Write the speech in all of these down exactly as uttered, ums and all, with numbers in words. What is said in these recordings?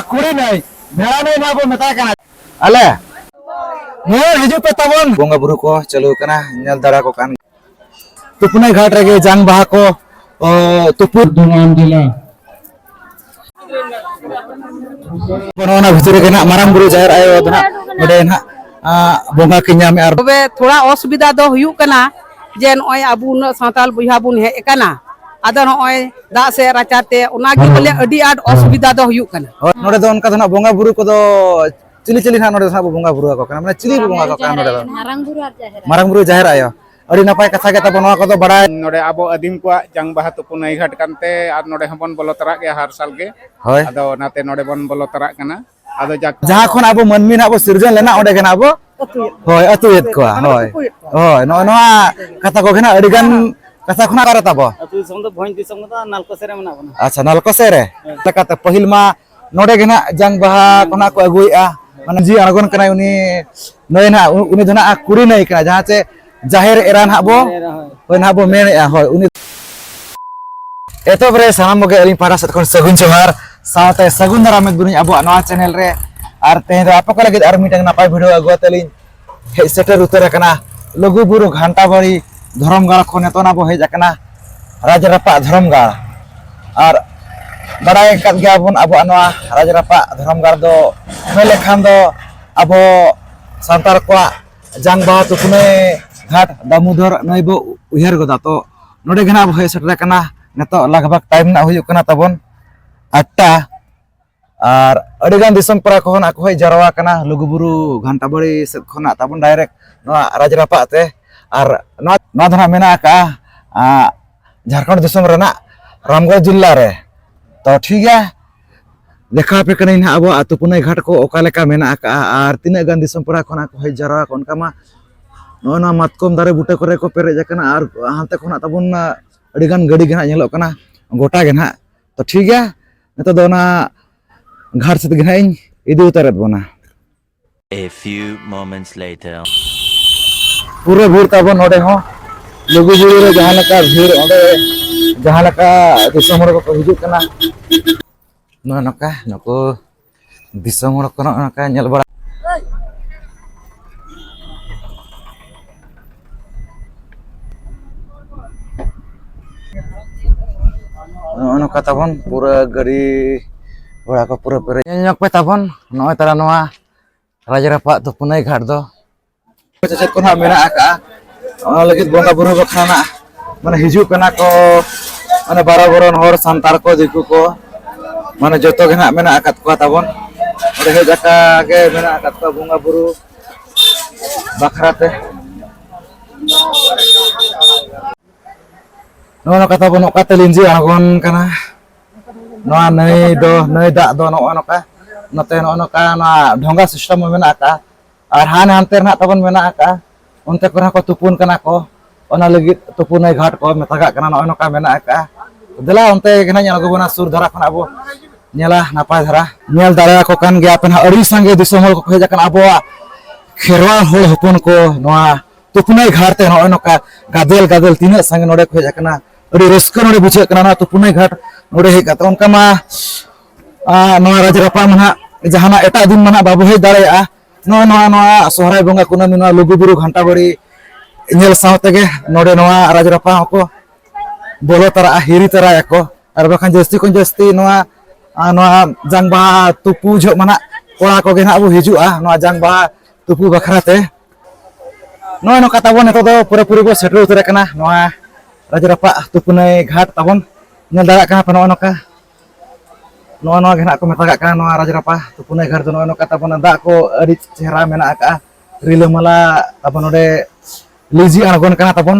ᱠᱩᱲᱤ ᱱᱟᱹᱭ, ᱵᱷᱮᱲᱟ ᱱᱟᱹᱭ ᱱᱚᱣᱟ ᱵᱚ ᱢᱮᱛᱟᱭ ᱠᱟᱱᱟ᱾ ᱟᱞᱮ ᱧᱮᱞ ᱦᱤᱡᱩᱜ ᱯᱮ ᱛᱟᱵᱚᱱ᱾ ᱵᱚᱸᱜᱟ ᱵᱩᱨᱩ ᱠᱚ ᱪᱟᱹᱞᱩ ᱟᱠᱟᱱᱟ, ᱧᱮᱞ ᱫᱟᱲᱮ ᱠᱚ ᱠᱟᱱ᱾ ᱛᱩᱯᱩᱱᱟᱹᱭ ᱜᱷᱟᱴ ᱨᱮᱜᱮ ᱡᱟᱝ ᱵᱟᱦᱟ ᱠᱚ, ᱚ, ᱛᱩᱯᱩ᱾ ᱱᱚᱜᱼᱚ ᱱᱟ ᱵᱷᱤᱛᱨᱤ ᱨᱮᱜᱮ ᱱᱟᱜ ᱢᱟᱨᱟᱝ ᱵᱩᱨᱩ ᱡᱟᱦᱮᱨ ᱟᱭᱳ ᱫᱚ ᱱᱟᱜ ᱱᱚᱰᱮ ᱱᱟᱜ, ᱟ, ᱵᱚᱸᱜᱟ ᱠᱤᱱ ᱧᱟᱢᱮᱜᱼᱟ᱾ ᱟᱨ ᱛᱚᱵᱮ ᱛᱷᱚᱲᱟ ᱚᱥᱩᱵᱤᱫᱷᱟ ᱫᱚ ᱦᱩᱭᱩᱜ ᱠᱟᱱᱟ ᱡᱮ ᱱᱚᱜᱼᱚᱭ ᱟᱵᱚ ᱩᱱᱟᱹᱜ ᱥᱟᱱᱛᱟᱲ ᱵᱚᱭᱦᱟ ᱵᱚᱱ ᱦᱮᱡ ᱟᱠᱟᱱᱟ, ᱟᱫᱚ ᱱᱚᱜᱼᱚᱭ ᱫᱟᱜ ᱥᱮ ᱨᱟᱪᱟ ᱛᱮ ᱚᱱᱟ ᱜᱮ ᱵᱚᱞᱮ ᱟᱹᱰᱤ ᱟᱸᱴ ᱚᱥᱩᱵᱤᱫᱷᱟ ᱫᱚ ᱦᱩᱭᱩᱜ ᱠᱟᱱᱟ᱾ ᱦᱳᱭ, ᱱᱚᱰᱮ ᱫᱚ ᱚᱱᱠᱟ ᱫᱚ ᱱᱟᱜ ᱵᱚᱸᱜᱟ ᱵᱩᱨᱩ ᱠᱚᱫᱚ ᱪᱤᱞᱤ ᱪᱤᱞᱤ ᱱᱟᱜ ᱱᱚᱰᱮ ᱫᱚ ᱱᱟᱜ ᱵᱚ ᱵᱚᱸᱜᱟ ᱵᱩᱨᱩ ᱟᱠᱚ ᱠᱟᱱᱟ? ᱢᱟᱱᱮ ᱪᱤᱞᱤ ᱵᱚ ᱵᱚᱸᱜᱟ ᱟᱠᱚ ᱠᱟᱱᱟ ᱱᱚᱰᱮ ᱫᱚ? ᱢᱟᱨᱟᱝ ᱵᱩᱨᱩ ᱟᱨ ᱡᱟᱦᱮᱨ ᱟᱭᱳ᱾ ᱢᱟᱨᱟᱝ ᱵᱩᱨᱩ ᱡᱟᱦᱮᱨ ᱟᱭᱳ᱾ ᱟᱹᱰᱤ ᱱᱟᱯᱟᱭ ᱠᱟᱛᱷᱟ ᱜᱮ ᱛᱟᱵᱚ ᱱᱚᱣᱟ ᱠᱚᱫᱚ ᱵᱟᱲᱟᱭ᱾ ᱱᱚᱰᱮ ᱟᱵᱚ ᱟᱹᱫᱤᱢ ᱠᱚᱣᱟᱜ ᱡᱟᱝ ᱵᱟᱦᱟ ᱛᱩᱯᱩ ᱱᱟᱹᱭ ᱜᱷᱟᱴ ᱠᱟᱱᱛᱮ ᱟᱨ ᱱᱚᱰᱮ ᱦᱚᱸᱵᱚᱱ ᱵᱚᱞᱚ ᱛᱚᱨᱟᱜ ᱜᱮᱭᱟ ᱦᱟᱨ ᱥᱟᱞ ᱜᱮ᱾ ᱦᱳᱭ᱾ ᱟᱫᱚ ᱚᱱᱟᱛᱮ ᱱᱚᱰᱮ ᱵᱚᱱ ᱵᱚᱞᱚ ᱛᱚᱨᱟᱜ ᱠᱟᱱᱟ᱾ ᱟᱫᱚ ᱡᱟᱠ ᱡᱟᱦᱟᱸ ᱠᱷᱚᱱ ᱟᱵᱚ ᱢᱟᱹᱱᱢᱤ ᱱᱟᱜ ᱵᱚ ᱥᱤᱨᱡᱚᱱ ᱞᱮᱱᱟ, ᱚᱸᱰᱮ ᱜᱮ ᱱᱟᱜ ᱵᱚ, ᱟᱹᱛᱩᱭᱮᱫ ᱠᱚᱣᱟ᱾ ᱦᱳᱭ, ᱟᱹᱛᱩᱭᱮᱫ ᱠᱚᱣᱟ᱾ ᱢᱟᱱᱮ ᱦᱳᱭ᱾ ᱛᱩᱯᱩᱭᱮᱫ ᱠᱚᱣᱟ᱾ ᱦᱳᱭ, ᱱᱚᱜᱼᱚ ᱱᱚᱣᱟ ᱠᱟᱛᱷᱟ ᱠᱚᱜᱮ ᱱᱟᱜ ᱟᱹᱰᱤ ᱜᱟᱱ ᱠᱟᱛᱷᱟ ᱠᱷᱚᱱᱟᱜ ᱚᱠᱟᱨᱮ ᱛᱟᱵᱚ? ᱟᱹᱛᱩ ᱫᱤᱥᱚᱢ ᱫᱚ ᱵᱷᱚᱸᱡᱽ ᱫᱤᱥᱚᱢ ᱠᱚᱫᱚ ᱱᱟᱞᱠᱚ ᱥᱮᱫ ᱨᱮ ᱢᱮᱱᱟᱜ ᱵᱚᱱᱟ᱾ ᱟᱪᱪᱷᱟ, ᱱᱟᱞᱠᱚ ᱥᱮᱫ ᱨᱮ᱾ ᱦᱮᱸ᱾ ᱞᱮᱠᱟᱛᱮ ᱯᱟᱹᱦᱤᱞ ᱢᱟ ᱱᱚᱰᱮ ᱜᱮ ᱱᱟᱜ ᱡᱟᱝ ᱵᱟᱦᱟ ᱠᱷᱚᱱᱟᱜ ᱠᱚ ᱟᱹᱜᱩᱭᱮᱫᱼᱟ᱾ ᱢᱟᱱᱮ ᱡᱤᱣᱤ ᱟᱬᱜᱚᱱ ᱠᱟᱱᱟᱭ ᱩᱱᱤ, ᱱᱩᱭ ᱱᱟᱜ, ᱩᱱᱤ ᱫᱚ ᱱᱟᱜ ᱠᱩᱲᱤ ᱱᱟᱹᱭ ᱠᱟᱱᱟᱭ, ᱡᱟᱦᱟᱸ ᱪᱮ ᱡᱟᱦᱮᱨ ᱮᱨᱟ ᱱᱟᱜ ᱵᱚ, ᱡᱟᱦᱮᱨ ᱮᱨᱟ, ᱦᱳᱭ᱾ ᱦᱳᱭ, ᱱᱟᱜ ᱵᱚ ᱢᱮᱱᱮᱫᱼᱟ᱾ ᱦᱳᱭ, ᱩᱱᱤ᱾ ᱮᱛᱚᱦᱚᱵ ᱨᱮ ᱥᱟᱱᱟᱢ ᱠᱚᱜᱮ ᱟᱹᱞᱤᱧ ᱯᱟᱦᱴᱟ ᱥᱮᱫ ᱠᱷᱚᱱ ᱥᱟᱹᱜᱩᱱ ᱡᱚᱦᱟᱨ, ᱥᱟᱶᱛᱮ ᱥᱟᱹᱜᱩᱱ ᱫᱟᱨᱟᱢ ᱮᱫ ᱵᱚᱱᱟᱹᱧ ᱟᱵᱚᱣᱟᱜ ᱱᱚᱣᱟ channel ᱨᱮ᱾ ᱟᱨ ᱛᱮᱦᱮᱧ ᱫᱚ ᱟᱯᱮ ᱠᱚ ᱞᱟᱹᱜᱤᱫ ᱟᱨ ᱢᱤᱫᱴᱟᱝ ᱱᱟᱯᱟᱭ video ᱟᱹᱜᱩ ᱠᱟᱛᱮ ᱞᱤᱧ ᱦᱮᱡ ᱥᱮᱴᱮᱨ ᱩᱛᱟᱹᱨ ᱟᱠᱟᱱᱟ ᱞᱩᱜᱩ ᱵᱩᱨᱩ ᱜᱷᱟᱱᱴᱟ ᱵᱟᱲᱤ ᱫᱷᱚᱨᱚᱢ ᱜᱟᱲ ᱠᱷᱚᱱ᱾ ᱱᱤᱛᱚᱜ ᱱᱟᱜ ᱵᱚ ᱦᱮᱡ ᱟᱠᱟᱱᱟ ᱨᱟᱡᱽ ᱨᱟᱯᱟᱜ ᱫᱷᱚᱨᱚᱢ ᱜᱟᱲ᱾ ᱟᱨ ᱵᱟᱲᱟᱭ ᱟᱠᱟᱫ ᱜᱮᱭᱟ ᱵᱚᱱ ᱟᱵᱚᱣᱟᱜ ᱱᱚᱣᱟ ᱨᱟᱡᱽ ᱨᱟᱯᱟᱜ ᱫᱷᱚᱨᱚᱢ ᱜᱟᱲ ᱫᱚ ᱢᱮᱱ ᱞᱮᱠᱷᱟᱱ ᱫᱚ ᱟᱵᱚ ᱥᱟᱱᱛᱟᱲ ᱠᱚᱣᱟᱜ ᱡᱟᱝ ᱵᱟᱦᱟ ᱛᱩᱯᱩᱱᱟᱹᱭ ᱜᱷᱟᱴ ᱫᱟᱢᱳᱫᱚᱨ ᱱᱟᱹᱭ ᱵᱚ ᱩᱭᱦᱟᱹᱨ ᱜᱚᱫᱟ᱾ ᱛᱚ ᱱᱚᱰᱮ ᱜᱮ ᱱᱟᱜ ᱵᱚ ᱦᱮᱡ ᱥᱮᱴᱮᱨ ᱟᱠᱟᱱᱟ᱾ ᱱᱤᱛᱚᱜ ᱞᱟᱜᱽ ᱵᱷᱟᱜᱽ time ᱱᱟᱜ ᱦᱩᱭᱩᱜ ᱠᱟᱱᱟ ᱛᱟᱵᱚᱱ ᱟᱴᱴᱟ᱾ ᱟᱨ ᱟᱹᱰᱤ ᱜᱟᱱ ᱫᱤᱥᱚᱢ ᱯᱮᱲᱟ ᱠᱚᱦᱚᱸ ᱱᱟᱜ ᱠᱚ ᱦᱮᱡ ᱡᱟᱨᱣᱟ ᱟᱠᱟᱱᱟ ᱞᱩᱜᱩ ᱵᱩᱨᱩ ᱜᱷᱟᱱᱴᱟ ᱵᱟᱲᱤ ᱥᱮᱫ ᱠᱷᱚᱱᱟᱜ ᱛᱟᱵᱚᱱ direct ᱱᱚᱣᱟ ᱨᱟᱡᱽ ᱨᱟᱯᱟᱜ ᱛᱮ᱾ ᱟᱨ ᱱᱚᱣᱟ, ᱱᱚᱣᱟ ᱫᱚ ᱱᱟᱜ ᱢᱮᱱᱟᱜ ᱟᱠᱟᱜᱼᱟ, ᱟ, ᱡᱷᱟᱲᱠᱷᱚᱸᱰ ᱫᱤᱥᱚᱢ ᱨᱮᱱᱟᱜ ᱨᱟᱢᱜᱚᱲ ᱡᱤᱞᱟ ᱨᱮ᱾ ᱛᱚ ᱴᱷᱤᱠ ᱜᱮᱭᱟ, ᱫᱮᱠᱷᱟᱣ ᱟᱯᱮ ᱠᱟᱹᱱᱟᱹᱧ ᱱᱟᱦᱟᱜ ᱟᱵᱚᱣᱟᱜ ᱟᱹᱛᱩ ᱯᱩᱱᱟᱹᱭ ᱜᱷᱟᱴ ᱠᱚ ᱚᱠᱟ ᱞᱮᱠᱟ ᱢᱮᱱᱟᱜ ᱟᱠᱟᱜᱼᱟ ᱟᱨ ᱛᱤᱱᱟᱹᱜ ᱜᱟᱱ ᱫᱤᱥᱚᱢ ᱯᱮᱲᱟ ᱠᱷᱚᱱᱟᱜ ᱠᱚ ᱦᱮᱡ ᱡᱟᱣᱨᱟ ᱟᱠᱟᱱᱟ᱾ ᱚᱱᱠᱟ ᱢᱟ ᱱᱚᱜᱼᱚ ᱱᱚᱣᱟ ᱢᱟᱛᱠᱚᱢ ᱫᱟᱨᱮ ᱵᱩᱴᱟᱹ ᱠᱚᱨᱮ ᱠᱚ ᱯᱮᱨᱮᱡ ᱟᱠᱟᱱᱟ ᱟᱨ ᱦᱟᱱᱛᱮ ᱠᱷᱚᱱᱟᱜ ᱛᱟᱵᱚᱱ ᱟᱹᱰᱤ ᱜᱟᱱ ᱜᱟᱹᱰᱤ ᱜᱮ ᱱᱟᱦᱟᱜ ᱧᱮᱞᱚᱜ ᱠᱟᱱᱟ ᱜᱚᱴᱟ ᱜᱮ ᱱᱟᱦᱟᱜ᱾ ᱛᱚ ᱴᱷᱤᱠ ᱜᱮᱭᱟ, ᱱᱤᱛᱚᱜ ᱫᱚ ᱚᱱᱟ ᱜᱷᱟᱴ ᱥᱮᱫ ᱜᱮ ᱱᱟᱦᱟᱜ ᱤᱧ ᱤᱫᱤ ᱩᱛᱟᱹᱨᱮᱫ ᱵᱚᱱᱟ᱾ A few moments later. ᱯᱩᱨᱟᱹ ᱵᱷᱤᱲ ᱛᱟᱵᱚᱱ ᱱᱚᱰᱮ ᱦᱚᱸ᱾ ᱞᱩᱜᱩ ᱵᱩᱨᱩ ᱨᱮ ᱡᱟᱦᱟᱸ ᱞᱮᱠᱟ ᱵᱷᱤᱲ, ᱚᱸᱰᱮ ᱡᱟᱦᱟᱸ ᱞᱮᱠᱟ ᱫᱤᱥᱚᱢ ᱦᱚᱲ ᱠᱚᱠᱚ ᱦᱤᱡᱩᱜ ᱠᱟᱱᱟ᱾ ᱱᱚᱜᱼᱚ ᱱᱚᱝᱠᱟ ᱱᱩᱠᱩ ᱫᱤᱥᱚᱢ ᱦᱚᱲ ᱠᱚ ᱱᱚᱜᱼᱚ ᱱᱚᱝᱠᱟ ᱧᱮᱞ ᱵᱟᱲᱟ᱾ ᱱᱚᱜᱼᱚ ᱱᱚᱝᱠᱟ ᱛᱟᱵᱚᱱ ᱯᱩᱨᱟᱹ ᱜᱟᱹᱰᱤ ᱜᱷᱚᱲᱟ ᱠᱚ ᱯᱩᱨᱟᱹ ᱯᱮᱨᱮᱡ᱾ ᱧᱮᱞ ᱧᱚᱜ ᱯᱮ ᱛᱟᱵᱚᱱ ᱱᱚᱜᱼᱚᱭ ᱛᱟᱨᱟ ᱱᱚᱣᱟ ᱨᱟᱡᱽ ᱨᱟᱯᱟᱜ ᱛᱩᱯᱩᱱᱟᱹᱭ ᱜᱷᱟᱴ ᱫᱚ᱾ ᱪᱮᱫ ᱠᱚ ᱱᱟᱦᱟᱜ ᱢᱮᱱᱟᱜ ᱟᱠᱟᱜᱼᱟ, ᱚᱱᱟ ᱞᱟᱹᱜᱤᱫ ᱵᱚᱸᱜᱟ ᱵᱩᱨᱩ ᱵᱟᱠᱷᱨᱟ ᱱᱟᱜ ᱢᱟᱱᱮ ᱦᱤᱡᱩᱜ ᱠᱟᱱᱟ ᱠᱚ, ᱢᱟᱱᱮ ᱵᱟᱨᱚ ᱵᱚᱨᱚᱱ ᱦᱚᱲ, ᱥᱟᱱᱛᱟᱲ ᱠᱚ, ᱫᱤᱠᱩ ᱠᱚ, ᱢᱟᱱᱮ ᱡᱚᱛᱚ ᱜᱮ ᱱᱟᱦᱟᱜ ᱢᱮᱱᱟᱜ ᱟᱠᱟᱫ ᱠᱚᱣᱟ ᱛᱟᱵᱚᱱ᱾ ᱚᱸᱰᱮ ᱦᱮᱡ ᱟᱠᱟ ᱜᱮ ᱢᱮᱱᱟᱜ ᱟᱠᱟᱫ ᱠᱚᱣᱟ ᱵᱚᱸᱜᱟ ᱵᱩᱨᱩ ᱵᱟᱠᱷᱨᱟ ᱛᱮ᱾ ᱱᱚᱜᱼᱚ ᱱᱚᱝᱠᱟ ᱛᱟᱵᱚᱱ ᱚᱠᱟᱛᱮ ᱞᱤᱸᱡᱤ ᱟᱬᱜᱚᱱ ᱠᱟᱱᱟ᱾ ᱱᱚᱣᱟ ᱱᱟᱹᱭ ᱫᱚ, ᱱᱟᱹᱭ ᱫᱟᱜ ᱫᱚ ᱱᱚᱜᱼᱚ ᱱᱚᱝᱠᱟ, ᱱᱚᱛᱮ ᱱᱚᱜᱼᱚ ᱱᱚᱝᱠᱟ ᱱᱚᱣᱟ ᱰᱷᱚᱸᱜᱟ system ᱦᱚᱸ ᱢᱮᱱᱟᱜ ᱟᱠᱟᱫᱼᱟ᱾ ᱟᱨ ᱦᱟᱱᱮ ᱦᱟᱱᱛᱮ ᱨᱮ ᱱᱟᱦᱟᱜ ᱛᱟᱵᱚᱱ ᱢᱮᱱᱟᱜ ᱟᱠᱟᱫᱼᱟ, ᱚᱱᱛᱮ ᱠᱚᱨᱮ ᱦᱚᱸᱠᱚ ᱛᱩᱯᱩᱱ ᱠᱟᱱᱟ ᱠᱚ, ᱚᱱᱟ ᱞᱟᱹᱜᱤᱫ ᱛᱩᱯᱩᱱᱟᱹᱭ ᱜᱷᱟᱴ ᱠᱚ ᱢᱮᱛᱟᱜᱟᱜ ᱠᱟᱱᱟ, ᱱᱚᱜᱼᱚ ᱱᱚᱝᱠᱟ ᱢᱮᱱᱟᱜ ᱟᱠᱟᱫᱼᱟ᱾ ᱫᱮᱞᱟ ᱚᱱᱛᱮ ᱜᱮ ᱱᱟᱦᱟᱜ ᱧᱮᱞ ᱟᱹᱜᱩ ᱵᱚᱱᱟ, ᱥᱩᱨ ᱫᱷᱟᱨᱟ ᱠᱷᱚᱱᱟᱜ ᱵᱚ ᱧᱮᱞᱟ ᱱᱟᱯᱟᱭ ᱫᱷᱟᱨᱟ᱾ ᱧᱮᱞ ᱫᱟᱲᱮᱭᱟᱠᱚ ᱠᱟᱱ ᱜᱮᱭᱟ ᱯᱮ ᱱᱟᱦᱟᱜ, ᱟᱹᱰᱤ ᱥᱟᱸᱜᱮ ᱫᱤᱥᱚᱢ ᱦᱚᱲ ᱠᱚᱠᱚ ᱦᱮᱡ ᱟᱠᱟᱱᱟ ᱟᱵᱚᱣᱟᱜ ᱠᱷᱮᱨᱣᱟᱞ ᱦᱚᱲ ᱦᱚᱯᱚᱱ ᱠᱚ ᱱᱚᱣᱟ ᱛᱩᱯᱩᱱᱟᱹᱭ ᱜᱷᱟᱴ ᱛᱮ ᱱᱚᱜᱼᱚᱭ ᱱᱚᱝᱠᱟ ᱜᱟᱫᱮᱞ ᱜᱟᱫᱮᱞ ᱛᱤᱱᱟᱹᱜ ᱥᱟᱸᱜᱮ ᱱᱚᱰᱮ ᱠᱚ ᱦᱮᱡ ᱟᱠᱟᱱᱟ᱾ ᱟᱹᱰᱤ ᱨᱟᱹᱥᱠᱟᱹ ᱱᱚᱰᱮ ᱵᱩᱡᱷᱟᱹᱜ ᱠᱟᱱᱟ ᱱᱚᱣᱟ ᱛᱩᱯᱩᱱᱟᱹᱭ ᱜᱷᱟᱴ ᱱᱚᱰᱮ ᱦᱮᱡ ᱠᱟᱛᱮ᱾ ᱚᱱᱠᱟ ᱢᱟ, ᱟ, ᱱᱚᱣᱟ ᱨᱟᱡᱽ ᱨᱟᱯᱟ ᱢᱟ ᱱᱟᱦᱟᱜ ᱡᱟᱦᱟᱱᱟᱜ ᱮᱴᱟᱜ ᱫᱤᱱ ᱢᱟ ᱱᱟᱦᱟᱜ ᱵᱟᱵᱚ ᱦᱮᱡ ᱫᱟᱲᱮᱭᱟᱜᱼᱟ᱾ ᱱᱚᱣᱟ, ᱱᱚᱣᱟ, ᱱᱚᱣᱟ ᱥᱚᱦᱨᱟᱭ ᱵᱚᱸᱜᱟ ᱠᱩᱱᱟᱹᱢᱤ ᱱᱚᱣᱟ ᱞᱩᱜᱩᱵᱩᱨᱩ ᱜᱷᱟᱱᱴᱟ ᱵᱟᱲᱤ ᱧᱮᱞ ᱥᱟᱶ ᱛᱮᱜᱮ ᱱᱚᱰᱮ ᱱᱚᱣᱟ ᱨᱟᱡᱽ ᱨᱟᱯᱟ ᱦᱚᱸᱠᱚ ᱵᱚᱞᱚ ᱛᱟᱨᱟᱜᱼᱟ, ᱦᱤᱨᱤ ᱛᱟᱨᱟᱭᱟᱠᱚ᱾ ᱟᱨ ᱵᱟᱠᱷᱟᱱ ᱡᱟᱹᱥᱛᱤ ᱠᱷᱚᱱ ᱡᱟᱹᱥᱛᱤ ᱱᱚᱣᱟ, ᱟ, ᱱᱚᱣᱟ ᱡᱟᱝ ᱵᱟᱦᱟ ᱛᱩᱯᱩ ᱡᱚᱦᱚᱜ ᱢᱟ ᱱᱟᱦᱟᱜ ᱠᱚᱲᱟ ᱠᱚᱜᱮ ᱱᱟᱦᱟᱜ ᱵᱚ ᱦᱤᱡᱩᱜᱼᱟ ᱱᱚᱣᱟ ᱡᱟᱝ ᱵᱟᱦᱟ ᱛᱩᱯᱩ ᱵᱟᱠᱷᱨᱟ ᱛᱮ᱾ ᱱᱚᱜᱼᱚᱭ ᱱᱚᱝᱠᱟ ᱛᱟᱵᱚᱱ ᱱᱤᱛᱚᱜ ᱫᱚ ᱯᱩᱨᱟᱹᱯᱩᱨᱤ ᱵᱚ ᱥᱮᱴᱮᱨ ᱩᱛᱟᱹᱨ ᱟᱠᱟᱱᱟ ᱱᱚᱣᱟ ᱨᱟᱡᱽ ᱨᱟᱯᱟᱜ ᱛᱩᱯᱩᱱᱟᱹᱭ ᱜᱷᱟᱴ ᱛᱟᱵᱚᱱ᱾ ᱧᱮᱞ ᱫᱟᱲᱮᱭᱟᱜ ᱠᱟᱱᱟ ᱯᱮ ᱱᱚᱜᱼᱚᱭ ᱱᱚᱝᱠᱟ, ᱱᱚᱜᱼᱚ ᱱᱚᱣᱟ ᱜᱮ ᱱᱟᱦᱟᱜ ᱠᱚ ᱢᱮᱛᱟᱜᱟᱜ ᱠᱟᱱᱟ ᱱᱚᱣᱟ ᱨᱟᱡᱽ ᱨᱟᱯᱟ ᱛᱩᱯᱩᱱᱟᱹᱭ ᱜᱷᱟᱴ ᱫᱚ᱾ ᱱᱚᱜᱼᱚᱭ ᱱᱚᱝᱠᱟ ᱛᱟᱵᱚᱱ ᱫᱟᱜ ᱠᱚ ᱟᱹᱰᱤ ᱪᱮᱦᱨᱟ ᱢᱮᱱᱟᱜ ᱟᱠᱟᱜᱼᱟ, ᱨᱤᱞᱟᱹᱢᱟᱞᱟ ᱛᱟᱵᱚᱱ ᱱᱚᱰᱮ ᱞᱤᱸᱡᱤ ᱟᱬᱜᱚᱱ ᱠᱟᱱᱟ ᱛᱟᱵᱚᱱ᱾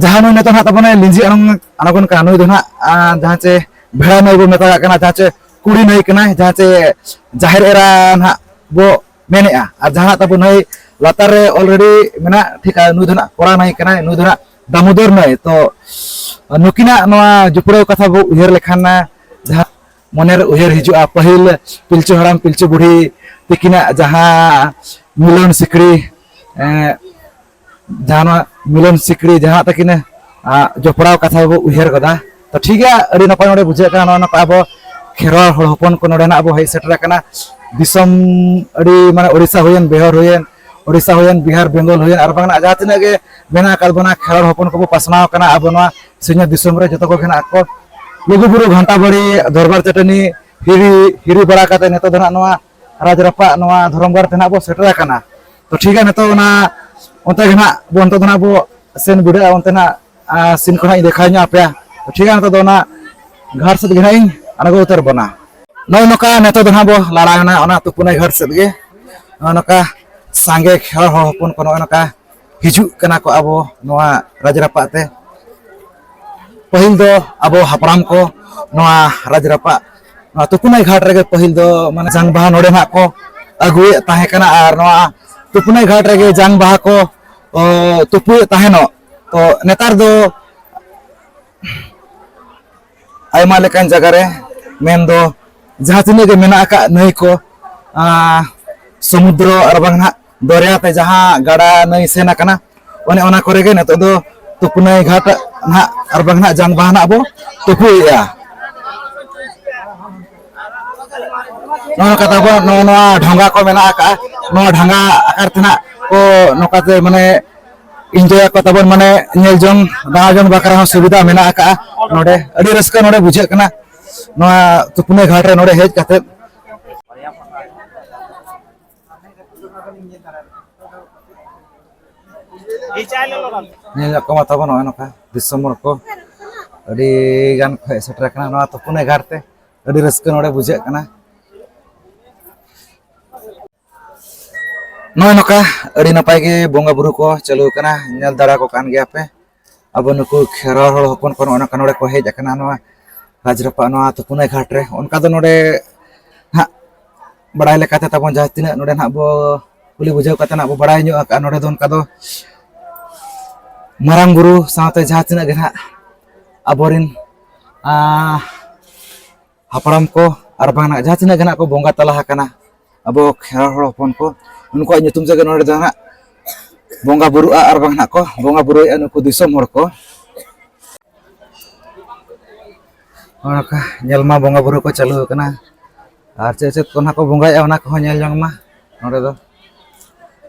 ᱡᱟᱦᱟᱸ ᱱᱩᱭ ᱱᱤᱛᱚᱜ ᱱᱟᱦᱟᱜ ᱛᱟᱵᱚᱱᱮ ᱞᱤᱸᱡᱤ ᱟᱬᱜᱚᱱ, ᱟᱬᱜᱚᱱ ᱠᱟᱱᱟ, ᱱᱩᱭ ᱫᱚ ᱱᱟᱦᱟᱜ, ᱟ, ᱡᱟᱦᱟᱸ ᱪᱮ ᱵᱷᱮᱲᱟ ᱱᱟᱹᱭ ᱵᱚ ᱢᱮᱛᱟᱜᱟᱜ ᱠᱟᱱᱟ, ᱡᱟᱦᱟᱸ ᱪᱮ ᱠᱩᱲᱤ ᱱᱟᱹᱭ ᱠᱟᱱᱟᱭ, ᱡᱟᱦᱟᱸ ᱪᱮ ᱡᱟᱦᱮᱨ ᱮᱨᱟ ᱱᱟᱦᱟᱜ ᱵᱚ ᱢᱮᱱᱮᱜᱼᱟ᱾ ᱟᱨ ᱡᱟᱦᱟᱸ ᱛᱟᱵᱚ ᱱᱟᱹᱭ ᱞᱟᱛᱟᱨ ᱨᱮ already ᱢᱮᱱᱟᱜ ᱴᱷᱤᱠᱟ, ᱱᱩᱭ ᱫᱚ ᱱᱟᱦᱟᱜ ᱠᱚᱲᱟ ᱱᱟᱹᱭ ᱠᱟᱱᱟᱭ, ᱱᱩᱭ ᱫᱚ ᱱᱟᱦᱟᱜ ᱫᱟᱢᱳᱫᱚᱨ ᱱᱟᱹᱭ᱾ ᱛᱚ ᱱᱩᱠᱤᱱᱟᱜ ᱱᱚᱣᱟ ᱡᱩᱯᱲᱟᱹᱣ ᱠᱟᱛᱷᱟ ᱵᱚ ᱩᱭᱦᱟᱹᱨ ᱞᱮᱠᱷᱟᱱ, ᱡᱟᱦᱟᱸ ᱢᱚᱱᱮᱨᱮ ᱩᱭᱦᱟᱹᱨ ᱦᱤᱡᱩᱜᱼᱟ, ᱯᱟᱹᱦᱤᱞ ᱯᱤᱞᱪᱩ ᱦᱟᱲᱟᱢ ᱯᱤᱞᱪᱩ ᱵᱩᱲᱦᱤ ᱛᱤᱠᱤᱱᱟᱜ ᱡᱟᱦᱟᱸ ᱢᱤᱞᱚᱱ ᱥᱤᱠᱲᱤ, ᱮᱸ, ᱡᱟᱦᱟᱸ ᱱᱚᱣᱟ ᱢᱤᱞᱚᱱ ᱥᱤᱠᱲᱤ ᱡᱟᱦᱟᱸ ᱛᱟᱹᱠᱤᱱ, ᱟ, ᱡᱚᱯᱲᱟᱣ ᱠᱟᱛᱷᱟ ᱵᱚ ᱩᱭᱦᱟᱹᱨ ᱜᱚᱫᱟ᱾ ᱛᱚ ᱴᱷᱤᱠ ᱜᱮᱭᱟ, ᱟᱹᱰᱤ ᱱᱟᱯᱟᱭ ᱱᱚᱰᱮ ᱵᱩᱡᱷᱟᱹᱜ ᱠᱟᱱᱟ, ᱱᱚᱜᱼᱚ ᱱᱚᱝᱠᱟ ᱟᱵᱚ ᱠᱷᱮᱨᱣᱟᱲ ᱦᱚᱲ ᱦᱚᱯᱚᱱ ᱠᱚ ᱱᱚᱰᱮ ᱱᱟᱜ ᱵᱚ ᱦᱮᱡ ᱥᱮᱴᱮᱨ ᱟᱠᱟᱱᱟ᱾ ᱫᱤᱥᱚᱢ ᱟᱹᱰᱤ, ᱢᱟᱱᱮ, ᱳᱰᱤᱥᱟ ᱦᱩᱭᱮᱱ, ᱵᱤᱦᱟᱨ ᱦᱩᱭᱮᱱ, ᱳᱰᱤᱥᱟ ᱦᱩᱭᱮᱱ, ᱵᱤᱦᱟᱨ, ᱵᱮᱝᱜᱚᱞ ᱦᱩᱭᱮᱱ, ᱟᱨ ᱵᱟᱝ ᱱᱟᱜ ᱡᱟᱦᱟᱸ ᱛᱤᱱᱟᱹᱜ ᱜᱮ ᱢᱮᱱᱟᱜ ᱟᱠᱟᱫ ᱵᱚᱱᱟ, ᱠᱷᱮᱨᱣᱟᱲ ᱦᱚᱯᱚᱱ ᱠᱚᱵᱚ ᱯᱟᱥᱱᱟᱣ ᱟᱠᱟᱱᱟ ᱟᱵᱚ ᱱᱚᱣᱟ ᱥᱤᱧᱚᱛ ᱫᱤᱥᱚᱢ ᱨᱮ᱾ ᱡᱚᱛᱚ ᱠᱚᱜᱮ ᱱᱟᱜ ᱠᱚ ᱞᱩᱜᱩᱵᱩᱨᱩ ᱜᱷᱟᱱᱴᱟ ᱵᱟᱲᱤ ᱫᱚᱨᱵᱟᱨ ᱪᱟᱹᱴᱟᱹᱱᱤ ᱦᱤᱨᱤ, ᱦᱤᱨᱤ ᱵᱟᱲᱟ ᱠᱟᱛᱮ ᱱᱤᱛᱚᱜ ᱫᱚ ᱱᱟᱜ ᱱᱚᱣᱟ ᱨᱟᱡᱽ ᱨᱟᱯᱟᱜ ᱱᱚᱣᱟ ᱫᱷᱚᱨᱚᱢ ᱜᱟᱲ ᱛᱮ ᱱᱟᱜ ᱵᱚ ᱥᱮᱴᱮᱨ ᱟᱠᱟᱱᱟ᱾ ᱛᱚ ᱴᱷᱤᱠ ᱜᱮᱭᱟ, ᱱᱤᱛᱚᱜ ᱚᱱᱟ ᱚᱱᱛᱮ ᱜᱮ ᱱᱟᱜ ᱵᱚ, ᱱᱤᱛᱚᱜ ᱫᱚ ᱱᱟᱜ ᱵᱚ ᱥᱮᱱ ᱵᱤᱰᱟᱹᱜᱼᱟ, ᱚᱱᱛᱮ ᱱᱟᱜ, ᱟ, ᱥᱤᱱ ᱠᱚ ᱱᱟᱜ ᱤᱧ ᱫᱮᱠᱷᱟᱣ ᱧᱚᱜ ᱟᱯᱮᱭᱟ᱾ ᱛᱚ ᱴᱷᱤᱠ ᱜᱮᱭᱟ, ᱱᱤᱛᱚᱜ ᱫᱚ ᱚᱱᱟ ᱜᱷᱟᱴ ᱥᱮᱫ ᱜᱮ ᱱᱟᱜ ᱤᱧ ᱟᱬᱜᱚ ᱩᱛᱟᱹᱨ ᱵᱚᱱᱟ᱾ ᱱᱚᱜᱼᱚᱭ ᱱᱚᱝᱠᱟ ᱱᱤᱛᱚᱜ ᱫᱚ ᱱᱟᱜ ᱵᱚ ᱞᱟᱲᱟᱣ ᱮᱱᱟ ᱚᱱᱟ ᱛᱩᱯᱩᱱᱟᱹᱭ ᱜᱷᱟᱴ ᱥᱮᱫ ᱜᱮ᱾ ᱱᱚᱜᱼᱚᱭ ᱱᱚᱝᱠᱟ ᱥᱟᱸᱜᱮ ᱠᱷᱮᱨᱣᱟᱲ ᱦᱚᱲ ᱦᱚᱯᱚᱱ ᱠᱚ ᱱᱚᱜᱼᱚᱭ ᱱᱚᱝᱠᱟ ᱦᱤᱡᱩᱜ ᱠᱟᱱᱟ ᱠᱚ ᱟᱵᱚ ᱱᱚᱣᱟ ᱨᱟᱡᱽ ᱨᱟᱯᱟᱜ ᱛᱮ᱾ ᱯᱟᱹᱦᱤᱞ ᱫᱚ ᱟᱵᱚ ᱦᱟᱯᱲᱟᱢ ᱠᱚ ᱱᱚᱣᱟ ᱨᱟᱡᱽ ᱨᱟᱯᱟᱜ, ᱱᱚᱣᱟ ᱛᱩᱯᱩᱱᱟᱹᱭ ᱜᱷᱟᱴ ᱨᱮᱜᱮ ᱯᱟᱹᱦᱤᱞ ᱫᱚ, ᱢᱟᱱᱮ, ᱡᱟᱝ ᱵᱟᱦᱟ ᱱᱚᱰᱮ ᱱᱟᱜ ᱠᱚ ᱟᱹᱜᱩᱭᱮᱫ ᱛᱟᱦᱮᱸ ᱠᱟᱱᱟ ᱟᱨ ᱱᱚᱣᱟ ᱛᱩᱯᱩᱱᱟᱹᱭ ᱜᱷᱟᱴ ᱨᱮᱜᱮ ᱡᱟᱝ ᱵᱟᱦᱟ ᱠᱚ, ᱚ, ᱛᱩᱯᱩᱭᱮᱫ ᱛᱟᱦᱮᱱᱚᱜ᱾ ᱛᱚ ᱱᱮᱛᱟᱨ ᱫᱚ ᱟᱭᱢᱟ ᱞᱮᱠᱟᱱ ᱡᱟᱭᱜᱟ ᱨᱮ, ᱢᱮᱱᱫᱚ ᱡᱟᱦᱟᱸ ᱛᱤᱱᱟᱹᱜ ᱜᱮ ᱢᱮᱱᱟᱜ ᱟᱠᱟᱫ ᱱᱟᱹᱭ ᱠᱚ, ᱟᱸ, ᱥᱚᱢᱩᱫᱨᱚ ᱟᱨ ᱵᱟᱝ ᱱᱟᱦᱟᱜ ᱫᱚᱨᱭᱟ ᱛᱮ ᱡᱟᱦᱟᱸ ᱜᱟᱰᱟ ᱱᱟᱹᱭ ᱥᱮᱱ ᱟᱠᱟᱱᱟ, ᱚᱱᱮ ᱚᱱᱟ ᱠᱚᱨᱮ ᱜᱮ ᱱᱤᱛᱚᱜ ᱫᱚ ᱛᱩᱯᱩᱱᱟᱹᱭ ᱜᱷᱟᱴ ᱱᱟᱦᱟᱜ ᱟᱨ ᱵᱟᱝ ᱱᱟᱦᱟᱜ ᱡᱟᱝ ᱵᱟᱦᱟ ᱱᱟᱦᱟᱜ ᱵᱚ ᱛᱩᱯᱩᱭᱮᱫᱼᱟ᱾ ᱱᱚᱜᱼᱚ ᱱᱚᱝᱠᱟ ᱛᱟᱵᱚ ᱱᱚᱜᱼᱚ ᱱᱚᱣᱟ ᱰᱷᱚᱸᱜᱟ ᱠᱚ ᱢᱮᱱᱟᱜ ᱟᱠᱟᱫᱼᱟ᱾ ᱱᱚᱣᱟ ᱰᱷᱚᱸᱜᱟ ᱟᱠᱟᱨ ᱛᱮ ᱱᱟᱦᱟᱜ ᱠᱚ ᱱᱚᱝᱠᱟᱛᱮ, ᱢᱟᱱᱮ, ᱤᱱᱡᱚᱭ ᱟᱠᱚ ᱛᱟᱵᱚᱱ, ᱢᱟᱱᱮ, ᱧᱮᱞ ᱡᱚᱝ, ᱫᱟᱬᱟ ᱡᱚᱝ ᱵᱟᱠᱷᱨᱟ ᱦᱚᱸ ᱥᱩᱵᱤᱫᱷᱟ ᱢᱮᱱᱟᱜ ᱟᱠᱟᱫᱼᱟ ᱱᱚᱰᱮ᱾ ᱟᱹᱰᱤ ᱨᱟᱹᱥᱠᱟᱹ ᱱᱚᱰᱮ ᱵᱩᱡᱷᱟᱹᱜ ᱠᱟᱱᱟ ᱱᱚᱣᱟ ᱛᱩᱯᱩᱱᱟᱹᱭ ᱜᱷᱟᱴ ᱨᱮ ᱱᱚᱰᱮ ᱦᱮᱡ ᱠᱟᱛᱮ᱾ ᱧᱮᱞ ᱧᱚᱜ ᱠᱚᱢᱟ ᱛᱟᱵᱚᱱ ᱱᱚᱜᱼᱚᱭ ᱱᱚᱝᱠᱟ ᱫᱤᱥᱚᱢ ᱦᱚᱲ ᱠᱚ ᱟᱹᱰᱤ ᱜᱟᱱ ᱠᱚ ᱦᱮᱡ ᱥᱮᱴᱮᱨ ᱟᱠᱟᱱᱟ ᱱᱚᱣᱟ ᱛᱩᱯᱩᱱᱟᱹᱭ ᱜᱷᱟᱴ ᱛᱮ᱾ ᱟᱹᱰᱤ ᱨᱟᱹᱥᱠᱟᱹ ᱱᱚᱰᱮ ᱵᱩᱡᱷᱟᱹᱜ ᱠᱟᱱᱟ᱾ ᱱᱚᱜᱼᱚᱭ ᱱᱚᱝᱠᱟ ᱟᱹᱰᱤ ᱱᱟᱯᱟᱭ ᱜᱮ ᱵᱚᱸᱜᱟ ᱵᱩᱨᱩ ᱠᱚ ᱪᱟᱹᱞᱩ ᱟᱠᱟᱱᱟ, ᱧᱮᱞ ᱫᱟᱲᱮ ᱠᱚ ᱠᱟᱱ ᱜᱮᱭᱟ ᱯᱮ᱾ ᱟᱵᱚ ᱱᱩᱠᱩ ᱠᱷᱮᱨᱣᱟᱲ ᱦᱚᱲ ᱦᱚᱯᱚᱱ ᱠᱚ ᱱᱚᱜᱼᱚ ᱱᱚᱝᱠᱟ ᱱᱚᱰᱮ ᱠᱚ ᱦᱮᱡ ᱟᱠᱟᱱᱟ ᱱᱚᱣᱟ ᱨᱟᱡᱽ ᱨᱟᱯᱟᱜ ᱱᱚᱣᱟ ᱛᱩᱯᱩᱱᱟᱹᱭ ᱜᱷᱟᱴ ᱨᱮ᱾ ᱚᱱᱠᱟ ᱫᱚ ᱱᱚᱰᱮ ᱦᱟᱸᱜ ᱵᱟᱲᱟᱭ ᱞᱮᱠᱟᱛᱮ ᱛᱟᱵᱚᱱ ᱡᱟᱦᱟᱸ ᱛᱤᱱᱟᱹᱜ ᱱᱚᱰᱮ ᱱᱟᱦᱟᱜ ᱵᱚ ᱠᱩᱞᱤ ᱵᱩᱡᱷᱟᱹᱣ ᱠᱟᱛᱮ ᱱᱟᱦᱟᱜ ᱵᱚ ᱵᱟᱲᱟᱭ ᱧᱚᱜ ᱟᱠᱟᱫᱼᱟ, ᱱᱚᱰᱮ ᱫᱚ ᱚᱱᱠᱟ ᱫᱚ ᱢᱟᱨᱟᱝ ᱵᱩᱨᱩ ᱥᱟᱶᱛᱮ ᱡᱟᱦᱟᱸ ᱛᱤᱱᱟᱹᱜ ᱜᱮ ᱱᱟᱦᱟᱜ ᱟᱵᱚᱨᱮᱱ, ᱟᱸ, ᱦᱟᱯᱲᱟᱢ ᱠᱚ ᱟᱨ ᱵᱟᱝ ᱱᱟᱦᱟᱜ ᱡᱟᱦᱟᱸ ᱛᱤᱱᱟᱹᱜ ᱜᱮ ᱱᱟᱦᱟᱜ ᱠᱚ ᱵᱚᱸᱜᱟ ᱛᱟᱞᱟ ᱟᱠᱟᱱᱟ ᱟᱵᱚ ᱠᱷᱮᱨᱣᱟᱲ ᱦᱚᱲ ᱦᱚᱯᱚᱱ ᱠᱚ, ᱩᱱᱠᱩᱣᱟᱜ ᱧᱩᱛᱩᱢ ᱛᱮᱜᱮ ᱱᱚᱰᱮ ᱫᱚ ᱱᱟᱦᱟᱜ ᱵᱚᱸᱜᱟ ᱵᱩᱨᱩᱜᱼᱟ ᱟᱨ ᱵᱟᱝ ᱱᱟᱦᱟᱜ ᱠᱚ ᱵᱚᱸᱜᱟ ᱵᱩᱨᱩᱭᱮᱫᱼᱟ ᱱᱩᱠᱩ ᱫᱤᱥᱚᱢ ᱦᱚᱲ ᱠᱚ᱾ ᱱᱚᱜᱼᱚ ᱱᱚᱝᱠᱟ ᱧᱮᱞ ᱢᱟ ᱵᱚᱸᱜᱟ ᱵᱩᱨᱩ ᱠᱚ ᱪᱟᱹᱞᱩ ᱟᱠᱟᱱᱟ, ᱟᱨ ᱪᱮᱫ ᱪᱮᱫ ᱠᱚ ᱱᱟᱦᱟᱜ ᱠᱚ ᱵᱚᱸᱜᱟᱭᱮᱫᱼᱟ, ᱚᱱᱟ ᱠᱚᱦᱚᱸ ᱧᱮᱞ ᱡᱚᱝ ᱢᱟ᱾ ᱱᱚᱰᱮ ᱫᱚ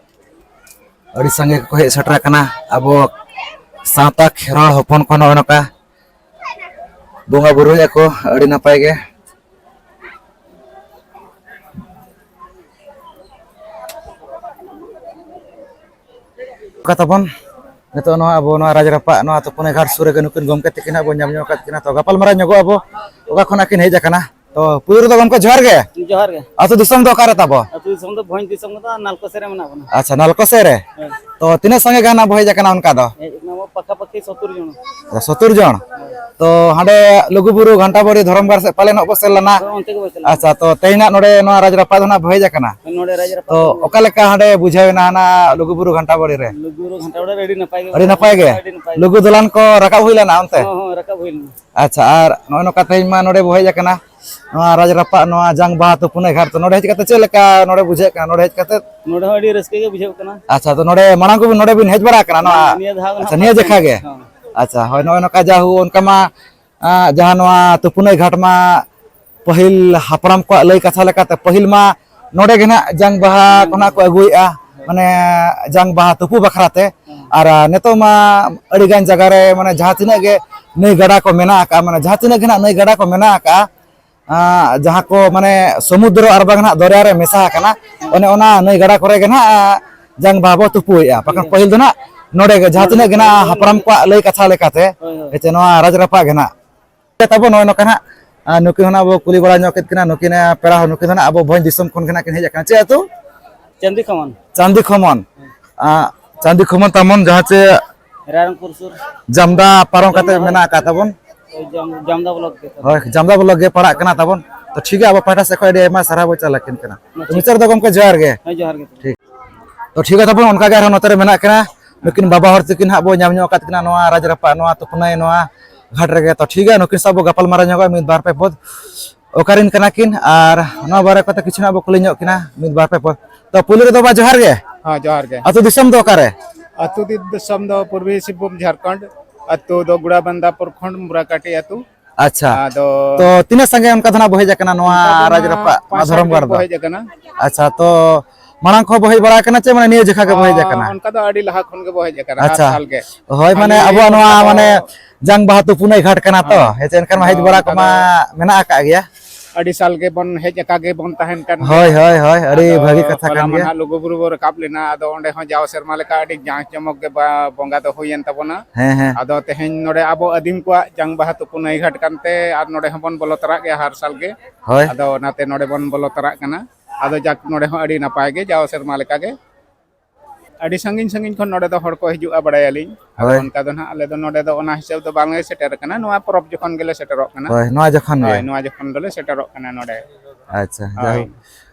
ᱟᱹᱰᱤ ᱥᱟᱸᱜᱮ ᱠᱚᱠᱚ ᱦᱮᱡ ᱥᱮᱴᱮᱨ ᱟᱠᱟᱱᱟ᱾ ᱟᱵᱚ ᱥᱟᱶᱛᱟ ᱠᱷᱮᱨᱣᱟᱲ ᱦᱚᱯᱚᱱ ᱠᱚ ᱱᱚᱜᱼᱚ ᱱᱚᱝᱠᱟ ᱵᱚᱸᱜᱟ ᱵᱩᱨᱩᱭᱮᱫᱼᱟ ᱠᱚ, ᱟᱹᱰᱤ ᱱᱟᱯᱟᱭ ᱜᱮ᱾ ᱠᱟᱛᱷᱟ ᱵᱚᱱ ᱱᱤᱛᱚᱜ ᱱᱚᱣᱟ ᱟᱵᱚ ᱱᱚᱣᱟ ᱨᱟᱡᱽ ᱨᱟᱯᱟᱜ ᱱᱚᱣᱟ ᱛᱩᱯᱩᱱ ᱜᱷᱟᱴ ᱥᱩᱨ ᱨᱮᱜᱮ ᱱᱩᱠᱤᱱ ᱜᱚᱢᱠᱮ ᱛᱟᱹᱠᱤᱱ ᱦᱟᱸᱜ ᱵᱚᱱ ᱧᱟᱢ ᱧᱚᱜ ᱟᱠᱟᱫ ᱠᱤᱱᱟ᱾ ᱛᱚ ᱜᱟᱯᱟᱞ ᱢᱟᱨᱟᱣ ᱧᱚᱜᱚᱜ ᱟᱵᱚ ᱚᱠᱟ ᱠᱷᱚᱱᱟᱜ ᱠᱤᱱ ᱦᱮᱡ ᱟᱠᱟᱱᱟ᱾ ᱛᱚ ᱯᱩᱭᱞᱩ ᱨᱮᱫᱚ ᱜᱚᱢᱠᱮ ᱡᱚᱦᱟᱨ ᱜᱮ᱾ ᱡᱚᱦᱟᱨ ᱜᱮ᱾ ᱟᱹᱛᱩ ᱫᱤᱥᱚᱢ ᱫᱚ ᱚᱠᱟᱨᱮ ᱛᱟᱵᱚ? ᱟᱹᱛᱩ ᱫᱤᱥᱚᱢ ᱫᱚ ᱵᱷᱚᱸᱡᱽ ᱫᱤᱥᱚᱢ ᱠᱚᱫᱚ ᱱᱟᱞᱠᱳ ᱥᱮᱫ ᱨᱮ ᱢᱮᱱᱟᱜ ᱵᱚᱱᱟ᱾ ᱟᱪᱪᱷᱟ, ᱱᱟᱞᱠᱳ ᱥᱮᱫ ᱨᱮ᱾ ᱦᱮᱸ᱾ ᱛᱚ ᱛᱤᱱᱟᱹᱜ ᱥᱟᱸᱜᱮ ᱜᱟᱱ ᱦᱟᱸᱜ ᱵᱚ ᱦᱮᱡ ᱟᱠᱟᱱᱟ ᱚᱱᱠᱟ ᱫᱚ? ᱦᱮᱡ ᱟᱠᱟᱱᱟ ᱵᱚ ᱯᱟᱠᱟ ᱯᱟᱠᱤ ᱥᱚᱛᱛᱚᱨ ᱡᱚᱱ᱾ ᱟᱪᱪᱷᱟ, ᱥᱚᱛᱛᱚᱨ ᱡᱚᱱ᱾ ᱦᱮᱸ᱾ ᱛᱚ ᱦᱟᱸᱰᱮ ᱞᱩᱜᱩᱵᱩᱨᱩ ᱜᱷᱟᱱᱴᱟ ᱵᱟᱲᱮ ᱫᱷᱚᱨᱚᱢ ᱜᱟᱲ ᱥᱮᱫ ᱯᱟᱞᱮᱱᱚᱜ ᱵᱚ ᱥᱮᱱ ᱞᱮᱱᱟ? ᱦᱮᱸ, ᱚᱱᱛᱮ ᱜᱮᱵᱚ ᱪᱟᱞᱟᱜᱼᱟ᱾ ᱟᱪᱪᱷᱟ, ᱛᱚ ᱛᱮᱦᱮᱧ ᱦᱟᱸᱜ ᱱᱚᱰᱮ ᱱᱚᱣᱟ ᱨᱟᱡᱽ ᱨᱟᱯᱟᱜ ᱫᱚ ᱦᱟᱸᱜ ᱵᱚ ᱦᱮᱡ ᱟᱠᱟᱱᱟ᱾ ᱦᱮᱸ, ᱱᱚᱰᱮ ᱨᱟᱡᱽ ᱨᱟᱯᱟᱜ ᱛᱚ ᱫᱚ ᱦᱩᱭᱩᱜᱼᱟ᱾ ᱚᱠᱟ ᱞᱮᱠᱟ ᱦᱟᱸᱰᱮ ᱵᱩᱡᱷᱟᱹᱣ ᱮᱱᱟ ᱦᱟᱱᱟ ᱞᱩᱜᱩᱵᱩᱨᱩ ᱜᱷᱟᱱᱴᱟ ᱵᱟᱲᱮ ᱨᱮ? ᱞᱩᱜᱩᱵᱩᱨᱩ ᱜᱷᱟᱱᱴᱟ ᱵᱟᱲᱮ ᱨᱮ ᱟᱹᱰᱤ ᱱᱟᱯᱟᱭ ᱜᱮ ᱟᱹᱰᱤ ᱵᱩᱡᱷᱟᱹᱣ ᱱᱟᱯᱟᱭ ᱮᱱᱟ᱾ ᱜᱮ? ᱟᱹᱰᱤ ᱱᱟᱯᱟᱭ ᱜᱮ᱾ ᱞᱩᱜᱩ ᱫᱚᱞᱟᱱ ᱠᱚ ᱨᱟᱠᱟᱵ ᱦᱩᱭ ᱞᱮᱱᱟ ᱚᱱᱛᱮ? ᱦᱚᱸ, ᱦᱚᱸ, ᱨᱟᱠᱟᱵ ᱦᱩᱭ ᱞᱮᱱᱟ᱾ ᱟᱪᱪᱷᱟ, ᱟᱨ ᱱᱚᱜᱼᱚᱭ ᱱᱚᱝᱠᱟ ᱛᱮᱦᱮᱧ ᱢᱟ ᱱᱚᱰᱮ ᱵᱚ ᱦᱮᱡ ᱟᱠᱟᱱᱟ, ᱱᱚᱣᱟ ᱨᱟᱡᱽ ᱨᱟᱯᱟᱜ, ᱱᱚᱣᱟ ᱡᱟᱝ ᱵᱟᱦᱟ ᱛᱩᱯᱩᱱᱟᱹᱭ ᱜᱷᱟᱴ, ᱛᱚ ᱱᱚᱰᱮ ᱦᱮᱡ ᱠᱟᱛᱮ ᱪᱮᱫ ᱞᱮᱠᱟ ᱱᱚᱰᱮ ᱵᱩᱡᱷᱟᱹᱜ ᱠᱟᱱᱟ ᱱᱚᱰᱮ ᱦᱮᱡ ᱠᱟᱛᱮ? ᱱᱚᱰᱮ ᱦᱚᱸ ᱟᱹᱰᱤ ᱨᱟᱹᱥᱠᱟᱹ ᱜᱮ ᱵᱩᱡᱷᱟᱹᱜ ᱠᱟᱱᱟ᱾ ᱟᱪᱪᱷᱟ, ᱛᱚ ᱱᱚᱰᱮ ᱢᱟᱲᱟᱝ ᱠᱚ ᱱᱚᱰᱮ ᱵᱤᱱ ᱦᱮᱡ ᱵᱟᱲᱟ ᱟᱠᱟᱱᱟ ᱱᱚᱣᱟ? ᱦᱮᱸ, ᱱᱤᱭᱟᱹ ᱫᱷᱟᱣ ᱜᱮ ᱟᱪᱪᱷᱟ, ᱱᱟᱦᱟᱜ ᱱᱤᱭᱟᱹ first ᱡᱮᱠᱷᱟ time᱾ ᱜᱮ? ᱦᱮᱸ᱾ ᱟᱪᱪᱷᱟ, ᱦᱳᱭ, ᱱᱚᱜᱼᱚᱭ ᱱᱚᱝᱠᱟ ᱡᱟᱦᱳ ᱚᱱᱠᱟ ᱢᱟ, ᱟᱸ, ᱡᱟᱦᱟᱸ ᱱᱚᱣᱟ ᱛᱩᱯᱩᱱᱟᱹᱭ ᱜᱷᱟᱴ ᱢᱟ ᱯᱟᱹᱦᱤᱞ ᱦᱟᱯᱲᱟᱢ ᱠᱚᱣᱟᱜ ᱞᱟᱹᱭ ᱠᱟᱛᱷᱟ ᱞᱮᱠᱟᱛᱮ ᱯᱟᱹᱦᱤᱞ ᱢᱟ ᱱᱚᱰᱮ ᱜᱮ ᱱᱟᱦᱟᱜ ᱡᱟᱝ ᱵᱟᱦᱟ ᱠᱚ ᱱᱟᱦᱟᱜ ᱠᱚ ᱟᱹᱜᱩᱭᱮᱫᱼᱟ, ᱢᱟᱱᱮ ᱡᱟᱝ ᱵᱟᱦᱟ ᱛᱩᱯᱩ ᱵᱟᱠᱷᱨᱟ ᱛᱮ᱾ ᱦᱮᱸ᱾ ᱟᱨ, ᱟᱸ, ᱱᱤᱛᱚᱜ ᱢᱟ ᱟᱹᱰᱤ ᱜᱟᱱ ᱡᱟᱭᱜᱟ ᱨᱮ ᱢᱟᱱᱮ ᱡᱟᱦᱟᱸ ᱛᱤᱱᱟᱹᱜ ᱜᱮ ᱱᱟᱹᱭ ᱜᱟᱰᱟ ᱠᱚ ᱢᱮᱱᱟᱜ ᱟᱠᱟᱫᱼᱟ, ᱢᱟᱱᱮ ᱡᱟᱦᱟᱸ ᱛᱤᱱᱟᱹᱜ ᱜᱮ ᱱᱟᱦᱟᱜ ᱱᱟᱹᱭ ᱜᱟᱰᱟ ᱠᱚ ᱢᱮᱱᱟᱜ ᱟᱠᱟᱫᱼᱟ, ᱟᱸ, ᱡᱟᱦᱟᱸ ᱠᱚ ᱢᱟᱱᱮ ᱥᱚᱢᱩᱫᱨᱚ ᱟᱨ ᱵᱟᱝ ᱱᱟᱦᱟᱜ ᱫᱚᱨᱭᱟ ᱨᱮ ᱢᱮᱥᱟ ᱟᱠᱟᱱᱟ, ᱚᱱᱮ ᱚᱱᱟ ᱱᱟᱹᱭ ᱜᱟᱰᱟ ᱠᱚᱨᱮ ᱜᱮ ᱱᱟᱦᱟᱜ ᱡᱟᱝ ᱵᱟᱦᱟ ᱵᱚ ᱛᱩᱯᱩᱭᱮᱫᱼᱟ᱾ ᱵᱟᱠᱷᱟᱱ ᱦᱮᱸ᱾ ᱯᱟᱹᱦᱤᱞ ᱫᱚ ᱱᱟᱦᱟᱜ ᱱᱚᱰᱮ ᱜᱮ ᱡᱟᱦᱟᱸ ᱱᱚᱰᱮ ᱛᱤᱱᱟᱹᱜ ᱜᱮ ᱜᱮ ᱱᱟᱦᱟᱜ ᱯᱟᱹᱦᱤᱞ ᱫᱚ ᱦᱟᱯᱲᱟᱢ ᱱᱚᱰᱮ ᱠᱚᱣᱟᱜ ᱞᱟᱹᱭ ᱠᱟᱛᱷᱟ ᱞᱮᱠᱟᱛᱮ, ᱦᱳᱭ, ᱦᱳᱭ᱾ ᱦᱮᱸ ᱪᱮ, ᱱᱚᱣᱟ ᱨᱟᱡᱽ ᱨᱟᱯᱟᱜ ᱜᱮ ᱱᱟᱦᱟᱜ᱾ ᱛᱟᱵᱚ ᱱᱚᱜᱼᱚᱭ ᱱᱚᱝᱠᱟ ᱱᱟᱦᱟᱜ, ᱟᱨ ᱱᱩᱠᱤᱱ ᱦᱚᱸ ᱱᱟᱦᱟᱜ ᱟᱵᱚ ᱠᱩᱞᱤ ᱵᱟᱲᱟ ᱧᱚᱜ ᱠᱮᱫ ᱠᱤᱱᱟ, ᱱᱩᱠᱤᱱ ᱯᱮᱲᱟ ᱦᱚᱲ ᱱᱩᱠᱤᱱ ᱫᱚ ᱱᱟᱦᱟᱜ ᱟᱵᱚ ᱵᱷᱚᱸᱡᱽ ᱫᱤᱥᱚᱢ ᱠᱷᱚᱱ ᱜᱮ ᱱᱟᱦᱟᱜ ᱠᱤᱱ ᱦᱮᱡ ᱟᱠᱟᱱᱟ᱾ ᱪᱮᱫ ᱟᱹᱛᱩ? ᱪᱟᱱᱫᱤ ᱠᱷᱚᱢᱚᱱ᱾ ᱪᱟᱱᱫᱤ ᱠᱷᱚᱢᱚᱱ᱾ ᱦᱮᱸ᱾ ᱟᱸ, ᱪᱟᱱᱫᱤ ᱠᱷᱚᱢᱚᱱ ᱛᱟᱵᱚᱱ ᱡᱟᱦᱟᱸ ᱪᱮ ᱨᱟᱭᱨᱚᱝᱯᱩᱨ ᱥᱩᱨ᱾ ᱡᱟᱢᱫᱟ ᱯᱟᱨᱚᱢ ᱠᱟᱛᱮ ᱡᱟᱢᱫᱟ ᱢᱮᱱᱟᱜ ᱟᱠᱟᱫ ᱛᱟᱵᱚᱱ᱾ ᱳᱭ ᱡᱟᱢ-, ᱡᱟᱢᱫᱟ ᱵᱞᱚᱠ ᱜᱮ ᱛᱟᱵᱚᱱ᱾ ᱦᱳᱭ, ᱡᱟᱢᱫᱟ ᱵᱞᱚᱠ ᱜᱮ ᱯᱟᱲᱟᱜ ᱠᱟᱱᱟ ᱛᱟᱵᱚᱱ᱾ ᱛᱚ ᱴᱷᱤᱠ ᱜᱮᱭᱟ, ᱟᱵᱚ ᱯᱟᱦᱴᱟ ᱥᱮᱫ ᱠᱷᱚᱱ ᱟᱹᱰᱤ ᱟᱭᱢᱟ ᱥᱟᱨᱦᱟᱣ ᱵᱚ ᱪᱟᱞ ᱟᱹᱠᱤᱱ ᱠᱟᱱᱟ᱾ ᱦᱮᱸ, ᱛᱚ ᱴᱷᱤᱠ᱾ ᱢᱩᱪᱟᱹᱫ ᱨᱮᱫᱚ ᱜᱚᱢᱠᱮ ᱡᱚᱦᱟᱨ ᱜᱮ᱾ ᱦᱮᱸ, ᱡᱚᱦᱟᱨ ᱜᱮ᱾ ᱴᱷᱤᱠ᱾ ᱛᱚ ᱴᱷᱤᱠ ᱜᱮᱭᱟ ᱛᱟᱵᱚᱱ, ᱚᱱᱠᱟ ᱜᱮ ᱟᱨᱦᱚᱸ ᱱᱚᱛᱮ ᱨᱮ ᱢᱮᱱᱟᱜ ᱠᱤᱱᱟ᱾ ᱱᱩᱠᱤᱱ ᱵᱟᱵᱟ ᱦᱚᱲ ᱛᱟᱹᱠᱤᱱ ᱦᱟᱸᱜ ᱵᱚ ᱧᱟᱢ ᱧᱚᱜ ᱟᱠᱟᱫ ᱠᱤᱱᱟ ᱱᱚᱣᱟ ᱨᱟᱡᱽ ᱨᱟᱯᱟᱜ, ᱱᱚᱣᱟ ᱛᱩᱯᱱᱟᱹᱭ, ᱱᱚᱣᱟ ᱜᱷᱟᱴ ᱨᱮᱜᱮ᱾ ᱛᱚ ᱴᱷᱤᱠ ᱜᱮᱭᱟ, ᱱᱩᱠᱤᱱ ᱥᱟᱶ ᱵᱚ ᱜᱟᱯᱟᱞ ᱢᱟᱨᱟᱣ ᱧᱚᱜᱚᱜᱼᱟ ᱢᱤᱫ ᱵᱟᱨ ᱯᱮ ᱯᱚᱫ᱾ ᱚᱠᱟᱨᱮᱱ ᱠᱟᱱᱟ ᱠᱤᱱ ᱟᱨ ᱱᱚᱣᱟ ᱵᱟᱨᱮ ᱠᱚᱛᱮ ᱠᱤᱪᱷᱩ ᱱᱟᱜ ᱵᱚ ᱠᱩᱞᱤ ᱧᱚᱜ ᱠᱤᱱᱟ ᱢᱤᱫ ᱵᱟᱨ ᱯᱮ ᱯᱚᱫ᱾ ᱛᱚ ᱯᱩᱭᱞᱩ ᱨᱮᱫᱚ ᱵᱟ ᱡᱚᱦᱟᱨ ᱜᱮ᱾ ᱦᱮᱸ, ᱡᱚᱦᱟᱨ ᱜᱮ᱾ ᱟᱹᱛᱩ ᱫᱤᱥᱚᱢ ᱫᱚ ᱚᱠᱟᱨᱮ? ᱟᱹᱛᱩ ᱫᱤ-, ᱫᱤᱥᱚᱢ ᱫᱚ ᱯᱩᱨᱵᱤ ᱥᱤᱝᱵᱷᱩᱢ, ᱡᱷᱟᱲᱠᱷᱚᱸᱰ᱾ ᱟᱹᱛᱩ ᱫᱚ ᱜᱩᱲᱟᱵᱟᱱᱫᱟ ᱯᱨᱚᱠᱷᱚᱸᱰ, ᱢᱩᱨᱟᱠᱟᱴᱤ ᱟᱹᱛᱩ᱾ ᱟᱪᱪᱷᱟ᱾ ᱟᱫᱚ ᱛᱚ ᱛᱤᱱᱟᱹᱜ ᱥᱟᱸᱜᱮ ᱚᱱᱠᱟ ᱫᱚ ᱱᱟᱜ ᱵᱚ ᱦᱮᱡ ᱟᱠᱟᱱᱟ ᱱᱚᱣᱟ ᱚᱱᱠᱟ ᱫᱚ ᱨᱟᱡᱽ ᱱᱟᱜ ᱨᱟᱯᱟᱜ, ᱱᱚᱣᱟ ᱯᱟᱸᱪ ᱫᱷᱚᱨᱚᱢ ᱥᱟᱛ ᱜᱟᱲ ᱫᱤᱱ ᱠᱚ ᱫᱚ? ᱦᱮᱡ ᱟᱠᱟᱱᱟ᱾ ᱟᱪᱪᱷᱟ, ᱛᱚ ᱢᱟᱲᱟᱝ ᱠᱷᱚᱱ ᱵᱚ ᱦᱮᱡ ᱵᱟᱲᱟ ᱟᱠᱟᱱᱟ ᱪᱮ ᱢᱟᱱᱮ ᱱᱤᱭᱟᱹ ᱡᱚᱠᱷᱟ ᱜᱮᱵᱚ ᱦᱮᱡ ᱟᱠᱟᱱᱟ? ᱚᱱᱠᱟ ᱫᱚ ᱟᱹᱰᱤ ᱞᱟᱦᱟ ᱠᱷᱚᱱ ᱜᱮᱵᱚ ᱦᱮᱡ ᱟᱠᱟᱱᱟ, ᱦᱟᱨ ᱟᱪᱪᱷᱟ᱾ ᱥᱟᱞ ᱜᱮ᱾ ᱦᱳᱭ, ᱢᱟᱱᱮ ᱠᱷᱟᱹᱞᱤ ᱟᱵᱚᱣᱟᱜ ᱱᱚᱣᱟ ᱚᱱᱠᱟ ᱫᱚ ᱢᱟᱱᱮ ᱡᱟᱝ ᱵᱟᱦᱟ ᱛᱩᱯᱩᱱ ᱟᱹᱭ ᱜᱷᱟᱴ ᱠᱟᱱᱟ ᱛᱚ, ᱦᱮᱸ᱾ ᱦᱮᱸ ᱪᱮ, ᱮᱱᱠᱷᱟᱱ ᱢᱟ ᱟᱫᱚ ᱦᱮᱡ ᱵᱟᱲᱟ ᱚᱱᱠᱟ ᱠᱚᱢᱟ ᱫᱚ ᱢᱮᱱᱟᱜ ᱟᱠᱟᱫ ᱜᱮᱭᱟ᱾ ᱟᱹᱰᱤ ᱥᱟᱞ ᱜᱮᱵᱚᱱ ᱦᱮᱡ ᱟᱠᱟ ᱜᱮᱵᱚᱱ ᱛᱟᱦᱮᱱ ᱠᱟᱱ ᱦᱳᱭ, ᱜᱮᱭᱟ᱾ ᱦᱳᱭ, ᱦᱳᱭ, ᱟᱹᱰᱤ ᱟᱫᱚ ᱵᱷᱟᱹᱜᱤ ᱠᱟᱛᱷᱟ ᱦᱚᱞᱟ ᱠᱟᱱ ᱢᱟ ᱜᱮᱭᱟ᱾ ᱱᱟᱦᱟᱜ ᱞᱩᱜᱩᱵᱩᱨᱩ ᱵᱚ ᱨᱟᱠᱟᱵ ᱞᱮᱱᱟ, ᱟᱫᱚ ᱚᱸᱰᱮ ᱦᱚᱸ ᱡᱟᱣ ᱥᱮᱨᱢᱟ ᱞᱮᱠᱟ ᱟᱹᱰᱤ ᱡᱟᱸᱠ ᱡᱚᱢᱚᱠ ᱜᱮ ᱵᱟ-, ᱵᱚᱸᱜᱟ ᱫᱚ ᱦᱩᱭᱮᱱ ᱛᱟᱵᱚᱱᱟ᱾ ᱦᱮᱸ, ᱦᱮᱸ᱾ ᱟᱫᱚ ᱛᱮᱦᱮᱧ ᱱᱚᱰᱮ ᱟᱵᱚ ᱟᱹᱫᱤᱢ ᱠᱚᱣᱟᱜ ᱡᱟᱝ ᱵᱟᱦᱟ ᱛᱩᱯᱩ ᱱᱟᱹᱭ ᱜᱷᱟᱴ ᱠᱟᱱᱛᱮ ᱟᱨ ᱱᱚᱰᱮ ᱦᱚᱸᱵᱚᱱ ᱵᱚᱞᱚ ᱛᱚᱨᱟᱜ ᱜᱮᱭᱟ ᱦᱟᱨ ᱥᱟᱞ ᱜᱮ᱾ ᱦᱳᱭ᱾ ᱟᱫᱚ ᱚᱱᱟᱛᱮ ᱱᱚᱰᱮ ᱵᱚᱱ ᱵᱚᱞᱚ ᱛᱚᱨᱟᱜ ᱠᱟᱱᱟ᱾ ᱟᱫᱚ ᱡᱟᱠ, ᱱᱚᱰᱮ ᱦᱚᱸ ᱟᱹᱰᱤ ᱱᱟᱯᱟᱭ ᱜᱮ, ᱡᱟᱣ ᱥᱮᱨᱢᱟ ᱞᱮᱠᱟ ᱜᱮ᱾ ᱟᱹᱰᱤ ᱥᱟᱺᱜᱤᱧ ᱥᱟᱺᱜᱤᱧ ᱠᱷᱚᱱ ᱱᱚᱰᱮ ᱫᱚ ᱦᱚᱲ ᱠᱚ ᱦᱤᱡᱩᱜᱼᱟ, ᱵᱟᱲᱟᱭᱟᱞᱤᱧ᱾ ᱟᱫᱚ ᱦᱳᱭ᱾ ᱚᱱᱠᱟ ᱫᱚ ᱱᱟᱦᱟᱜ ᱟᱞᱮ ᱫᱚ ᱱᱚᱰᱮ ᱫᱚ ᱚᱱᱟ ᱦᱤᱥᱟᱹᱵ ᱫᱚ ᱵᱟᱝᱞᱮ ᱥᱮᱴᱮᱨ ᱟᱠᱟᱱᱟ, ᱱᱚᱣᱟ ᱯᱚᱨᱚᱵᱽ ᱡᱚᱠᱷᱚᱱ ᱜᱮᱞᱮ ᱥᱮᱴᱮᱨᱚᱜ ᱠᱟᱱᱟ᱾ ᱦᱳᱭ, ᱱᱚᱣᱟ ᱡᱚᱠᱷᱚᱱ ᱜᱮ᱾ ᱦᱳᱭ, ᱱᱚᱣᱟ ᱡᱚᱠᱷᱚᱱ ᱫᱚᱞᱮ ᱥᱮᱴᱮᱨᱚᱜ ᱠᱟᱱᱟ ᱱᱚᱰᱮ᱾ ᱟᱪᱪᱷᱟ, ᱦᱳᱭ᱾ ᱡᱟᱭᱦᱳᱠ,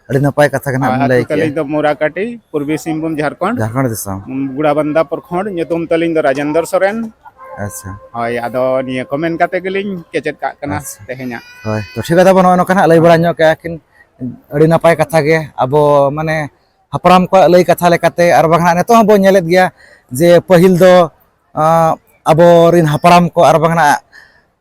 ᱟᱹᱰᱤ ᱱᱟᱯᱟᱭ ᱠᱟᱛᱷᱟ ᱜᱮ ᱱᱟᱦᱟᱜ ᱦᱳᱭ, ᱵᱤᱱ ᱞᱟᱹᱭ ᱟᱹᱛᱩ ᱠᱮᱜᱼᱟ᱾ ᱛᱟᱹᱞᱤᱧ ᱫᱚ ᱢᱳᱨᱟᱠᱟᱴᱤ, ᱯᱩᱨᱵᱤ ᱥᱤᱝᱵᱷᱩᱢ, ᱡᱷᱟᱲᱠᱷᱚᱸᱰ᱾ ᱡᱷᱟᱲᱠᱷᱚᱸᱰ ᱫᱤᱥᱚᱢ᱾ ᱜᱩᱲᱟᱵᱟᱱᱫᱟ ᱯᱨᱚᱠᱷᱚᱸᱰ, ᱧᱩᱛᱩᱢ ᱛᱟᱹᱞᱤᱧ ᱫᱚ ᱨᱟᱡᱮᱱᱫᱨᱚ ᱥᱚᱨᱮᱱ᱾ ᱟᱪᱪᱷᱟ᱾ ᱦᱳᱭ, ᱟᱫᱚ ᱱᱤᱭᱟᱹ ᱠᱚ ᱢᱮᱱ ᱠᱟᱛᱮ ᱜᱮᱞᱤᱧ ᱠᱮᱪᱮᱫ ᱠᱟᱜ ᱠᱟᱱᱟ ᱟᱪᱪᱷᱟ᱾ ᱛᱮᱦᱮᱧᱟᱜ᱾ ᱦᱳᱭ, ᱛᱚ ᱴᱷᱤᱠ ᱜᱮᱭᱟ, ᱛᱟᱵᱚᱱ ᱱᱚᱜᱼᱚᱭ ᱱᱚᱝᱠᱟ ᱱᱟᱦᱟᱜ ᱞᱟᱹᱭ ᱵᱟᱲᱟ ᱦᱳᱭ᱾ ᱧᱚᱜ ᱠᱮᱜᱼᱟ ᱠᱤᱱ, ᱟᱹᱰᱤ ᱱᱟᱯᱟᱭ ᱠᱟᱛᱷᱟ ᱜᱮ᱾ ᱟᱵᱚ ᱢᱟᱱᱮ ᱦᱟᱯᱲᱟᱢ ᱠᱚᱣᱟᱜ ᱞᱟᱹᱭ ᱠᱟᱛᱷᱟ ᱞᱮᱠᱟᱛᱮ, ᱟᱨ ᱵᱟᱝ ᱱᱟᱦᱟᱜ ᱱᱤᱛᱚᱜ ᱦᱚᱸᱵᱚᱱ ᱧᱮᱞᱮᱫ ᱜᱮᱭᱟ ᱡᱮ ᱯᱟᱹᱦᱤᱞ ᱫᱚ, ᱟᱸ, ᱟᱵᱚᱨᱤᱱ ᱦᱟᱯᱲᱟᱢ ᱠᱚ ᱟᱨ ᱵᱟᱝ ᱱᱟᱦᱟᱜ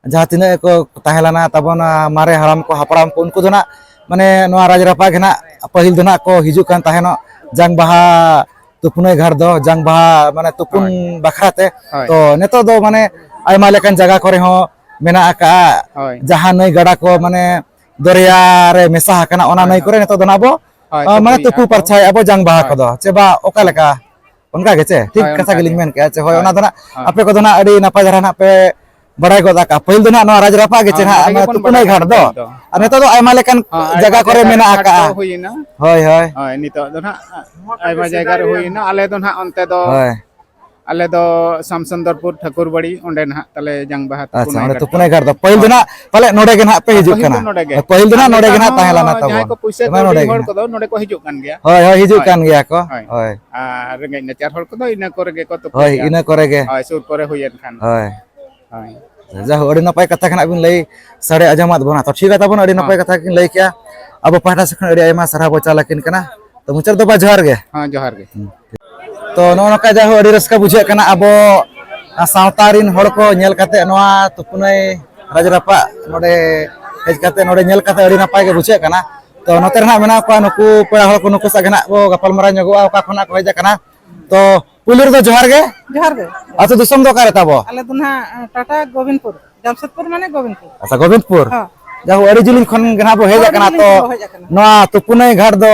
ᱡᱟᱦᱟᱸ ᱛᱤᱱᱟᱹᱜ ᱠᱚ ᱛᱟᱦᱮᱸ ᱞᱮᱱᱟ ᱛᱟᱵᱚᱱ, ᱟᱸ, ᱢᱟᱨᱮ ᱦᱟᱲᱟᱢ ᱠᱚ, ᱦᱟᱯᱲᱟᱢ ᱠᱚ, ᱩᱱᱠᱩ ᱫᱚ ᱱᱟᱦᱟᱜ ᱢᱟᱱᱮ ᱱᱚᱣᱟ ᱨᱟᱡᱽ ᱨᱟᱯᱟᱜ ᱜᱮ ᱱᱟᱦᱟᱜ ᱯᱟᱹᱦᱤᱞ ᱫᱚ ᱱᱟᱦᱟᱜ ᱠᱚ ᱦᱤᱡᱩᱜ ᱠᱟᱱ ᱛᱟᱦᱮᱱᱚᱜ ᱡᱟᱝ ᱵᱟᱦᱟ ᱛᱩᱯᱩᱱᱟᱹᱭ ᱜᱷᱟᱴ ᱫᱚ, ᱡᱟᱝ ᱵᱟᱦᱟ ᱢᱟᱱᱮ ᱛᱩᱯᱩᱱ ᱦᱳᱭ᱾ ᱵᱟᱠᱷᱨᱟ ᱛᱮ᱾ ᱦᱳᱭ᱾ ᱛᱚ ᱱᱤᱛᱚᱜ ᱫᱚ ᱢᱟᱱᱮ ᱟᱭᱢᱟ ᱞᱮᱠᱟᱱ ᱡᱟᱭᱜᱟ ᱠᱚᱨᱮ ᱦᱚᱸ ᱢᱮᱱᱟᱜ ᱟᱠᱟᱜᱼᱟ᱾ ᱦᱳᱭ᱾ ᱡᱟᱦᱟᱸ ᱱᱟᱹᱭ ᱜᱟᱰᱟ ᱠᱚ ᱢᱟᱱᱮ ᱫᱚᱨᱭᱟ ᱨᱮ ᱢᱮᱥᱟ ᱟᱠᱟᱱᱟ, ᱚᱱᱟ ᱦᱳᱭ, ᱱᱟᱹᱭ ᱦᱳᱭ᱾ ᱠᱚᱨᱮ ᱱᱤᱛᱚᱜ ᱫᱚ ᱱᱟᱦᱟᱜ ᱟᱵᱚ, ᱦᱳᱭ, ᱟᱸ, ᱢᱟᱱᱮ ᱛᱩᱯᱩᱭᱮᱫᱼᱟ ᱛᱩᱯᱩ ᱠᱚ᱾ ᱯᱟᱨᱪᱷᱟᱭᱮᱫᱼᱟ ᱵᱚ ᱡᱟᱝ ᱵᱟᱦᱟ ᱦᱳᱭ᱾ ᱠᱚᱫᱚ, ᱪᱮ ᱵᱟ ᱚᱠᱟ ᱦᱳᱭ᱾ ᱞᱮᱠᱟ? ᱚᱱᱠᱟ ᱜᱮ ᱪᱮ? ᱴᱷᱤᱠ ᱦᱳᱭ, ᱠᱟᱛᱷᱟ ᱚᱱᱠᱟ ᱜᱮᱞᱤᱧ ᱜᱮ᱾ ᱢᱮᱱ ᱠᱮᱜᱼᱟ, ᱪᱮ ᱦᱳᱭ, ᱦᱳᱭ᱾ ᱚᱱᱟ ᱫᱚ ᱱᱟᱜ ᱦᱳᱭ᱾ ᱟᱯᱮ ᱠᱚᱫᱚ ᱱᱟᱜ ᱟᱹᱰᱤ ᱱᱟᱯᱟᱭ ᱫᱷᱟᱨᱟ ᱱᱟᱜ ᱯᱮ ᱵᱟᱲᱟᱭ ᱜᱚᱫ ᱟᱠᱟᱜᱼᱟ᱾ ᱯᱟᱹᱦᱤᱞ ᱫᱚ ᱱᱟᱜ ᱱᱚᱣᱟ ᱨᱟᱡᱽ ᱨᱟᱯᱟᱜ ᱜᱮ ᱪᱮ ᱦᱳᱭ, ᱱᱟᱜ ᱱᱚᱰᱮ ᱢᱟᱱᱮ ᱜᱮᱵᱚᱱ ᱛᱩᱯᱩᱱᱟᱹᱭ ᱵᱟᱲᱟᱭᱟ ᱜᱷᱟᱴ ᱫᱚ᱾ ᱯᱟᱹᱦᱤᱞ ᱫᱚ᱾ ᱟᱨ ᱱᱤᱛᱚᱜ ᱫᱚ ᱟᱭᱢᱟ ᱞᱮᱠᱟᱱ ᱦᱳᱭ, ᱡᱟᱭᱜᱟ ᱟᱭᱢᱟ ᱠᱚᱨᱮ ᱡᱟᱭᱜᱟ ᱢᱮᱱᱟᱜ ᱜᱷᱟᱴ ᱠᱚ ᱟᱠᱟᱜᱼᱟ᱾ ᱦᱩᱭᱮᱱᱟ᱾ ᱦᱳᱭ, ᱦᱳᱭ᱾ ᱦᱳᱭ, ᱱᱤᱛᱚᱜ ᱫᱚ ᱱᱟᱜ ᱟᱭᱢᱟ ᱡᱟᱭᱜᱟ ᱨᱮ ᱦᱩᱭᱮᱱᱟ᱾ ᱟᱞᱮ ᱫᱚ ᱱᱟᱜ ᱚᱱᱛᱮ ᱫᱚ, ᱦᱳᱭ᱾ ᱟᱞᱮ ᱫᱚ ᱥᱟᱢᱥᱚᱱᱫᱚᱨᱯᱩᱨ ᱴᱷᱟᱹᱠᱩᱨᱵᱟᱲᱤ, ᱚᱸᱰᱮ ᱱᱟᱜ ᱛᱟᱞᱮ ᱡᱟᱝ ᱵᱟᱦᱟ ᱟᱪᱪᱷᱟ, ᱛᱩᱯᱩᱱᱟᱹᱭ ᱚᱸᱰᱮ ᱜᱷᱟᱴ ᱫᱚ᱾ ᱛᱩᱯᱩᱱᱟᱹᱭ ᱜᱷᱟᱴ ᱫᱚ᱾ ᱯᱟᱹᱦᱤᱞ ᱫᱚ ᱦᱳᱭ᱾ ᱱᱟᱜ ᱯᱟᱞᱮ ᱱᱚᱰᱮ ᱜᱮ ᱱᱟᱜ ᱯᱮ ᱟᱨ ᱦᱤᱡᱩᱜ ᱯᱟᱹᱦᱤᱞ ᱫᱚ ᱠᱟᱱᱟ᱾ ᱱᱚᱰᱮ ᱜᱮ᱾ ᱯᱟᱹᱦᱤᱞ ᱫᱚ ᱟᱨ ᱱᱟᱜ ᱱᱚᱰᱮ ᱱᱮᱛᱟᱨ ᱜᱮ ᱱᱟᱜ ᱦᱚᱸ ᱛᱟᱦᱮᱸ ᱞᱮᱱᱟ ᱡᱟᱦᱟᱸᱭ ᱛᱟᱵᱚᱱ᱾ ᱠᱚ ᱯᱩᱭᱥᱟᱹ ᱛᱚᱵᱮ ᱠᱟᱹᱣᱰᱤ ᱱᱚᱰᱮ ᱜᱮ ᱦᱚᱲ ᱱᱟᱜ᱾ ᱠᱚᱫᱚ ᱱᱚᱰᱮ ᱠᱚ ᱦᱤᱡᱩᱜ ᱠᱟᱱ ᱜᱮᱭᱟ᱾ ᱦᱳᱭ, ᱦᱳᱭ, ᱦᱤᱡᱩᱜ ᱦᱳᱭ᱾ ᱠᱟᱱ ᱜᱮᱭᱟ ᱠᱚ᱾ ᱦᱳᱭ᱾ ᱦᱳᱭ᱾ ᱟᱨ ᱨᱮᱸᱜᱮᱡ ᱱᱟᱪᱟᱨ ᱦᱚᱲ ᱠᱚᱫᱚ ᱤᱱᱟᱹ ᱠᱚᱨᱮ ᱜᱮ ᱠᱚ ᱦᱳᱭ, ᱛᱩᱯᱩᱭᱮᱫᱼᱟ᱾ ᱤᱱᱟᱹ ᱠᱚᱨᱮ ᱜᱮ᱾ ᱦᱳᱭ, ᱥᱩᱨ ᱠᱚᱨᱮ ᱦᱩᱭᱮᱱ ᱠᱷᱟᱱ᱾ ᱦᱳᱭ᱾ ᱦᱳᱭ᱾ ᱡᱟᱭᱦᱳᱠ, ᱟᱹᱰᱤ ᱱᱟᱯᱟᱭ ᱠᱟᱛᱷᱟ ᱜᱮ ᱱᱟᱜ ᱵᱤᱱ ᱞᱟᱹᱭ ᱥᱟᱰᱮ ᱟᱸᱡᱚᱢᱟᱫ ᱵᱚᱱᱟ᱾ ᱛᱚ, ᱴᱷᱤᱠ ᱜᱮᱭᱟ ᱛᱟᱵᱚᱱ, ᱟᱹᱰᱤ ᱱᱟᱯᱟᱭ ᱦᱚᱸ᱾ ᱠᱟᱛᱷᱟ ᱜᱮᱵᱤᱱ ᱞᱟᱹᱭ ᱠᱮᱜᱼᱟ᱾ ᱟᱵᱚ ᱯᱟᱦᱴᱟ ᱥᱮᱫ ᱠᱷᱚᱱ ᱟᱹᱰᱤ ᱟᱭᱢᱟ ᱥᱟᱨᱦᱟᱣ ᱵᱚ ᱪᱟᱞ ᱟᱹᱠᱤᱱ ᱠᱟᱱᱟ᱾ ᱛᱚ, ᱢᱩᱪᱟᱹᱫ ᱫᱚ ᱵᱟ ᱡᱚᱦᱟᱨ ᱜᱮ᱾ ᱦᱮᱸ, ᱡᱚᱦᱟᱨ ᱜᱮ᱾ ᱦᱩᱸ᱾ ᱛᱚ, ᱱᱚᱜᱼᱚ ᱱᱚᱝᱠᱟ ᱡᱟᱭᱦᱳᱠ ᱟᱹᱰᱤ ᱨᱟᱹᱥᱠᱟᱹ ᱵᱩᱡᱷᱟᱹᱜ ᱠᱟᱱᱟ ᱟᱵᱚ ᱥᱟᱶᱛᱟ ᱨᱤᱱ ᱦᱚᱲ ᱠᱚ ᱧᱮᱞ ᱠᱟᱛᱮ ᱱᱚᱣᱟ ᱛᱩᱯᱩᱱᱟᱹᱭ ᱨᱟᱡᱽ ᱨᱟᱯᱟᱜ ᱱᱚᱰᱮ ᱦᱮᱡ ᱠᱟᱛᱮ, ᱱᱚᱰᱮ ᱧᱮᱞ ᱠᱟᱛᱮ ᱟᱹᱰᱤ ᱱᱟᱯᱟᱭ ᱜᱮ ᱵᱩᱡᱷᱟᱹᱜ ᱠᱟᱱᱟ᱾ ᱛᱚ ᱱᱚᱛᱮ ᱨᱮ ᱦᱟᱸᱜ ᱢᱮᱱᱟᱜ ᱠᱚᱣᱟ ᱱᱩᱠᱩ ᱯᱮᱲᱟ ᱦᱚᱲ ᱠᱚ, ᱱᱩᱠᱩ ᱥᱟᱶ ᱜᱮ ᱦᱟᱸᱜ ᱵᱚ ᱜᱟᱯᱟᱞ ᱢᱟᱨᱟᱣ ᱧᱚᱜᱚᱜᱼᱟ, ᱚᱠᱟ ᱠᱷᱚᱱᱟᱜ ᱠᱚ ᱦᱮᱡ ᱟᱠᱟᱱᱟ᱾ ᱛᱚ ᱯᱩᱭᱞᱩ ᱨᱮᱫᱚ ᱡᱚᱦᱟᱨ ᱜᱮ᱾ ᱡᱚᱦᱟᱨ ᱜᱮ᱾ ᱟᱹᱛᱩ ᱫᱤᱥᱚᱢ ᱫᱚ ᱚᱠᱟᱨᱮ ᱛᱟᱵᱚ? ᱟᱞᱮ ᱫᱚ ᱱᱟᱦᱟᱜ ᱴᱟᱴᱟ ᱜᱳᱵᱤᱱᱫᱽᱯᱩᱨ, ᱡᱟᱢᱥᱮᱫᱽᱯᱩᱨ ᱢᱟᱱᱮ ᱜᱳᱵᱤᱱᱫᱽᱯᱩᱨ᱾ ᱟᱪᱪᱷᱟ, ᱜᱳᱵᱤᱱᱫᱽᱯᱩᱨ᱾ ᱦᱚᱸ᱾ ᱡᱟᱦᱳ, ᱟᱹᱰᱤ ᱡᱤᱞᱤᱧ ᱠᱷᱚᱱ ᱜᱮ ᱱᱟᱦᱟᱜ ᱵᱚ ᱦᱮᱡ ᱦᱚᱸ, ᱟᱹᱰᱤ ᱟᱠᱟᱱᱟ᱾ ᱡᱤᱞᱤᱧ ᱛᱚ ᱠᱷᱚᱱ ᱵᱚ ᱦᱮᱡ ᱟᱠᱟᱱᱟ᱾ ᱱᱚᱣᱟ ᱛᱩᱯᱩᱱᱟᱹᱭ ᱜᱷᱟᱴ ᱫᱚ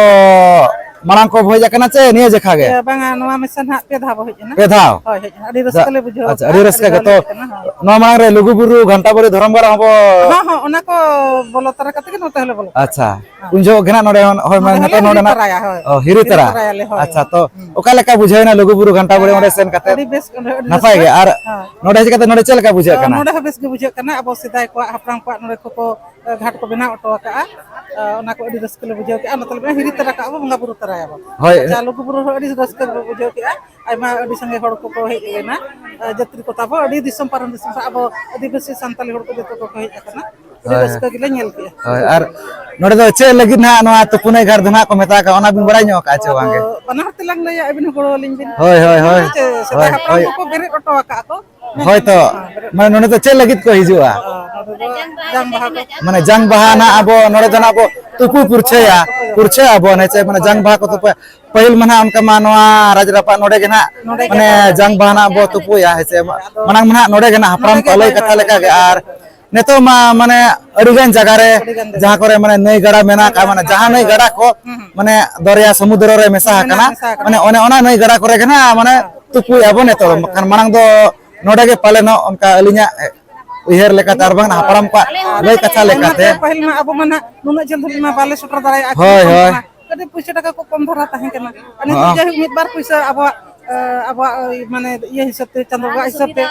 ᱢᱟᱲᱟᱝ ᱠᱚ ᱵᱚ ᱦᱮᱡ ᱟᱠᱟᱱᱟ ᱪᱮ ᱱᱤᱭᱟᱹ ᱡᱮᱠᱷᱟ ᱜᱮ? ᱤᱭᱟᱹ, ᱵᱟᱝᱟ, ᱱᱚᱣᱟ ᱢᱮᱥᱟ ᱱᱟᱦᱟᱜ ᱯᱮ ᱫᱷᱟᱣ ᱵᱚ ᱦᱮᱡ ᱮᱱᱟ᱾ ᱯᱮ ᱫᱷᱟᱣ? ᱦᱳᱭ, ᱦᱮᱡ ᱮᱱᱟ᱾ ᱟᱹᱰᱤ ᱨᱟᱹᱥᱠᱟᱹ ᱞᱮ ᱵᱩᱡᱷᱟᱹᱣ ᱟᱪᱪᱷᱟ, ᱟᱠᱟᱫᱼᱟ, ᱟᱹᱰᱤ ᱨᱟᱹᱥᱠᱟᱹ ᱟᱹᱰᱤ ᱜᱮ᱾ ᱡᱟᱭ ᱛᱚ ᱞᱮᱠᱟᱱᱟ, ᱦᱳᱭ᱾ ᱱᱚᱣᱟ ᱢᱟᱲᱟᱝ ᱨᱮ ᱞᱩᱜᱩᱵᱩᱨᱩ ᱜᱷᱟᱱᱴᱟ ᱵᱟᱲᱮ ᱫᱷᱚᱨᱚᱢ ᱜᱟᱲ ᱦᱚᱸᱵᱚ ᱦᱚᱸ, ᱦᱚᱸ, ᱚᱱᱟ ᱠᱚ ᱵᱚᱞᱚ ᱛᱚᱨᱟ ᱠᱟᱛᱮ ᱜᱮ ᱱᱚᱛᱮ ᱦᱚᱸᱞᱮ ᱵᱚᱞᱚ ᱠᱟᱱᱟ᱾ ᱟᱪᱪᱷᱟ᱾ ᱦᱮᱸ᱾ ᱩᱱ ᱡᱚᱦᱚᱜ ᱜᱮ ᱱᱟᱜ ᱱᱚᱰᱮ ᱦᱚᱸ, ᱦᱳᱭ, ᱱᱚᱰᱮ ᱢᱟᱱᱮ ᱦᱚᱸᱞᱮ ᱱᱤᱛᱚᱜ ᱦᱤᱨᱤ ᱱᱚᱰᱮᱱᱟᱜ, ᱛᱚᱨᱟᱭᱟ, ᱦᱳᱭ᱾ ᱚ, ᱦᱤᱨᱤ ᱦᱤᱨᱤ ᱛᱚᱨᱟ᱾ ᱛᱚᱨᱟᱭᱟᱞᱮ, ᱦᱳᱭ᱾ ᱟᱪᱪᱷᱟ, ᱛᱚ ᱦᱩᱸ᱾ ᱚᱠᱟ ᱞᱮᱠᱟ ᱵᱩᱡᱷᱟᱹᱣ ᱮᱱᱟ ᱞᱩᱜᱩᱵᱩᱨᱩ ᱜᱷᱟᱱᱴᱟ ᱵᱟᱲᱮ ᱚᱸᱰᱮ ᱥᱮᱱ ᱠᱟᱛᱮ? ᱟᱹᱰᱤ ᱵᱮᱥ, ᱚᱸᱰᱮ ᱟᱹᱰᱤ ᱱᱟᱯᱟᱭ ᱨᱟᱹᱥᱠᱟᱹ᱾ ᱜᱮ᱾ ᱟᱨ ᱦᱳᱭ᱾ ᱱᱚᱰᱮ ᱦᱮᱡ ᱠᱟᱛᱮ ᱱᱚᱰᱮ ᱪᱮᱫ ᱞᱮᱠᱟ ᱵᱩᱡᱷᱟᱹᱜ ᱚ, ᱠᱟᱱᱟ? ᱱᱚᱰᱮ ᱦᱚᱸ ᱵᱮᱥ ᱜᱮ ᱵᱩᱡᱷᱟᱹᱜ ᱠᱟᱱᱟ᱾ ᱟᱵᱚ ᱥᱮᱫᱟᱭ ᱠᱚᱣᱟᱜ, ᱦᱟᱯᱲᱟᱢ ᱠᱚᱣᱟᱜ ᱱᱚᱰᱮ ᱠᱚᱠᱚ, ᱮ, ᱜᱷᱟᱴ ᱠᱚ ᱵᱮᱱᱟᱣ ᱦᱚᱴᱚ ᱟᱠᱟᱜᱼᱟ᱾ ᱮ, ᱚᱱᱟ ᱠᱚ ᱟᱹᱰᱤ ᱨᱟᱹᱥᱠᱟᱹ ᱞᱮ ᱵᱩᱡᱷᱟᱹᱣ ᱠᱮᱜᱼᱟ᱾ ᱱᱚᱛᱮ ᱞᱮ ᱦᱤᱨᱤ ᱛᱚᱨᱟ ᱠᱟᱜᱼᱟ ᱵᱚ, ᱵᱚᱸᱜᱟ ᱵᱩᱨᱩ ᱛᱚᱨᱟᱭᱟᱵᱚ᱾ ᱦᱳᱭ᱾ ᱟᱪᱪᱷᱟ, ᱞᱩᱜᱩᱵᱩᱨᱩ ᱨᱮᱦᱚᱸ ᱟᱹᱰᱤ ᱨᱟᱹᱥᱠᱟᱹ ᱞᱮ ᱵᱩᱡᱷᱟᱹᱣ ᱠᱮᱜᱼᱟ᱾ ᱟᱭᱢᱟ, ᱟᱹᱰᱤ ᱥᱟᱸᱜᱮ ᱦᱚᱲ ᱠᱚᱠᱚ ᱦᱮᱡ ᱞᱮᱱᱟ᱾ ᱮ, ᱡᱟᱹᱛᱨᱤ ᱠᱚ ᱛᱟᱵᱚ, ᱟᱹᱰᱤ ᱫᱤᱥᱚᱢ ᱯᱟᱨᱚᱢ ᱫᱤᱥᱚᱢ ᱠᱷᱚᱱ ᱟᱵᱚ ᱟᱹᱫᱤᱵᱟᱹᱥᱤ ᱥᱟᱱᱛᱟᱲᱤ ᱦᱚᱲ ᱠᱚ ᱡᱚᱛᱚ ᱠᱚ ᱦᱮᱡ ᱟᱠᱟᱱᱟ᱾ ᱟᱹᱰᱤ ᱦᱳᱭ᱾ ᱨᱟᱹᱥᱠᱟᱹ ᱜᱮᱞᱮ ᱧᱮᱞ ᱠᱮᱜᱼᱟ᱾ ᱦᱳᱭ, ᱟᱨ ᱱᱚᱰᱮ ᱫᱚ ᱪᱮᱫ ᱞᱟᱹᱜᱤᱫ ᱱᱟᱦᱟᱜ ᱱᱚᱣᱟ ᱛᱩᱯᱩᱱᱟᱹᱭ ᱜᱷᱟᱴ ᱫᱚ ᱱᱟᱦᱟᱜ ᱠᱚ ᱢᱮᱛᱟᱜ ᱠᱟᱱᱟ, ᱚᱱᱟ ᱵᱤᱱ ᱵᱟᱲᱟᱭ ᱧᱚᱜ ᱟᱠᱟᱫᱼᱟ ᱪᱮ ᱟᱫᱚ ᱵᱟᱝᱜᱮ? ᱵᱟᱱᱟ ᱦᱚᱲ ᱛᱮᱞᱟᱝ ᱞᱟᱹᱭᱟ, ᱟᱹᱵᱤᱱ ᱦᱚᱸ ᱜᱚᱲᱚ ᱟᱹᱞᱤᱧ ᱵᱤᱱ᱾ ᱦᱳᱭ, ᱦᱳᱭ, ᱦᱳᱭ᱾ ᱦᱮᱸ ᱪᱮ, ᱥᱮᱫᱟᱭ ᱦᱳᱭ, ᱦᱟᱯᱲᱟᱢ ᱦᱳᱭ᱾ ᱠᱚᱠᱚ ᱵᱮᱨᱮᱫ ᱦᱚᱴᱚ ᱟᱠᱟᱫᱼᱟ ᱠᱚ᱾ ᱦᱳᱭ ᱛᱚ, ᱦᱮᱸ, ᱵᱮᱨᱮᱫ ᱢᱟᱱᱮ ᱱᱚᱰᱮ ᱫᱚ ᱪᱮᱫ ᱞᱟᱹᱜᱤᱫ ᱠᱚ ᱦᱤᱡᱩᱜᱼᱟ? ᱦᱚᱴᱚ ᱟᱠᱟᱫᱼᱟ᱾ ᱚ, ᱱᱚᱰᱮ ᱫᱚ ᱡᱟᱝ ᱵᱟᱦᱟ ᱠᱚ᱾ ᱢᱟᱱᱮ ᱡᱟᱝ ᱵᱟᱦᱟ ᱱᱟᱦᱟᱜ ᱟᱵᱚ ᱱᱚᱰᱮ ᱫᱚ ᱱᱟᱦᱟᱜ ᱵᱚ ᱛᱩᱯᱩ ᱯᱩᱨᱪᱷᱟᱹᱭᱟ, ᱯᱩᱨᱪᱷᱟᱹᱭᱟ ᱵᱚ, ᱦᱮᱸ ᱪᱮ, ᱢᱟᱱᱮ ᱡᱟᱝ ᱵᱟᱦᱟ ᱠᱚ ᱛᱩᱯᱩᱭᱟ᱾ ᱯᱟᱹᱦᱤᱞ ᱢᱟ ᱱᱟᱦᱟᱜ ᱚᱱᱠᱟ ᱢᱟ ᱱᱚᱣᱟ ᱨᱟᱡᱽ ᱨᱟᱯᱟᱜ ᱱᱚᱰᱮ ᱜᱮ ᱱᱟᱦᱟᱜ, ᱱᱚᱰᱮ ᱜᱮ ᱢᱟᱱᱮ ᱦᱳᱭ᱾ ᱡᱟᱝ ᱵᱟᱦᱟ ᱱᱟᱦᱟᱜ ᱵᱚ ᱛᱩᱯᱩᱭᱟ, ᱦᱮᱸ ᱪᱮ? ᱟᱫᱚ ᱢᱟᱲᱟᱝ ᱢᱟ ᱱᱟᱦᱟᱜ ᱱᱚᱰᱮ ᱜᱮ ᱱᱟᱦᱟᱜ ᱦᱟᱯᱲᱟᱢ ᱱᱚᱰᱮ ᱠᱚ ᱜᱮ, ᱞᱟᱹᱭ ᱦᱳᱭ, ᱠᱟᱛᱷᱟ ᱦᱳᱭ, ᱞᱮᱠᱟ ᱜᱮ᱾ ᱱᱚᱰᱮ ᱜᱮ᱾ ᱟᱨ ᱱᱤᱛᱚᱜ ᱢᱟ ᱢᱟᱱᱮ ᱟᱹᱰᱤ ᱜᱟᱱ ᱡᱟᱭᱜᱟ ᱨᱮ ᱟᱹᱰᱤ ᱜᱟᱱ ᱡᱟᱭᱜᱟ ᱡᱟᱦᱟᱸ ᱨᱮ᱾ ᱠᱚᱨᱮ ᱢᱟᱱᱮ ᱱᱟᱹᱭ ᱜᱟᱰᱟ ᱢᱮᱱᱟᱜ ᱱᱟᱹᱭ ᱟᱠᱟᱫ, ᱜᱟᱰᱟ ᱢᱟᱱᱮ ᱢᱮᱱᱟᱜ ᱡᱟᱦᱟᱸ ᱟᱠᱟᱫ, ᱱᱟᱹᱭ ᱦᱳᱭ᱾ ᱜᱟᱰᱟ ᱠᱚ ᱦᱩᱸ, ᱦᱩᱸ᱾ ᱢᱟᱱᱮ ᱫᱚᱨᱭᱟ ᱥᱚᱢᱩᱫᱨᱚ ᱨᱮ ᱢᱮᱥᱟ ᱢᱮᱱᱟᱜ, ᱟᱠᱟᱱᱟ, ᱢᱮᱥᱟ ᱟᱠᱟᱱᱟ᱾ ᱢᱟᱱᱮ ᱚᱱᱮ ᱚᱱᱟ ᱱᱟᱹᱭ ᱜᱟᱰᱟ ᱠᱚᱨᱮ ᱜᱮ ᱱᱟᱦᱟᱜ ᱢᱟᱱᱮ ᱦᱮᱸ᱾ ᱛᱩᱯᱩᱭᱮᱫᱼᱟ ᱵᱚᱱ ᱱᱤᱛᱚᱜ ᱫᱚ᱾ ᱦᱳᱭ, ᱦᱳᱭ᱾ ᱵᱟᱠᱷᱟᱱ ᱢᱟᱲᱟᱝ ᱫᱚ ᱱᱚᱰᱮ ᱜᱮ ᱯᱟᱞᱮᱱᱚᱜ, ᱚᱱᱠᱟ ᱟᱹᱞᱤᱧᱟᱜ ᱩᱭᱦᱟᱹᱨ ᱞᱮᱠᱟᱛᱮ ᱟᱨ ᱵᱟᱝ ᱦᱟᱯᱲᱟᱢ ᱠᱚᱣᱟᱜ ᱟᱨ ᱞᱟᱹᱭ ᱠᱟᱛᱷᱟ ᱚᱱᱟᱛᱮ ᱞᱮᱠᱟᱛᱮ᱾ ᱯᱟᱹᱦᱤᱞ ᱢᱟ ᱟᱵᱚ ᱢᱟ ᱱᱟᱦᱟᱜ ᱱᱩᱱᱟᱹᱜ ᱡᱷᱟᱹᱞ ᱫᱷᱟᱹᱵᱤᱡ ᱢᱟ ᱵᱟᱞᱮ ᱥᱮᱴᱮᱨ ᱫᱟᱲᱮᱭᱟᱜᱼᱟ, ᱦᱳᱭ, ᱠᱤᱪᱷᱩ ᱦᱚᱲ ᱦᱳᱭ᱾ ᱢᱟ ᱠᱟᱹᱴᱤᱡ ᱯᱩᱭᱥᱟᱹ ᱴᱟᱠᱟ ᱠᱚ ᱠᱚᱢ ᱫᱷᱟᱨᱟ ᱛᱟᱦᱮᱸ ᱠᱟᱱᱟ᱾ ᱟᱨ ᱱᱤᱛᱚᱜ ᱦᱚᱸ᱾ ᱡᱟᱭᱦᱳᱠ ᱢᱤᱫ ᱵᱟᱨ ᱯᱩᱭᱥᱟᱹ ᱟᱵᱚᱣᱟᱜ, ᱮ, ᱟᱵᱚᱣᱟᱜ ᱳᱭ ᱢᱟᱱᱮ ᱤᱭᱟᱹ ᱦᱤᱥᱟᱹᱵ ᱛᱮ, ᱪᱟᱸᱫᱳ ᱵᱚᱸᱜᱟ ᱦᱤᱥᱟᱹᱵ ᱛᱮ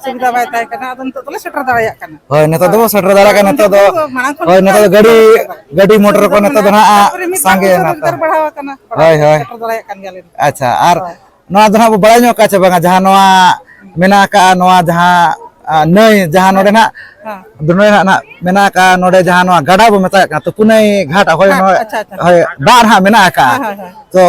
ᱥᱩᱵᱤᱫᱷᱟ ᱵᱟᱭ ᱛᱟᱦᱮᱸ ᱠᱟᱱᱟ᱾ ᱟᱫᱚ ᱱᱤᱛᱚᱜ ᱫᱚᱞᱮ ᱥᱮᱴᱮᱨ ᱫᱟᱲᱮᱭᱟᱜ ᱠᱟᱱᱟ᱾ ᱦᱳᱭ, ᱱᱤᱛᱚᱜ ᱫᱚᱵᱚ ᱥᱮᱴᱮᱨ ᱫᱟᱲᱮᱭᱟᱜ ᱠᱟᱱᱟ᱾ ᱢᱟᱲᱟᱝ ᱱᱤᱛᱚᱜ ᱫᱚ, ᱠᱷᱚᱱ ᱫᱚ ᱦᱳᱭ, ᱱᱤᱛᱚᱜ ᱫᱚ ᱜᱟᱹᱰᱤ, ᱥᱮᱴᱮᱨ ᱜᱟᱹᱰᱤ ᱢᱚᱴᱚᱨ ᱠᱚ ᱥᱩᱵᱤᱫᱷᱟ ᱱᱤᱛᱚᱜ ᱫᱚ ᱢᱮᱱᱟᱜᱼᱟ᱾ ᱱᱟᱦᱟᱜ ᱛᱟᱨᱯᱚᱨᱮ ᱢᱤᱫ ᱵᱟᱨ ᱥᱟᱸᱜᱮ ᱯᱩᱭᱥᱟᱹ ᱮᱱᱟ ᱛᱚ᱾ ᱨᱳᱡᱽᱜᱟᱨ ᱵᱟᱲᱦᱟᱣ ᱟᱠᱟᱱᱟ᱾ ᱦᱳᱭ, ᱦᱳᱭ᱾ ᱥᱮᱴᱮᱨ ᱫᱟᱲᱮᱭᱟᱜ ᱠᱟᱱ ᱜᱮᱭᱟᱞᱮ᱾ ᱟᱪᱪᱷᱟ, ᱟᱨ ᱦᱳᱭ᱾ ᱱᱚᱣᱟ ᱫᱚ ᱱᱟᱦᱟᱜ ᱵᱚ ᱵᱟᱲᱟᱭ ᱧᱚᱜ ᱠᱟᱜᱼᱟ ᱪᱮ ᱵᱟᱝᱟ? ᱡᱟᱦᱟᱸ ᱱᱚᱣᱟ ᱢᱮᱱᱟᱜ ᱟᱠᱟᱫᱼᱟ, ᱱᱚᱣᱟ ᱡᱟᱦᱟᱸ, ᱟ, ᱱᱟᱹᱭ, ᱡᱟᱦᱟᱸ ᱱᱚᱰᱮ ᱱᱟᱦᱟᱜ, ᱦᱮᱸ᱾ ᱱᱚᱰᱮ ᱱᱟᱦᱟᱜ, ᱱᱟᱦᱟᱜ ᱢᱮᱱᱟᱜ ᱟᱠᱟᱫᱼᱟ, ᱱᱚᱰᱮ ᱡᱟᱦᱟᱸ ᱱᱚᱣᱟ ᱜᱟᱰᱟ ᱵᱚ ᱢᱮᱛᱟᱜ ᱠᱟᱱᱟ, ᱛᱩᱯᱩᱱᱟᱹᱭ ᱜᱷᱟᱴ, ᱦᱳᱭ, ᱜᱷᱟᱴ, ᱱᱚᱣᱟ, ᱟᱪᱪᱷᱟ, ᱟᱪᱪᱷᱟ᱾ ᱦᱳᱭ, ᱫᱟᱜ ᱱᱟᱦᱟᱜ ᱢᱮᱱᱟᱜ ᱟᱠᱟᱫᱼᱟ᱾ ᱦᱳᱭ, ᱦᱳᱭ, ᱦᱳᱭ᱾ ᱛᱚ,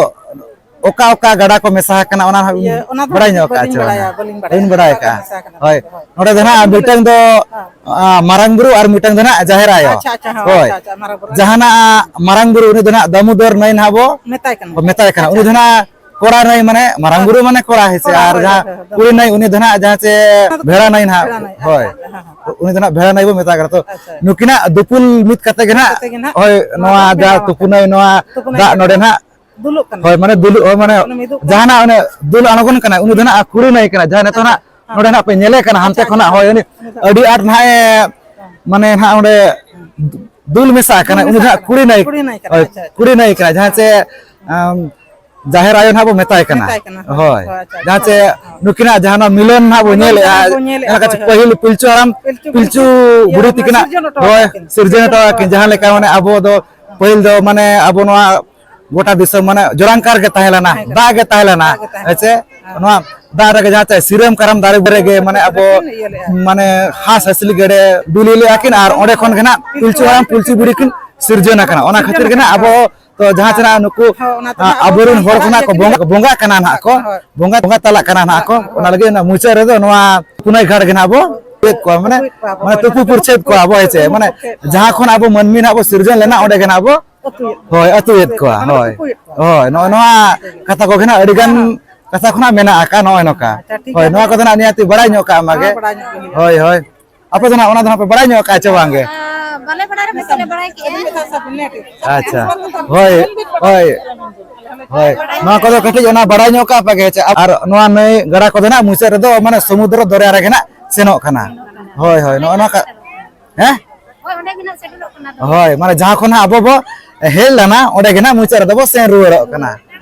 ᱚᱠᱟ ᱚᱠᱟ ᱜᱟᱰᱟ ᱠᱚ ᱢᱮᱥᱟ ᱟᱠᱟᱱᱟ, ᱚᱱᱟ ᱦᱚᱸ ᱤᱭᱟᱹ, ᱚᱱᱟ ᱫᱚ ᱵᱟᱲᱟᱭ ᱧᱚᱜ ᱵᱟᱹᱞᱤᱧ ᱠᱟᱜᱼᱟ ᱪᱮ ᱵᱟᱲᱟᱭᱟ, ᱵᱟᱝᱟ? ᱵᱟᱹᱞᱤᱧ ᱵᱟᱲᱟᱭᱟ᱾ ᱵᱟᱹᱞᱤᱧ ᱵᱟᱲᱟᱭ ᱚᱠᱟ ᱠᱟᱜᱼᱟ᱾ ᱢᱮᱥᱟ ᱟᱠᱟᱱᱟ᱾ ᱦᱳᱭ᱾ ᱦᱳᱭ᱾ ᱱᱚᱰᱮ ᱫᱚ ᱱᱟᱦᱟᱜ ᱢᱤᱫᱴᱟᱝ ᱫᱚ, ᱟ, ᱢᱟᱨᱟᱝ ᱵᱩᱨᱩ ᱟᱨ ᱢᱤᱫᱴᱟᱝ ᱫᱚ ᱱᱟᱦᱟᱜ ᱡᱟᱦᱮᱨ ᱟᱭᱳ᱾ ᱟᱪᱪᱷᱟ, ᱟᱪᱪᱷᱟ, ᱦᱳᱭ, ᱦᱳᱭ᱾ ᱟᱪᱪᱷᱟ, ᱟᱪᱪᱷᱟ, ᱢᱟᱨᱟᱝ ᱵᱩᱨᱩ᱾ ᱡᱟᱦᱟᱸ ᱱᱟᱜ ᱢᱟᱨᱟᱝ ᱵᱩᱨᱩ, ᱩᱱᱤ ᱫᱚ ᱱᱟᱦᱟᱜ ᱫᱟᱢᱳᱫᱚᱨ ᱱᱟᱹᱭ ᱱᱟᱦᱟᱜ ᱵᱚ ᱢᱮᱛᱟᱭ ᱠᱟᱱᱟ᱾ ᱢᱮᱛᱟᱭ ᱠᱟᱱᱟ᱾ ᱟᱪᱪᱷᱟ, ᱩᱱᱤ ᱫᱚ ᱟᱪᱪᱷᱟ᱾ ᱱᱟᱦᱟᱜ ᱠᱚᱲᱟ ᱱᱟᱹᱭ, ᱢᱟᱱᱮ ᱢᱟᱨᱟᱝ ᱵᱩᱨᱩ ᱢᱟᱱᱮ ᱠᱚᱲᱟ, ᱦᱮᱸ ᱥᱮ? ᱠᱚᱲᱟ, ᱟᱨ ᱦᱳᱭ, ᱡᱟᱦᱟᱸ ᱦᱳᱭ, ᱦᱳᱭ, ᱦᱳᱭ᱾ ᱠᱩᱲᱤ ᱱᱟᱹᱭ, ᱩᱱᱤ ᱫᱚ ᱱᱟᱦᱟᱜ ᱡᱟᱦᱟᱸ ᱪᱮ ᱵᱷᱮᱲᱟ ᱱᱟᱹᱭ ᱱᱟᱦᱟᱜ, ᱵᱷᱮᱲᱟ ᱱᱟᱹᱭ, ᱟᱪᱪᱷᱟ, ᱦᱳᱭ᱾ ᱟᱪᱪᱷᱟ, ᱦᱮᱸ, ᱦᱮᱸ᱾ ᱩᱱᱤ ᱫᱚ ᱱᱟᱦᱟᱜ ᱵᱷᱮᱲᱟ ᱱᱟᱹᱭ ᱵᱚ ᱢᱮᱛᱟᱭ ᱠᱟᱱᱟ᱾ ᱛᱚ ᱟᱪᱪᱷᱟ᱾ ᱱᱩᱠᱤᱱᱟᱜ ᱫᱩᱯᱩᱞ ᱢᱤᱫ ᱠᱟᱛᱮ ᱜᱮ ᱱᱟᱦᱟᱜ, ᱠᱟᱛᱮ ᱜᱮ ᱱᱟᱦᱟᱜ ᱦᱳᱭ, ᱱᱚᱣᱟ ᱱᱚᱣᱟ ᱫᱚ ᱡᱟᱦᱟᱸ ᱵᱮᱱᱟᱣ ᱛᱩᱯᱩ ᱱᱟᱹᱭ, ᱱᱚᱣᱟ ᱛᱩᱯᱩ ᱱᱟᱹᱭ ᱫᱟᱜ ᱠᱟᱱᱟ᱾ ᱱᱚᱰᱮ ᱱᱟᱦᱟᱜ ᱫᱩᱞᱩᱜ ᱠᱟᱱᱟ᱾ ᱦᱳᱭ, ᱢᱟᱱᱮ ᱫᱩᱞᱩᱜ, ᱦᱳᱭ, ᱢᱟᱱᱮ ᱢᱤᱫᱚᱜ ᱠᱟᱱᱟ᱾ ᱡᱟᱦᱟᱱᱟᱜ ᱚᱱᱮ ᱫᱩᱞ ᱟᱬᱜᱚᱱ ᱠᱟᱱᱟ, ᱩᱱᱤ ᱫᱚ ᱱᱟᱦᱟᱜ ᱠᱩᱲᱤ ᱱᱟᱹᱭ ᱠᱟᱱᱟ᱾ ᱡᱟᱦᱟᱸ ᱱᱤᱛᱚᱜ ᱟᱪᱪᱷᱟ᱾ ᱱᱟᱦᱟᱜ ᱦᱮᱸ᱾ ᱱᱚᱰᱮ ᱱᱟᱦᱟᱜ ᱯᱮ ᱧᱮᱞᱮ ᱠᱟᱱᱟ, ᱦᱟᱱᱛᱮ ᱟᱪᱪᱷᱟ, ᱠᱷᱚᱱᱟᱜ, ᱟᱪᱪᱷᱟ᱾ ᱦᱳᱭ, ᱩᱱᱤ ᱩᱱᱤ ᱫᱚ ᱟᱹᱰᱤ ᱟᱸᱴ ᱱᱟᱦᱟᱜ ᱮ, ᱦᱮᱸ᱾ ᱢᱟᱱᱮ ᱱᱟᱦᱟᱜ ᱚᱸᱰᱮ ᱫᱩᱞ ᱢᱮᱥᱟ ᱟᱠᱟᱱᱟ, ᱫᱩᱞ ᱩᱱᱤ ᱫᱚ ᱢᱮᱥᱟ ᱱᱟᱦᱟᱜ ᱟᱠᱟᱱᱟ᱾ ᱠᱩᱲᱤ ᱱᱟᱹᱭ, ᱠᱩᱲᱤ ᱱᱟᱹᱭ ᱠᱟᱱᱟ, ᱦᱳᱭ, ᱟᱪᱪᱷᱟ, ᱟᱪᱪᱷᱟ᱾ ᱠᱩᱲᱤ ᱱᱟᱹᱭ ᱠᱟᱱᱟ, ᱡᱟᱦᱟᱸ ᱦᱮᱸ᱾ ᱪᱮ, ᱟᱢ, ᱡᱟᱦᱮᱨ ᱟᱭᱳ ᱱᱟᱦᱟᱜ ᱵᱚ ᱢᱮᱛᱟᱭ ᱠᱟᱱᱟ᱾ ᱢᱮᱛᱟᱭ ᱠᱟᱱᱟ, ᱦᱳᱭ, ᱦᱳᱭ᱾ ᱦᱳᱭ, ᱟᱪᱪᱷᱟ, ᱡᱟᱦᱟᱸ ᱟᱪᱪᱷᱟ, ᱪᱮ ᱦᱮᱸ᱾ ᱱᱩᱠᱤᱱᱟᱜ ᱡᱟᱦᱟᱸ ᱱᱚᱣᱟ ᱢᱤᱞᱚᱱ ᱱᱟᱦᱟᱜ ᱵᱚ ᱢᱤᱞᱚᱱ ᱧᱮᱞᱮᱜᱼᱟ, ᱡᱟᱦᱟᱸ ᱵᱚ ᱧᱮᱞᱮᱜᱼᱟ, ᱡᱟᱦᱟᱸ ᱞᱮᱠᱟ ᱪᱮ ᱦᱳᱭ, ᱦᱳᱭ᱾ ᱯᱟᱹᱦᱤᱞ ᱯᱤᱞᱪᱩ ᱦᱟᱲᱟᱢ, ᱯᱤᱞᱪᱩ ᱯᱤᱞᱪᱩ ᱵᱩᱲᱦᱤ, ᱤᱭᱟᱹ, ᱵᱩᱲᱦᱤ ᱢᱟᱱᱮ ᱛᱤᱠᱤᱱᱟᱜ, ᱥᱤᱨᱡᱚᱱ ᱦᱚᱴᱚ ᱦᱳᱭ, ᱟᱠᱟᱫ ᱠᱤᱱ᱾ ᱥᱤᱨᱡᱚᱱ ᱥᱤᱨᱡᱚᱱ ᱦᱚᱴᱚ ᱦᱚᱴᱚ ᱟᱠᱟᱫ ᱠᱤᱱ, ᱟᱠᱟᱫ ᱡᱟᱦᱟᱸ ᱠᱤᱱ᱾ ᱞᱮᱠᱟ ᱢᱟᱱᱮ ᱟᱵᱚ ᱫᱚ ᱯᱟᱹᱦᱤᱞ ᱫᱚ ᱢᱟᱱᱮ ᱟᱵᱚ ᱱᱚᱣᱟ ᱜᱚᱴᱟ ᱫᱤᱥᱚᱢ ᱢᱟᱱᱮ ᱡᱚᱨᱟᱝᱠᱟᱨ ᱜᱮ ᱛᱟᱦᱮᱸ ᱞᱮᱱᱟ, ᱛᱟᱦᱮᱸ ᱠᱟᱱᱟ᱾ ᱫᱟᱜ ᱜᱮ ᱛᱟᱦᱮᱸ ᱞᱮᱱᱟ, ᱫᱟᱜ ᱜᱮ ᱛᱟᱦᱮᱸ ᱦᱮᱸ ᱪᱮ? ᱞᱮᱱᱟ᱾ ᱦᱮᱸ᱾ ᱱᱚᱣᱟ ᱫᱟᱜ ᱨᱮᱜᱮ ᱡᱟᱦᱟᱸ ᱪᱮ ᱥᱤᱨᱟᱹᱢ ᱠᱟᱨᱟᱢ ᱫᱟᱨᱮ ᱵᱩᱴᱟᱹ ᱨᱮᱜᱮ ᱵᱩᱴᱟᱹ ᱢᱟᱱᱮ ᱠᱚᱨᱮ ᱟᱵᱚ ᱠᱤᱱ ᱤᱭᱟᱹ ᱞᱮᱜᱼᱟ᱾ ᱢᱟᱱᱮ ᱦᱟᱸᱥ ᱦᱟᱸᱥᱞᱤ ᱜᱮᱰᱮ ᱵᱤᱞᱤ ᱞᱮᱜᱼᱟ ᱠᱤᱱ, ᱟᱨ ᱚᱸᱰᱮ ᱠᱷᱚᱱ ᱜᱮ ᱱᱟᱜ ᱯᱤᱞᱪᱩ ᱦᱟᱲᱟᱢ ᱯᱤᱞᱪᱩ ᱵᱩᱲᱦᱤ ᱠᱤᱱ ᱥᱤᱨᱡᱚᱱ ᱟᱠᱟᱱᱟ᱾ ᱚᱱᱟ ᱠᱷᱟᱹᱛᱤᱨ ᱜᱮ ᱱᱟᱜ ᱟᱵᱚ ᱛᱚ ᱡᱟᱦᱟᱸ ᱛᱤᱱᱟᱹᱜ ᱱᱩᱠᱩ, ᱦᱳᱭ, ᱚᱱᱟ ᱛᱮ ᱟ, ᱱᱟᱜ ᱟᱵᱚ ᱟᱵᱚᱨᱮᱱ ᱦᱚᱲ ᱥᱟᱱᱛᱟᱲ ᱠᱷᱚᱱᱟᱜ ᱠᱚ ᱜᱮ ᱵᱚᱸᱜᱟ, ᱵᱚᱸᱜᱟᱜ ᱠᱟᱱᱟ ᱱᱟᱜ ᱠᱚ, ᱦᱳᱭ᱾ ᱵᱚᱸᱜᱟ, ᱵᱚᱸᱜᱟ ᱛᱟᱞᱟᱜ ᱠᱟᱱᱟ ᱱᱟᱜ ᱠᱚ, ᱦᱳᱭ᱾ ᱚᱱᱟ ᱞᱟᱹᱜᱤᱫ ᱚᱱᱟ ᱢᱩᱪᱟᱹᱫ ᱨᱮᱫᱚ ᱱᱚᱣᱟ ᱯᱩᱱᱟᱹᱭ ᱜᱷᱟᱴ ᱜᱮ ᱱᱟᱜ ᱵᱚ ᱛᱩᱯᱩᱭᱮᱫ ᱠᱚᱣᱟ, ᱢᱟᱱᱮ, ᱛᱩᱯᱩᱭᱮᱫ ᱠᱚᱣᱟ ᱵᱚ, ᱢᱟᱱᱮ ᱦᱳᱭ, ᱛᱩᱯᱩ ᱢᱟᱱᱮ ᱯᱷᱩᱨᱪᱟᱹᱭᱮᱫ ᱠᱚᱣᱟ ᱵᱚ, ᱦᱮᱸ ᱪᱮ? ᱢᱟᱱᱮ ᱛᱩᱯᱩᱭᱮᱫ ᱠᱚᱣᱟ ᱡᱟᱦᱟᱸ ᱵᱚ᱾ ᱠᱷᱚᱱ ᱟᱵᱚ ᱢᱟᱹᱱᱢᱤ ᱱᱟᱜ ᱵᱚ ᱥᱤᱨᱡᱚᱱ ᱞᱮᱱᱟ, ᱚᱸᱰᱮ ᱜᱮ ᱱᱟᱜ ᱵᱚ, ᱦᱳᱭ, ᱟᱹᱛᱩᱭᱮᱫ ᱠᱚᱣᱟ, ᱢᱟᱱᱮ ᱦᱳᱭ, ᱛᱩᱯᱩᱭᱮᱫ ᱠᱚᱣᱟ᱾ ᱦᱳᱭ, ᱱᱚᱜᱼᱚ ᱱᱚᱣᱟ ᱠᱟᱛᱷᱟ ᱠᱚᱜᱮ ᱱᱟᱜ ᱟᱹᱰᱤ ᱜᱟᱱ ᱦᱮᱸ, ᱦᱮᱸ᱾ ᱠᱟᱛᱷᱟ ᱠᱷᱚᱱᱟᱜ ᱢᱮᱱᱟᱜ ᱟᱠᱟᱫ ᱱᱚᱜᱼᱚᱭ ᱱᱚᱝᱠᱟ᱾ ᱟᱪᱪᱷᱟ, ᱴᱷᱤᱠ ᱦᱳᱭ, ᱜᱮᱭᱟ, ᱱᱚᱣᱟ ᱛᱚᱵᱮ᱾ ᱠᱚᱫᱚ ᱱᱟᱜ ᱱᱤᱦᱟᱹᱛᱤ ᱵᱟᱲᱟᱭ ᱧᱚᱜ ᱠᱟᱜ ᱢᱟᱜᱮ᱾ ᱦᱮᱸ, ᱵᱟᱲᱟᱭ ᱧᱚᱜ ᱜᱮ ᱦᱩᱭᱩᱜᱼᱟ᱾ ᱦᱳᱭ, ᱦᱳᱭ᱾ ᱟᱯᱮ ᱫᱚ ᱱᱟᱜ ᱚᱱᱟ ᱫᱚ ᱱᱟᱜ ᱯᱮ ᱵᱟᱲᱟᱭ ᱧᱚᱜ ᱠᱟᱜᱼᱟ ᱪᱮ ᱵᱟᱝ ᱜᱮ? ᱟ, ᱵᱟᱞᱮ ᱵᱟᱲᱟᱭ ᱨᱮᱦᱚᱸ ᱯᱟᱥᱮᱞᱮ ᱵᱟᱲᱟᱭ ᱠᱮᱜᱼᱟ᱾ ᱟᱪᱪᱷᱟ᱾ ᱦᱳᱭ, ᱦᱳᱭ᱾ ᱦᱳᱭ᱾ ᱱᱚᱣᱟ ᱠᱚᱫᱚ ᱠᱟᱹᱴᱤᱡ ᱚᱱᱟ ᱵᱟᱲᱟᱭ ᱧᱚᱜ ᱠᱟᱜ ᱯᱮ ᱜᱮ ᱪᱮ᱾ ᱟᱨ ᱱᱚᱣᱟ ᱱᱟᱹᱭ ᱜᱟᱰᱟ ᱠᱚᱫᱚ ᱱᱟᱜ ᱢᱩᱪᱟᱹᱫ ᱨᱮᱫᱚ ᱢᱟᱱᱮ ᱥᱚᱢᱩᱫᱨᱚ ᱫᱚᱨᱭᱟ ᱨᱮᱜᱮ ᱱᱟᱜ ᱥᱮᱱᱚᱜ ᱠᱟᱱᱟ᱾ ᱦᱳᱭ, ᱦᱳᱭ᱾ ᱱᱚᱜᱼᱚ ᱱᱚᱣᱟ ᱠᱟ-, ᱦᱮᱸ? ᱦᱳᱭ, ᱚᱸᱰᱮ ᱜᱮ ᱱᱟᱜ ᱥᱮᱴᱮᱨᱚᱜ ᱠᱟᱱᱟ ᱫᱚ᱾ ᱦᱳᱭ, ᱢᱟᱱᱮ ᱡᱟᱦᱟᱸ ᱠᱷᱚᱱ ᱦᱟᱸᱜ ᱟᱵᱚ ᱵᱚ ᱦᱮᱡ ᱞᱮᱱᱟ, ᱚᱸᱰᱮ ᱜᱮ ᱱᱟᱜ ᱢᱩᱪᱟᱹᱫ ᱨᱮᱫᱚ ᱵᱚ ᱥᱮᱱ ᱨᱩᱣᱟᱹᱲᱚᱜ ᱠᱟᱱᱟ᱾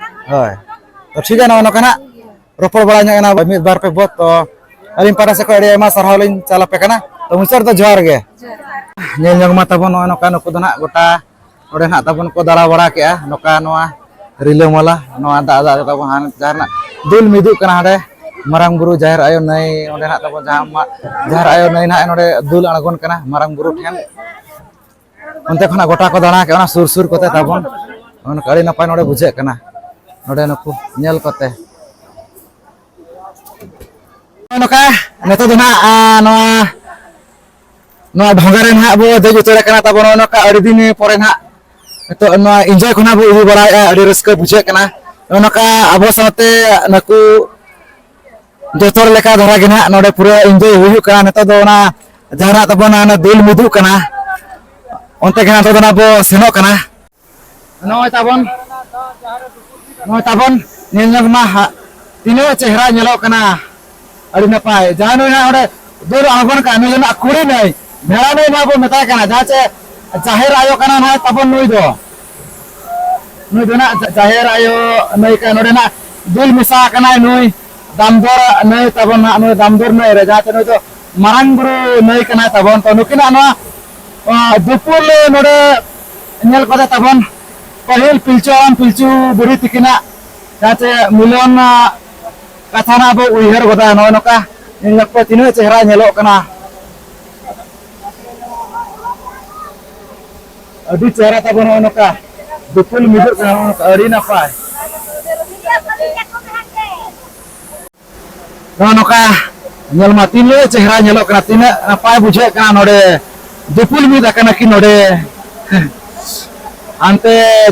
ᱦᱳᱭ᱾ ᱛᱚ ᱴᱷᱤᱠ ᱜᱮᱭᱟ, ᱱᱚᱜᱼᱚ ᱱᱚᱝᱠᱟ ᱱᱟᱜ ᱨᱚᱯᱚᱲ ᱵᱟᱲᱟ ᱧᱚᱜ ᱮᱱᱟ ᱢᱤᱫ ᱵᱟᱨ ᱯᱮ ᱵᱚᱛ᱾ ᱛᱚ ᱟᱹᱞᱤᱧ ᱯᱟᱦᱴᱟ ᱥᱮᱫ ᱠᱷᱚᱱ ᱟᱹᱰᱤ ᱟᱭᱢᱟ ᱥᱟᱨᱦᱟᱣ ᱞᱤᱧ ᱪᱟᱞ ᱟᱯᱮ ᱠᱟᱱᱟ᱾ ᱛᱚ ᱢᱩᱪᱟᱹᱫ ᱨᱮᱫᱚ ᱡᱚᱦᱟᱨ ᱜᱮ᱾ ᱧᱮᱞ ᱧᱚᱜ ᱢᱟ ᱛᱟᱵᱚᱱ ᱱᱚᱜᱼᱚᱭ ᱱᱚᱝᱠᱟ ᱱᱩᱠᱩ ᱫᱚ ᱱᱟᱜ ᱜᱚᱴᱟ ᱱᱚᱰᱮ ᱱᱟᱜ ᱛᱟᱵᱚᱱ ᱠᱚ ᱫᱟᱬᱟ ᱵᱟᱲᱟ ᱠᱮᱜᱼᱟ, ᱱᱚᱝᱠᱟ ᱱᱚᱣᱟ ᱨᱤᱞᱟᱹᱢᱟᱞᱟ, ᱱᱚᱣᱟ ᱫᱟᱜ, ᱫᱟᱜ ᱛᱟᱵᱚᱱ ᱦᱟᱱ ᱡᱟᱦᱟᱸ ᱨᱮᱱᱟᱜ ᱫᱩᱞ ᱢᱤᱫᱚᱜ ᱠᱟᱱᱟ ᱦᱟᱸᱰᱮ ᱢᱟᱨᱟᱝ ᱵᱩᱨᱩ ᱡᱟᱦᱮᱨ ᱟᱭᱳ ᱱᱟᱹᱭ, ᱚᱸᱰᱮ ᱱᱟᱜ ᱛᱟᱵᱚᱱ ᱡᱟᱦᱟᱸ ᱢᱟ-, ᱡᱟᱦᱮᱨ ᱟᱭᱳ ᱱᱟᱹᱭ ᱱᱟᱜ ᱱᱚᱰᱮ ᱫᱩᱞ ᱟᱬᱜᱚᱱ ᱠᱟᱱᱟ ᱢᱟᱨᱟᱝ ᱵᱩᱨᱩ ᱴᱷᱮᱱ᱾ ᱚᱱᱛᱮ ᱠᱷᱚᱱᱟᱜ ᱜᱚᱴᱟ ᱠᱚ ᱫᱟᱬᱟ ᱠᱮᱜᱼᱟ, ᱚᱱᱟ ᱥᱩᱨ ᱥᱩᱨ ᱠᱚᱛᱮ ᱛᱟᱵᱚᱱ᱾ ᱚᱱᱠᱟ ᱟᱹᱰᱤ ᱱᱟᱯᱟᱭ ᱱᱚᱰᱮ ᱵᱩᱡᱷᱟᱹᱜ ᱠᱟᱱᱟ᱾ ᱱᱚᱰᱮ ᱱᱩᱠᱩ ᱧᱮᱞ ᱠᱚᱛᱮ᱾ ᱱᱚᱜᱼᱚ ᱱᱚᱝᱠᱟ ᱱᱤᱛᱚᱜ ᱫᱚ ᱱᱟᱦᱟᱜ, ᱟ, ᱱᱚᱣᱟ, ᱱᱚᱣᱟ ᱰᱷᱚᱸᱜᱟ ᱨᱮ ᱱᱟᱦᱟᱜ ᱵᱚ ᱫᱮᱡ ᱩᱛᱟᱹᱨ ᱟᱠᱟᱱᱟ ᱛᱟᱵᱚᱱ᱾ ᱱᱚᱜᱼᱚ ᱱᱚᱝᱠᱟ ᱟᱹᱰᱤ ᱫᱤᱱ ᱯᱚᱨᱮ ᱱᱟᱦᱟᱜ ᱱᱤᱛᱚᱜ ᱱᱚᱣᱟ enjoy ᱠᱷᱚᱱᱟᱜ ᱵᱚ ᱤᱫᱤ ᱵᱟᱲᱟᱭᱮᱫᱼᱟ, ᱟᱹᱰᱤ ᱨᱟᱹᱥᱠᱟᱹ ᱵᱩᱡᱷᱟᱹᱜ ᱠᱟᱱᱟ᱾ ᱱᱚᱜᱼᱚ ᱱᱚᱝᱠᱟ ᱟᱵᱚ ᱥᱟᱶᱛᱮ ᱱᱩᱠᱩ ᱡᱚᱛᱚ ᱦᱚᱲ ᱞᱮᱠᱟ ᱫᱷᱟᱨᱟ ᱜᱮ ᱱᱟᱦᱟᱜ ᱱᱚᱰᱮ ᱯᱩᱨᱟᱹ enjoy ᱦᱩᱭᱩᱜ ᱠᱟᱱᱟ᱾ ᱱᱤᱛᱚᱜ ᱫᱚ ᱚᱱᱟ ᱡᱟᱦᱟᱸ ᱱᱟᱦᱟᱜ ᱛᱟᱵᱚᱱ ᱚᱱᱟ ᱫᱩᱞ ᱢᱤᱫᱚᱜ ᱠᱟᱱᱟ, ᱚᱱᱛᱮ ᱜᱮ ᱱᱟᱦᱟᱜ ᱱᱤᱛᱚᱜ ᱫᱚ ᱱᱟᱦᱟᱜ ᱵᱚ ᱥᱮᱱᱚᱜ ᱠᱟᱱᱟ᱾ ᱱᱚᱜᱼᱚᱭ ᱛᱟᱵᱚᱱ, ᱱᱚᱜᱼᱚᱭ ᱛᱟᱵᱚᱱ, ᱧᱮᱞ ᱧᱚᱜ ᱢᱟ ᱦᱟᱸᱜ, ᱛᱤᱱᱟᱹᱜ ᱪᱮᱦᱨᱟ ᱧᱮᱞᱚᱜ ᱠᱟᱱᱟ᱾ ᱟᱹᱰᱤ ᱱᱟᱯᱟᱭ᱾ ᱡᱟᱦᱟᱸᱭ ᱱᱩᱭ ᱦᱟᱸᱜ ᱚᱸᱰᱮ ᱫᱩᱞ ᱟᱬᱜᱚᱱ ᱠᱟᱱᱟ, ᱱᱩᱭ ᱫᱚ ᱱᱟᱜ ᱠᱩᱲᱤ ᱱᱟᱹᱭ, ᱵᱷᱮᱲᱟ ᱱᱟᱹᱭ ᱱᱟᱜ ᱵᱚ ᱢᱮᱛᱟᱭ ᱠᱟᱱᱟ, ᱡᱟᱦᱟᱸ ᱪᱮ ᱡᱟᱦᱮᱨ ᱟᱭᱳ ᱠᱟᱱᱟ ᱱᱟᱜ ᱛᱟᱵᱚᱱ ᱱᱩᱭ ᱫᱚ᱾ ᱱᱩᱭ ᱫᱚ ᱱᱟᱜ ᱡᱟ-, ᱡᱟᱦᱮᱨ ᱟᱭᱳ ᱱᱟᱹᱭ ᱠᱟᱱᱟ, ᱱᱚᱰᱮ ᱱᱟᱜ ᱫᱩᱞ ᱢᱮᱥᱟ ᱟᱠᱟᱱᱟᱭ ᱱᱩᱭ ᱫᱟᱢᱫᱚᱨ ᱱᱟᱹᱭ ᱛᱟᱵᱚᱱ ᱱᱟᱜ, ᱱᱩᱭ ᱫᱟᱢᱫᱚᱨ ᱱᱟᱹᱭ ᱨᱮ, ᱡᱟᱦᱟᱸ ᱪᱮ ᱱᱩᱭ ᱫᱚ ᱢᱟᱨᱟᱝ ᱵᱩᱨᱩ ᱱᱟᱹᱭ ᱠᱟᱱᱟᱭ ᱛᱟᱵᱚᱱ᱾ ᱛᱚ ᱱᱩᱠᱤᱱᱟᱜ ᱱᱚᱣᱟ, ᱟ, ᱫᱩᱯᱩᱞ ᱱᱚᱰᱮ ᱧᱮᱞ ᱠᱟᱛᱮ ᱛᱟᱵᱚᱱ ᱯᱟᱹᱦᱤᱞ ᱯᱤᱞᱪᱩ ᱦᱟᱲᱟᱢ ᱯᱤᱞᱪᱩ ᱵᱩᱲᱦᱤ ᱛᱤᱠᱤᱱᱟᱜ ᱡᱟᱦᱟᱸ ᱪᱮ ᱢᱤᱞᱚᱱ, ᱟ, ᱠᱟᱛᱷᱟ ᱱᱟᱜ ᱵᱚ ᱩᱭᱦᱟᱹᱨ ᱜᱚᱫᱟ᱾ ᱱᱚᱜᱼᱚᱭ ᱱᱚᱝᱠᱟ ᱧᱮᱞ ᱧᱚᱜ ᱯᱮ, ᱛᱤᱱᱟᱹᱜ ᱪᱮᱦᱨᱟ ᱧᱮᱞᱚᱜ ᱠᱟᱱᱟ᱾ ᱟᱹᱰᱤ ᱪᱮᱦᱨᱟ ᱛᱟᱵᱚᱱ ᱱᱚᱜᱼᱚᱭ ᱱᱚᱝᱠᱟ ᱫᱩᱯᱩᱞ ᱢᱤᱫᱚᱜ ᱠᱟᱱᱟ, ᱱᱚᱜᱼᱚᱭ ᱱᱚᱝᱠᱟ ᱟᱹᱰᱤ ᱱᱟᱯᱟᱭ᱾ ᱱᱚᱜᱼᱚᱭ ᱱᱚᱝᱠᱟ ᱧᱮᱞ ᱢᱟ ᱛᱤᱱᱟᱹᱜ ᱪᱮᱦᱨᱟ ᱧᱮᱞᱚᱜ ᱠᱟᱱᱟ, ᱛᱤᱱᱟᱹᱜ ᱱᱟᱯᱟᱭ ᱵᱩᱡᱷᱟᱹᱜ ᱠᱟᱱᱟ ᱱᱚᱰᱮ᱾ ᱫᱩᱯᱩᱞ ᱢᱤᱫ ᱟᱠᱟᱱᱟ ᱠᱤᱱ ᱱᱚᱰᱮ᱾ ᱦᱟᱱᱛᱮ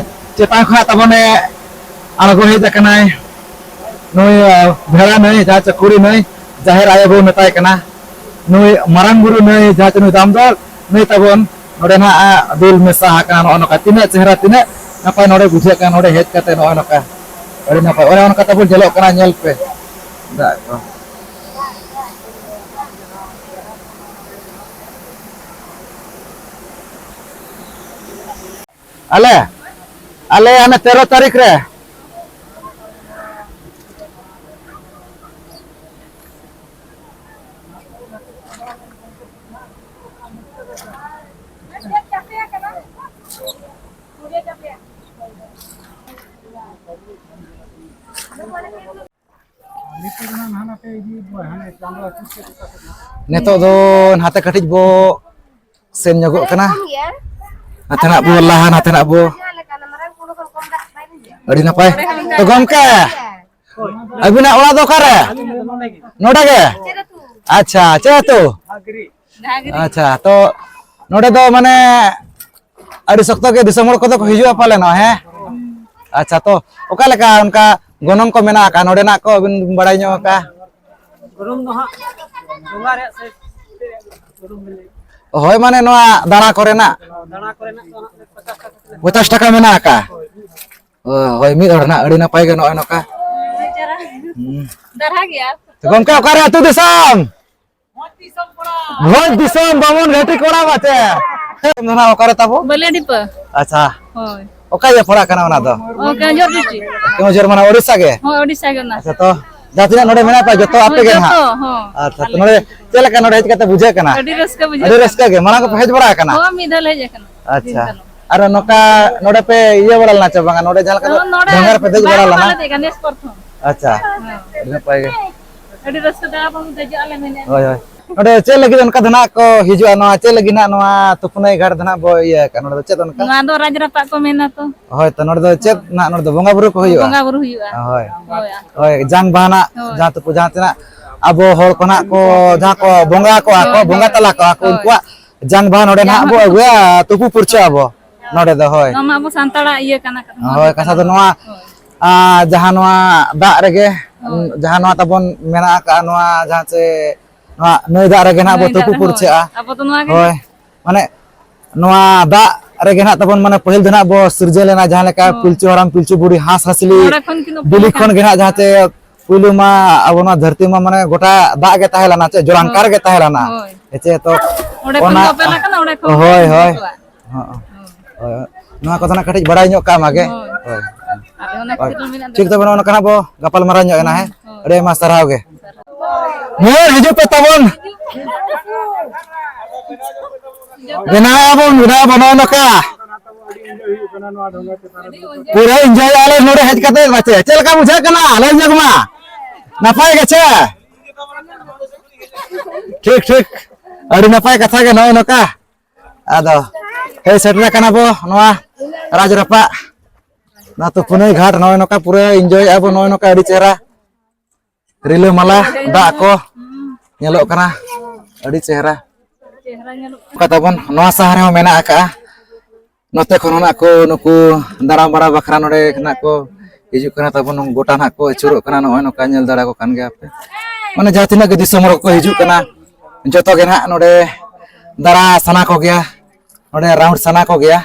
ᱪᱮᱛᱟᱱ ᱠᱷᱚᱱᱟᱜ ᱛᱟᱵᱚᱱᱮ ᱟᱬᱜᱚ ᱦᱮᱡ ᱟᱠᱟᱱᱟᱭ ᱱᱩᱭ, ᱟ, ᱵᱷᱮᱲᱟ ᱱᱟᱹᱭ, ᱡᱟᱦᱟᱸ ᱪᱮ ᱠᱩᱲᱤ ᱱᱟᱹᱭ, ᱡᱟᱦᱮᱨ ᱟᱭᱳ ᱵᱚ ᱢᱮᱛᱟᱭ ᱠᱟᱱᱟ᱾ ᱱᱩᱭ ᱢᱟᱨᱟᱝ ᱵᱩᱨᱩ ᱱᱟᱹᱭ, ᱡᱟᱦᱟᱸ ᱪᱮ ᱱᱩᱭ ᱫᱟᱢᱫᱚᱨ ᱱᱟᱹᱭ ᱛᱟᱵᱚᱱ, ᱱᱚᱰᱮ ᱱᱟᱦᱟᱜ ᱫᱩᱞ ᱢᱮᱥᱟ ᱟᱠᱟᱱᱟ᱾ ᱱᱚᱜᱼᱚ ᱱᱚᱝᱠᱟ ᱛᱤᱱᱟᱹᱜ ᱪᱮᱦᱨᱟ, ᱛᱤᱱᱟᱹᱜ ᱱᱟᱯᱟᱭ ᱱᱚᱰᱮ ᱵᱩᱡᱷᱟᱹᱜ ᱠᱟᱱᱟ ᱱᱚᱰᱮ ᱦᱮᱡ ᱠᱟᱛᱮ᱾ ᱱᱚᱜᱼᱚ ᱱᱚᱝᱠᱟ ᱟᱹᱰᱤ ᱱᱟᱯᱟᱭ, ᱚᱱᱮ ᱚᱱᱠᱟ ᱛᱟᱵᱚᱱ ᱧᱮᱞᱚᱜ ᱠᱟᱱᱟ, ᱧᱮᱞ ᱯᱮ ᱫᱟᱜ ᱠᱚ᱾ ᱟᱞᱮ, ᱟᱞᱮ ᱦᱟᱱᱮ ᱛᱮᱨᱚ ᱛᱟᱹᱨᱤᱠᱷ ᱨᱮ᱾ ᱱᱤᱛᱚᱜ ᱫᱚ ᱱᱟᱛᱮ ᱠᱟᱹᱴᱤᱡ ᱵᱚ ᱥᱮᱱ ᱧᱚᱜᱚᱜ ᱠᱟᱱᱟ᱾ ᱱᱟᱛᱮᱱᱟᱜ ᱵᱚ ᱞᱟᱦᱟ, ᱱᱟᱛᱮᱱᱟᱜ ᱵᱚ ᱟᱹᱰᱤ ᱱᱟᱯᱟᱭ᱾ ᱛᱚ ᱜᱚᱢᱠᱮ, ᱟᱹᱵᱤᱱᱟᱜ ᱚᱲᱟᱜ ᱫᱚ ᱚᱠᱟᱨᱮ? ᱱᱚᱰᱮ ᱜᱮ? ᱟᱪᱪᱷᱟ, ᱪᱮᱫ ᱟᱹᱛᱩ? ᱟᱪᱪᱷᱟ, ᱛᱚ ᱱᱚᱰᱮ ᱫᱚ ᱢᱟᱱᱮ ᱟᱹᱰᱤ ᱥᱚᱠᱛᱚ ᱜᱮ ᱫᱤᱥᱚᱢ ᱦᱚᱲ ᱠᱚᱫᱚ ᱠᱚ ᱦᱤᱡᱩᱜᱼᱟ ᱯᱟᱞᱮᱱ, ᱦᱮᱸ? ᱟᱪᱪᱷᱟ, ᱛᱚ ᱚᱠᱟ ᱞᱮᱠᱟ ᱚᱱᱠᱟ ᱜᱚᱱᱚᱝ ᱠᱚ ᱢᱮᱱᱟᱜ ᱟᱠᱟᱫ ᱱᱚᱰᱮᱱᱟᱜ ᱠᱚ, ᱟᱹᱵᱤᱱ ᱵᱤᱱ ᱵᱟᱲᱟᱭ ᱧᱚᱜ ᱟᱠᱟᱫ? ᱜᱚᱱᱚᱝ ᱫᱚ ᱦᱟᱸᱜ ᱵᱚᱸᱜᱟ ᱨᱮᱭᱟᱜ ᱥᱮ ᱪᱮᱫ ᱨᱮᱭᱟᱜ ᱜᱚᱱᱚᱝ ᱵᱮᱱ ᱞᱟᱹᱭ? ᱦᱳᱭ, ᱢᱟᱱᱮ ᱱᱚᱣᱟ ᱫᱟᱬᱟ ᱠᱚᱨᱮᱱᱟᱜ ᱫᱟᱬᱟ ᱠᱚᱨᱮᱱᱟᱜ ᱫᱚ ᱦᱟᱸᱜ ᱯᱚᱪᱟᱥ ᱴᱟᱠᱟ ᱠᱟᱛᱮ ᱞᱮ ᱯᱚᱪᱟᱥ ᱴᱟᱠᱟ ᱢᱮᱱᱟᱜ ᱟᱠᱟᱫ᱾ ᱚ, ᱦᱳᱭ, ᱢᱤᱫ ᱦᱚᱲ ᱱᱟᱜ ᱟᱹᱰᱤ ᱱᱟᱯᱟᱭ ᱜᱮ ᱱᱚᱜᱼᱚᱭ ᱱᱚᱝᱠᱟ᱾ ᱦᱩᱸ᱾ ᱫᱟᱨᱦᱟ ᱜᱮᱭᱟ᱾ ᱛᱚ ᱜᱚᱢᱠᱮ, ᱚᱠᱟᱨᱮ ᱟᱹᱛᱩ ᱫᱤᱥᱚᱢ? ᱵᱷᱚᱸᱡᱽ ᱫᱤᱥᱚᱢ ᱵᱟᱢᱚᱱ ᱜᱷᱟᱹᱴᱤ ᱠᱚᱲᱟ ᱢᱟᱪᱮ᱾ ᱱᱚᱣᱟ ᱚᱠᱟᱨᱮ ᱛᱟᱵᱚ? ᱵᱟᱹᱞᱤᱭᱟᱰᱤᱯᱟᱹ᱾ ᱟᱪᱪᱷᱟ᱾ ᱦᱳᱭ᱾ ᱚᱠᱟ ᱤᱭᱟᱹ ᱯᱟᱲᱟᱜ ᱠᱟᱱᱟ ᱚᱱᱟ ᱫᱚ? ᱚ, ᱠᱮᱣᱚᱱᱡᱷᱚᱨ district᱾ ᱠᱮᱣᱚᱱᱡᱷᱚᱨ ᱢᱟᱱᱮ ᱳᱰᱤᱥᱟ ᱜᱮ? ᱦᱳᱭ, ᱳᱰᱤᱥᱟ ᱜᱮ ᱚᱱᱟ᱾ ᱟᱪᱪᱷᱟ, ᱛᱚ ᱡᱟᱦᱟᱸ ᱛᱤᱱᱟᱹᱜ ᱱᱚᱰᱮ ᱢᱮᱱᱟᱜ ᱯᱮ ᱡᱚᱛᱚ ᱟᱯᱮ ᱦᱳᱭ, ᱜᱮ ᱱᱟᱦᱟᱜ? ᱡᱚᱛᱚ, ᱦᱚᱸ, ᱟᱪᱪᱷᱟ, ᱛᱚ ᱟᱞᱮ ᱱᱚᱰᱮ ᱜᱮ᱾ ᱪᱮᱫ ᱞᱮᱠᱟ ᱱᱚᱰᱮ ᱦᱮᱡ ᱠᱟᱛᱮ ᱵᱩᱡᱷᱟᱹᱜ ᱠᱟᱱᱟ? ᱟᱹᱰᱤ ᱨᱟᱹᱥᱠᱟᱹ ᱵᱩᱡᱷᱟᱹᱜ ᱟᱹᱰᱤ ᱠᱟᱱᱟ᱾ ᱨᱟᱹᱥᱠᱟᱹ ᱜᱮ᱾ ᱢᱟᱲᱟᱝ ᱠᱚᱯᱮ ᱦᱮᱡ ᱵᱟᱲᱟ ᱟᱠᱟᱱᱟ? ᱦᱳᱭ, ᱢᱤᱫ ᱫᱷᱟᱣ ᱞᱮ ᱦᱮᱡ ᱟᱠᱟᱱᱟ᱾ ᱟᱪᱪᱷᱟ᱾ ᱫᱤᱱ ᱠᱟᱞᱚᱢ᱾ ᱟᱨ ᱱᱚᱝᱠᱟ ᱱᱚᱰᱮ ᱯᱮ ᱤᱭᱟᱹ ᱵᱟᱲᱟ ᱞᱮᱱᱟ ᱪᱮ ᱵᱟᱝᱟ? ᱱᱚᱰᱮ ᱡᱟᱦᱟᱸ ᱞᱮᱠᱟ ᱫᱚ ᱦᱚᱸ, ᱱᱚᱰᱮ ᱰᱷᱚᱸᱜᱟ ᱨᱮᱯᱮ ᱫᱮᱡ ᱵᱟᱨ ᱵᱟᱲᱟ ᱫᱷᱟᱣ ᱞᱮᱱᱟ? ᱞᱮ ᱫᱮᱡ ᱟᱠᱟᱱᱟ, ᱱᱮᱥ ᱯᱨᱚᱛᱷᱚᱢ᱾ ᱟᱪᱪᱷᱟ᱾ ᱦᱮᱸ᱾ ᱟᱹᱰᱤ ᱱᱟᱯᱟᱭ ᱜᱮ᱾ ᱟᱹᱰᱤ ᱨᱟᱹᱥᱠᱟᱹ ᱫᱟᱬᱟ ᱵᱚᱱ ᱫᱮᱡᱚᱜᱼᱟ ᱞᱮ ᱢᱮᱱᱮᱫᱼᱟ᱾ ᱦᱳᱭ, ᱦᱳᱭ᱾ ᱱᱚᱰᱮ ᱪᱮᱫ ᱞᱟᱹᱜᱤᱫ ᱚᱱᱠᱟ ᱫᱚ ᱱᱟᱜ ᱠᱚ ᱦᱤᱡᱩᱜᱼᱟ? ᱱᱚᱣᱟ ᱪᱮᱫ ᱞᱟᱹᱜᱤᱫ ᱱᱟᱜ ᱱᱚᱣᱟ ᱛᱩᱯᱩᱱᱟᱹᱭ ᱜᱷᱟᱴ ᱫᱚ ᱱᱟᱜ ᱵᱚ ᱤᱭᱟᱹ ᱟᱠᱟᱫ? ᱱᱚᱰᱮ ᱫᱚ ᱪᱮᱫ ᱚᱱᱠᱟ? ᱱᱚᱣᱟ ᱫᱚ ᱨᱟᱡᱽ ᱨᱟᱯᱟᱜ ᱠᱚ ᱢᱮᱱᱟ ᱛᱚ᱾ ᱦᱳᱭ, ᱛᱚ ᱱᱚᱰᱮ ᱫᱚ ᱪᱮᱫ ᱦᱳᱭ᱾ ᱱᱟᱜ ᱱᱚᱰᱮ ᱫᱚ ᱵᱚᱸᱜᱟ ᱵᱩᱨᱩ ᱠᱚ ᱦᱩᱭᱩᱜᱼᱟ? ᱵᱚᱸᱜᱟ ᱵᱩᱨᱩ ᱦᱩᱭᱩᱜᱼᱟ᱾ ᱦᱳᱭ᱾ ᱦᱳᱭ᱾ ᱦᱳᱭ, ᱡᱟᱝ ᱵᱟᱦᱟ ᱱᱟᱜ ᱦᱳᱭ᱾ ᱡᱟᱦᱟᱸ ᱛᱩᱯᱩ, ᱡᱟᱦᱟᱸ ᱛᱤᱱᱟᱹᱜ ᱟᱵᱚ ᱦᱚᱲ ᱠᱚ ᱱᱟᱜ ᱠᱚ ᱡᱟᱦᱟᱸ ᱠᱚ ᱵᱚᱸᱜᱟ ᱠᱚᱣᱟ ᱠᱚ, ᱦᱳᱭ, ᱵᱚᱸᱜᱟ ᱦᱳᱭ᱾ ᱛᱟᱞᱟ ᱠᱚᱣᱟ ᱠᱚ, ᱦᱳᱭ᱾ ᱩᱱᱠᱩᱣᱟᱜ ᱡᱟᱝ ᱵᱟᱦᱟ ᱱᱚᱰᱮ ᱡᱟᱝ ᱱᱟᱜ ᱵᱟᱦᱟ ᱵᱚ ᱠᱚ ᱟᱹᱜᱩᱭᱟ, ᱛᱩᱯᱩ ᱯᱩᱨᱪᱷᱟᱹ ᱟᱵᱚ ᱱᱚᱰᱮ ᱫᱚ, ᱦᱳᱭ᱾ ᱱᱚᱣᱟ ᱢᱟ ᱟᱵᱚ ᱥᱟᱱᱛᱟᱲᱟᱜ ᱤᱭᱟᱹ ᱠᱟᱱᱟ, ᱱᱚᱣᱟ ᱦᱳᱭ, ᱫᱚ ᱠᱟᱛᱷᱟ ᱫᱚ ᱠᱟᱱᱟ᱾ ᱱᱚᱣᱟ, ᱦᱳᱭ᱾ ᱟᱨ ᱡᱟᱦᱟᱸ ᱱᱚᱣᱟ ᱫᱟᱜ ᱨᱮᱜᱮ, ᱦᱳᱭ᱾ ᱡᱟᱦᱟᱸ ᱱᱚᱣᱟ ᱛᱟᱵᱚᱱ ᱢᱮᱱᱟᱜ ᱟᱠᱟᱫᱼᱟ, ᱱᱚᱣᱟ ᱡᱟᱦᱟᱸ ᱪᱮ, ᱱᱚᱣᱟ ᱱᱟᱹᱭ ᱫᱟᱜ ᱨᱮᱜᱮ ᱱᱟᱜ ᱵᱚ ᱱᱟᱹᱭ ᱫᱟᱜ ᱛᱩᱯᱩ ᱨᱮ, ᱦᱳᱭ᱾ ᱯᱩᱨᱪᱷᱟᱹᱜᱼᱟ᱾ ᱟᱵᱚ ᱫᱚ ᱱᱚᱣᱟ ᱜᱮ ᱦᱳᱭ᱾ ᱱᱟᱜ᱾ ᱢᱟᱱᱮ, ᱱᱚᱣᱟ ᱫᱟᱜ ᱨᱮᱜᱮ ᱱᱟᱜ ᱛᱟᱵᱚᱱ, ᱢᱟᱱᱮ, ᱯᱟᱹᱦᱤᱞ ᱫᱚ ᱱᱟᱜ ᱵᱚ ᱥᱤᱨᱡᱟᱹᱣ ᱞᱮᱱᱟ, ᱡᱟᱦᱟᱸ ᱞᱮᱠᱟ ᱦᱳᱭ᱾ ᱯᱤᱞᱪᱩ ᱦᱟᱲᱟᱢ, ᱯᱤᱞᱪᱩ ᱵᱩᱲᱦᱤ, ᱦᱟᱸᱥ ᱦᱟᱸᱥᱞᱤ, ᱱᱚᱰᱮ ᱠᱷᱚᱱ ᱠᱤᱱ ᱩᱯᱨᱩᱢ ᱵᱤᱞᱤ ᱟᱠᱟᱱ ᱠᱷᱚᱱ ᱜᱮ ᱛᱟᱦᱮᱸᱫ᱾ ᱱᱟᱜ ᱡᱟᱦᱟᱸ ᱪᱮ ᱯᱩᱭᱞᱩ ᱢᱟ ᱟᱵᱚ ᱱᱚᱣᱟ ᱫᱷᱟᱹᱨᱛᱤ ᱢᱟ, ᱢᱟᱱᱮ, ᱜᱚᱴᱟ ᱫᱟᱜ ᱜᱮ ᱛᱟᱦᱮᱸ ᱞᱮᱱᱟ, ᱪᱮ ᱡᱚᱞᱟᱝᱠᱟᱨ ᱦᱳᱭ᱾ ᱜᱮ ᱛᱟᱦᱮᱸ ᱞᱮᱱᱟ᱾ ᱦᱳᱭ᱾ ᱦᱮᱸ ᱪᱮ, ᱛᱚ ᱚᱸᱰᱮ ᱠᱷᱚᱱ ᱚᱱᱟ, ᱜᱮ ᱚᱯᱮᱞ ᱟᱠᱟᱱᱟ, ᱚᱸᱰᱮ ᱠᱷᱚᱱ ᱜᱮ ᱦᱳᱭ, ᱦᱳᱭ᱾ ᱡᱚᱛᱚᱣᱟᱜ᱾ ᱦᱚᱸ, ᱦᱚᱸ᱾ ᱦᱳᱭ᱾ ᱦᱳᱭ, ᱱᱚᱣᱟ ᱠᱚᱫᱚ ᱱᱟᱜ ᱠᱟᱹᱴᱤᱡ ᱵᱟᱲᱟᱭ ᱧᱚᱜ ᱠᱟᱜ ᱢᱟᱜᱮ᱾ ᱦᱳᱭ᱾ ᱦᱳᱭ᱾ ᱟᱞᱮ ᱚᱱᱟ ᱦᱳᱭ᱾ ᱠᱷᱟᱹᱛᱤᱨ ᱞᱮ ᱢᱮᱱᱟᱜ ᱴᱷᱤᱠ, ᱞᱮᱭᱟ᱾ ᱛᱚᱵᱮ ᱱᱚᱜᱼᱚ ᱱᱚᱝᱠᱟ ᱱᱟᱜ ᱵᱚ ᱜᱟᱯᱟᱞ ᱢᱟᱨᱟᱣ ᱧᱚᱜ ᱮᱱᱟ, ᱦᱮᱸ? ᱦᱳᱭ᱾ ᱟᱹᱰᱤ ᱟᱭᱢᱟ ᱥᱟᱨᱦᱟᱣ ᱜᱮ᱾ ᱦᱮᱸ, ᱦᱤᱡᱩᱜ ᱯᱮ ᱛᱟᱵᱚᱱ᱾ ᱵᱮᱱᱟᱣ ᱟᱵᱚᱱ, ᱵᱮᱱᱟᱣ ᱟᱵᱚᱱ ᱱᱚᱜᱼᱚ ᱱᱚᱝᱠᱟ᱾ ᱯᱩᱨᱟᱹ enjoy ᱟᱞᱮ ᱱᱚᱰᱮ ᱦᱮᱡ ᱠᱟᱛᱮ, ᱢᱟᱪᱮ᱾ ᱪᱮᱫ ᱞᱮᱠᱟ ᱵᱩᱡᱷᱟᱹᱜ ᱠᱟᱱᱟ? ᱞᱟᱹᱭ ᱧᱚᱜ ᱢᱟ᱾ ᱱᱟᱯᱟᱭ ᱜᱮᱪᱮ? ᱴᱷᱤᱠ, ᱴᱷᱤᱠ᱾ ᱟᱹᱰᱤ ᱱᱟᱯᱟᱭ ᱠᱟᱛᱷᱟ ᱜᱮ ᱱᱚᱜᱼᱚ ᱱᱚᱝᱠᱟ᱾ ᱟᱫᱚ ᱦᱮᱡ ᱥᱮᱴᱮᱨ ᱟᱠᱟᱱᱟ ᱵᱚ ᱱᱚᱣᱟ ᱨᱟᱡᱽ ᱨᱟᱯᱟᱜ᱾ ᱱᱚᱣᱟ ᱛᱩᱯᱩᱱᱟᱹᱭ ᱜᱷᱟᱴ ᱱᱚᱜᱼᱚᱭ ᱱᱚᱝᱠᱟ ᱯᱩᱨᱟᱹ ᱮᱱᱡᱚᱭᱮᱫᱼᱟ ᱵᱚᱱ, ᱱᱚᱜᱼᱚᱭ ᱱᱚᱝᱠᱟ ᱟᱹᱰᱤ ᱪᱮᱦᱨᱟ ᱨᱤᱞᱟᱹᱢᱟᱞᱟ ᱫᱟᱜ ᱠᱚ ᱧᱮᱞᱚᱜ ᱠᱟᱱᱟ, ᱟᱹᱰᱤ ᱪᱮᱦᱨᱟ᱾ ᱪᱮᱦᱨᱟ ᱧᱮᱞᱚᱜ ᱠᱟᱱᱟ᱾ ᱚᱱᱠᱟ ᱛᱟᱵᱚᱱ ᱱᱚᱣᱟ ᱥᱟᱦᱟ ᱨᱮᱦᱚᱸ ᱢᱮᱱᱟᱜ ᱟᱠᱟᱜᱼᱟ᱾ ᱱᱚᱛᱮ ᱠᱷᱚᱱ ᱦᱚᱸ ᱱᱟᱜ ᱠᱚ ᱱᱩᱠᱩ ᱫᱟᱬᱟ ᱵᱟᱲᱟ ᱵᱟᱠᱷᱨᱟ ᱱᱚᱰᱮ ᱱᱟᱜ ᱠᱚ ᱦᱤᱡᱩᱜ ᱠᱟᱱᱟ ᱛᱟᱵᱚᱱ, ᱜᱚᱴᱟ ᱱᱟᱜ ᱠᱚ ᱟᱹᱪᱩᱨᱚᱜ ᱠᱟᱱᱟ᱾ ᱱᱚᱜᱼᱚᱭ ᱱᱚᱝᱠᱟ ᱧᱮᱞ ᱫᱟᱲᱮ ᱠᱚ ᱠᱟᱱ ᱜᱮᱭᱟ ᱯᱮ, ᱢᱟᱱᱮ ᱡᱟᱦᱟᱸ ᱛᱤᱱᱟᱹᱜ ᱜᱮ ᱫᱤᱥᱚᱢ ᱦᱚᱲ ᱠᱚ ᱦᱤᱡᱩᱜ ᱠᱟᱱᱟ, ᱡᱚᱛᱚ ᱜᱮ ᱱᱟᱜ ᱱᱚᱰᱮ ᱫᱟᱬᱟ ᱥᱟᱱᱟ ᱠᱚᱜᱮᱭᱟ, ᱱᱚᱰᱮ ᱨᱟᱣᱩᱱᱰ ᱥᱟᱱᱟ ᱠᱚᱜᱮᱭᱟ᱾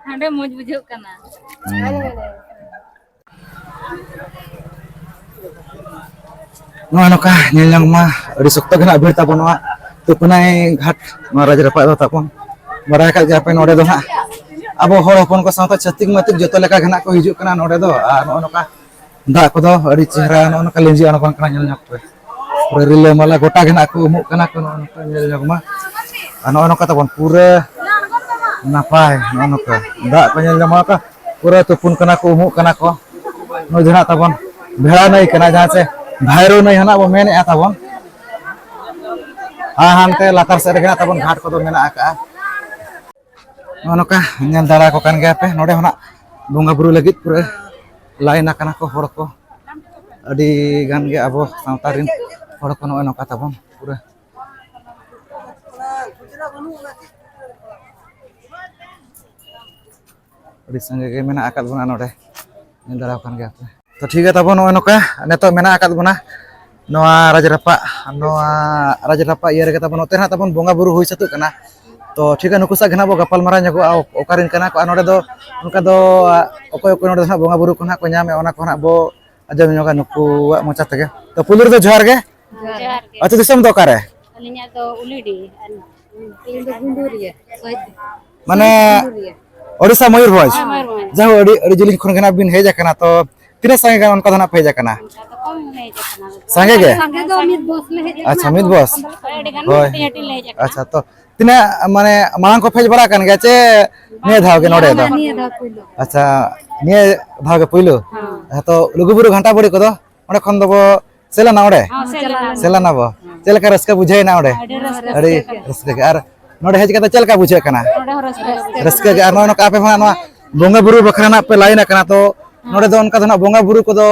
ᱦᱟᱸᱰᱮ ᱢᱚᱡᱽ ᱵᱩᱡᱷᱟᱹᱜ ᱠᱟᱱᱟ᱾ ᱦᱩᱸ᱾ ᱱᱚᱜᱼᱚᱭ ᱱᱚᱝᱠᱟ ᱧᱮᱞ ᱧᱚᱝ ᱢᱟ ᱟᱹᱰᱤ ᱥᱚᱠᱛᱚ ᱜᱮ ᱱᱟᱜ ᱵᱷᱤᱲ ᱛᱟᱵᱚᱱ ᱱᱚᱣᱟ ᱛᱩᱯᱩᱱᱟᱹᱭ ᱜᱷᱟᱴ, ᱱᱚᱣᱟ ᱨᱟᱡᱽ ᱨᱟᱯᱟᱜ ᱫᱚ ᱛᱟᱵᱚᱱ᱾ ᱵᱟᱲᱟᱭ ᱟᱠᱟᱫ ᱜᱮᱭᱟ ᱯᱮ, ᱱᱚᱰᱮ ᱫᱚ ᱱᱟᱜ ᱟᱵᱚ ᱦᱚᱲ ᱦᱚᱯᱚᱱ ᱠᱚ ᱥᱟᱶᱛᱮ ᱪᱷᱟᱹᱛᱤᱠ ᱢᱟᱹᱛᱤᱠ ᱡᱚᱛᱚ ᱞᱮᱠᱟ ᱜᱮ ᱱᱟᱜ ᱠᱚ ᱦᱤᱡᱩᱜ ᱠᱟᱱᱟ ᱱᱚᱰᱮ ᱫᱚ᱾ ᱟᱨ ᱱᱚᱜᱼᱚᱭ ᱱᱚᱝᱠᱟ ᱫᱟᱜ ᱠᱚᱫᱚ ᱟᱹᱰᱤ ᱪᱮᱦᱨᱟ ᱱᱚᱜᱼᱚ ᱱᱚᱝᱠᱟ ᱞᱤᱸᱡᱤ ᱟᱬᱜᱚᱱ ᱠᱟᱱᱟ, ᱧᱮᱞ ᱧᱚᱜ ᱯᱮ᱾ ᱯᱩᱨᱟᱹ ᱨᱤᱞᱟᱹᱢᱟᱞᱟ ᱜᱚᱴᱟ ᱜᱮ ᱱᱟᱜ ᱠᱚ ᱩᱢᱩᱜ ᱠᱟᱱᱟ ᱠᱚ, ᱱᱚᱜᱼᱚ ᱱᱚᱝᱠᱟ ᱧᱮᱞ ᱧᱚᱜ ᱢᱟ᱾ ᱟᱨ ᱱᱚᱜᱼᱚ ᱱᱚᱝᱠᱟ ᱛᱟᱵᱚᱱ ᱯᱩᱨᱟᱹ ᱱᱟᱯᱟᱭ, ᱱᱚᱜᱼᱚ ᱱᱚᱝᱠᱟ ᱫᱟᱜ ᱠᱚ ᱧᱮᱞ ᱧᱟᱢᱚᱜᱼᱟ᱾ ᱯᱩᱨᱟᱹ ᱛᱩᱯᱩᱱ ᱠᱟᱱᱟ ᱠᱚ, ᱩᱢᱩᱜ ᱠᱟᱱᱟ ᱠᱚ᱾ ᱱᱚᱜᱼᱚᱭ ᱡᱟᱦᱟᱸ ᱛᱟᱵᱚᱱ ᱵᱷᱮᱲᱟ ᱱᱟᱹᱭ ᱠᱟᱱᱟ, ᱡᱟᱦᱟᱸ ᱪᱮ ᱵᱷᱟᱭᱨᱳ ᱱᱟᱹᱭ ᱦᱚᱸ ᱱᱟᱜ ᱵᱚᱱ ᱢᱮᱱᱮᱫᱼᱟ ᱛᱟᱵᱚᱱ᱾ ᱟᱨ ᱦᱟᱱᱛᱮ ᱞᱟᱛᱟᱨ ᱥᱮᱫ ᱨᱮᱜᱮ ᱱᱟᱜ ᱛᱟᱵᱚᱱ ᱜᱷᱟᱴ ᱠᱚᱫᱚ ᱢᱮᱱᱟᱜ ᱟᱠᱟᱜᱼᱟ᱾ ᱱᱚᱜᱼᱚ ᱱᱚᱝᱠᱟ ᱧᱮᱞ ᱫᱟᱲᱮ ᱟᱠᱚ ᱠᱟᱱ ᱜᱮᱭᱟ ᱯᱮ, ᱱᱚᱰᱮ ᱦᱚᱸ ᱱᱟᱜ ᱵᱚᱸᱜᱟ ᱵᱩᱨᱩ ᱞᱟᱹᱜᱤᱫ ᱯᱩᱨᱟᱹ ᱞᱟᱭᱤᱱ ᱟᱠᱟᱱᱟ ᱠᱚ ᱦᱚᱲ ᱠᱚ᱾ ᱟᱹᱰᱤ ᱜᱟᱱ ᱜᱮ ᱟᱵᱚ ᱥᱟᱶᱛᱟ ᱨᱮᱱ ᱦᱚᱲ ᱠᱚ ᱱᱚᱜᱼᱚᱭ ᱱᱚᱝᱠᱟ ᱛᱟᱵᱚᱱ ᱯᱩᱨᱟᱹ ᱟᱹᱰᱤ ᱥᱟᱸᱜᱮ ᱜᱮ ᱢᱮᱱᱟᱜ ᱟᱠᱟᱫ ᱵᱚᱱᱟ ᱱᱚᱰᱮ, ᱧᱮᱞ ᱫᱟᱲᱮ ᱟᱠᱟᱱ ᱜᱮᱭᱟ ᱯᱮ᱾ ᱛᱚ ᱴᱷᱤᱠ ᱜᱮᱭᱟ ᱛᱟᱵᱚᱱ, ᱱᱚᱜᱼᱚᱭ ᱱᱚᱝᱠᱟ ᱱᱤᱛᱚᱜ ᱢᱮᱱᱟᱜ ᱟᱠᱟᱫ ᱵᱚᱱᱟ ᱱᱚᱣᱟ ᱨᱟᱡᱽ ᱨᱟᱯᱟᱜ, ᱱᱚᱣᱟ ᱨᱟᱡᱽ ᱨᱟᱯᱟᱜ ᱤᱭᱟᱹ ᱨᱮᱜᱮ ᱛᱟᱵᱚᱱ, ᱱᱚᱛᱮ ᱱᱟᱦᱟᱜ ᱛᱟᱵᱚᱱ ᱵᱚᱸᱜᱟ ᱵᱩᱨᱩ ᱦᱩᱭ ᱥᱟᱹᱛᱚᱜ ᱠᱟᱱᱟ᱾ ᱛᱚ ᱴᱷᱤᱠ ᱜᱮᱭᱟ, ᱱᱩᱠᱩ ᱥᱟᱶ ᱜᱮ ᱱᱟᱦᱟᱜ ᱵᱚ ᱜᱟᱯᱟᱞ ᱢᱟᱨᱟᱣ ᱧᱚᱜᱚᱜᱼᱟ, ᱚᱠ-, ᱚᱠᱟᱨᱮᱱ ᱠᱟᱱᱟ ᱠᱚ, ᱟᱨ ᱱᱚᱰᱮ ᱫᱚ ᱚᱱᱠᱟ ᱫᱚ ᱚᱠᱚᱭ ᱚᱠᱚᱭ ᱱᱚᱰᱮ ᱫᱚ ᱱᱟᱦᱟᱜ ᱵᱚᱸᱜᱟ ᱵᱩᱨᱩ ᱠᱚ ᱱᱟᱦᱟᱜ ᱠᱚ ᱧᱟᱢᱮᱫᱼᱟ, ᱚᱱᱟ ᱠᱚ ᱱᱟᱦᱟᱜ ᱵᱚ ᱟᱸᱡᱚᱢ ᱧᱚᱜᱟ ᱱᱩᱠᱩᱣᱟᱜ ᱢᱚᱪᱟ ᱛᱮᱜᱮ᱾ ᱛᱚ ᱯᱩᱭᱞᱩ ᱨᱮᱫᱚ ᱡᱚᱦᱟᱨ ᱜᱮ᱾ ᱡᱚᱦᱟᱨ ᱜᱮ᱾ ᱟᱹᱛᱩ ᱫᱤᱥᱚᱢ ᱫᱚ ᱚᱠᱟᱨᱮ? ᱟᱹᱞᱤᱧᱟᱜ ᱫᱚ ᱩᱞᱤᱰᱤ᱾ ᱟᱨ ᱤᱧ ᱫᱚ ᱜᱩᱸᱰᱩᱨᱤᱭᱟᱹ᱾ ᱢᱟᱱᱮ ᱜᱩᱸᱰᱩᱨᱤᱭᱟᱹ᱾ ᱳᱰᱤᱥᱟ, ᱢᱚᱭᱩᱨᱵᱷᱚᱸᱡᱽ? ᱦᱳᱭ, ᱢᱚᱭᱩᱨᱵᱷᱚᱸᱡᱽ᱾ ᱡᱟᱦᱳ, ᱟᱹᱰᱤ, ᱟᱹᱰᱤ ᱡᱤᱞᱤᱧ ᱠᱷᱚᱱ ᱜᱮ ᱱᱟᱜ ᱵᱤᱱ ᱦᱮᱡ ᱟᱠᱟᱱᱟ, ᱛᱚ ᱛᱤᱱᱟᱹᱜ ᱥᱟᱸᱜᱮ ᱜᱟᱱ ᱚᱱᱠᱟ ᱫᱚ ᱱᱟᱜ ᱯᱮ ᱦᱮᱡ ᱟᱠᱟᱱᱟ? ᱚᱱᱠᱟ ᱫᱚ ᱠᱚᱢ ᱜᱮᱞᱮ ᱦᱮᱡ ᱟᱠᱟᱱᱟ᱾ ᱥᱟᱸᱜᱮ ᱜᱮ? ᱥᱟᱸᱜᱮ ᱫᱚ ᱢᱤᱫ ᱵᱚᱥ ᱞᱮ ᱦᱮᱡ ᱟᱪᱪᱷᱟ, ᱟᱠᱟᱱᱟ᱾ ᱢᱤᱫ ᱵᱚᱥ? ᱦᱳᱭ, ᱟᱹᱰᱤ ᱜᱟᱱ ᱦᱳᱭ᱾ ᱦᱟᱹᱴᱤᱧ ᱦᱟᱹᱴᱤᱧ ᱞᱮ ᱦᱮᱡ ᱟᱠᱟᱱᱟ᱾ ᱟᱪᱪᱷᱟ, ᱛᱚ ᱛᱤᱱᱟᱹᱜ ᱢᱟᱱᱮ ᱢᱟᱲᱟᱝ ᱠᱚ ᱯᱮ ᱦᱮᱡ ᱵᱟᱲᱟ ᱟᱠᱟᱱ ᱜᱮᱭᱟ ᱪᱮ ᱱᱤᱭᱟᱹ ᱫᱷᱟᱣ ᱜᱮ ᱱᱚᱰᱮ ᱫᱚ? ᱱᱤᱭᱟᱹ ᱫᱷᱟᱣ ᱯᱩᱭᱞᱩ᱾ ᱟᱪᱪᱷᱟ, ᱱᱤᱭᱟᱹ ᱫᱷᱟᱣ ᱜᱮ ᱯᱩᱭᱞᱩ? ᱦᱮᱸ᱾ ᱦᱮᱸ, ᱛᱚ ᱞᱩᱜᱩᱵᱩᱨᱩ ᱜᱷᱟᱱᱴᱟ ᱵᱟᱲᱮ ᱠᱚᱫᱚ ᱚᱸᱰᱮ ᱠᱷᱚᱱ ᱫᱚᱵᱚ ᱥᱮᱱ ᱞᱮᱱᱟ ᱚᱸᱰᱮ? ᱦᱚᱸ, ᱥᱮᱱ ᱞᱮᱱᱟ᱾ ᱥᱮᱱ ᱞᱮᱱᱟ ᱵᱚ᱾ ᱦᱮᱸ᱾ ᱪᱮᱫ ᱞᱮᱠᱟ ᱨᱟᱹᱥᱠᱟᱹ ᱵᱩᱡᱷᱟᱹᱣ ᱮᱱᱟ ᱚᱸᱰᱮ? ᱟᱹᱰᱤ ᱨᱟᱹᱥᱠᱟᱹ ᱟᱹᱰᱤ ᱜᱮ᱾ ᱨᱟᱹᱥᱠᱟᱹ ᱜᱮ᱾ ᱟᱨ ᱱᱚᱰᱮ ᱦᱮᱡ ᱠᱟᱛᱮ ᱪᱮᱫ ᱞᱮᱠᱟ ᱵᱩᱡᱷᱟᱹᱜ ᱠᱟᱱᱟ? ᱱᱚᱰᱮ ᱦᱚᱸ ᱨᱟᱹᱥᱠᱟᱹ ᱜᱮ᱾ ᱨᱟᱹᱥᱠᱟᱹ ᱜᱮ᱾ ᱟᱨ ᱱᱚᱜᱼᱚᱭ ᱱᱚᱝᱠᱟ ᱟᱯᱮ ᱢᱟ ᱱᱚᱣᱟ ᱵᱚᱸᱜᱟ ᱵᱩᱨᱩ ᱵᱟᱠᱷᱨᱟ ᱱᱟᱜ ᱯᱮ ᱞᱟᱭᱤᱱ ᱟᱠᱟᱱᱟ, ᱛᱚ ᱦᱮᱸ᱾ ᱱᱚᱰᱮ ᱫᱚ ᱚᱱᱠᱟ ᱫᱚ ᱱᱟᱜ ᱵᱚᱸᱜᱟ ᱵᱩᱨᱩ ᱠᱚᱫᱚ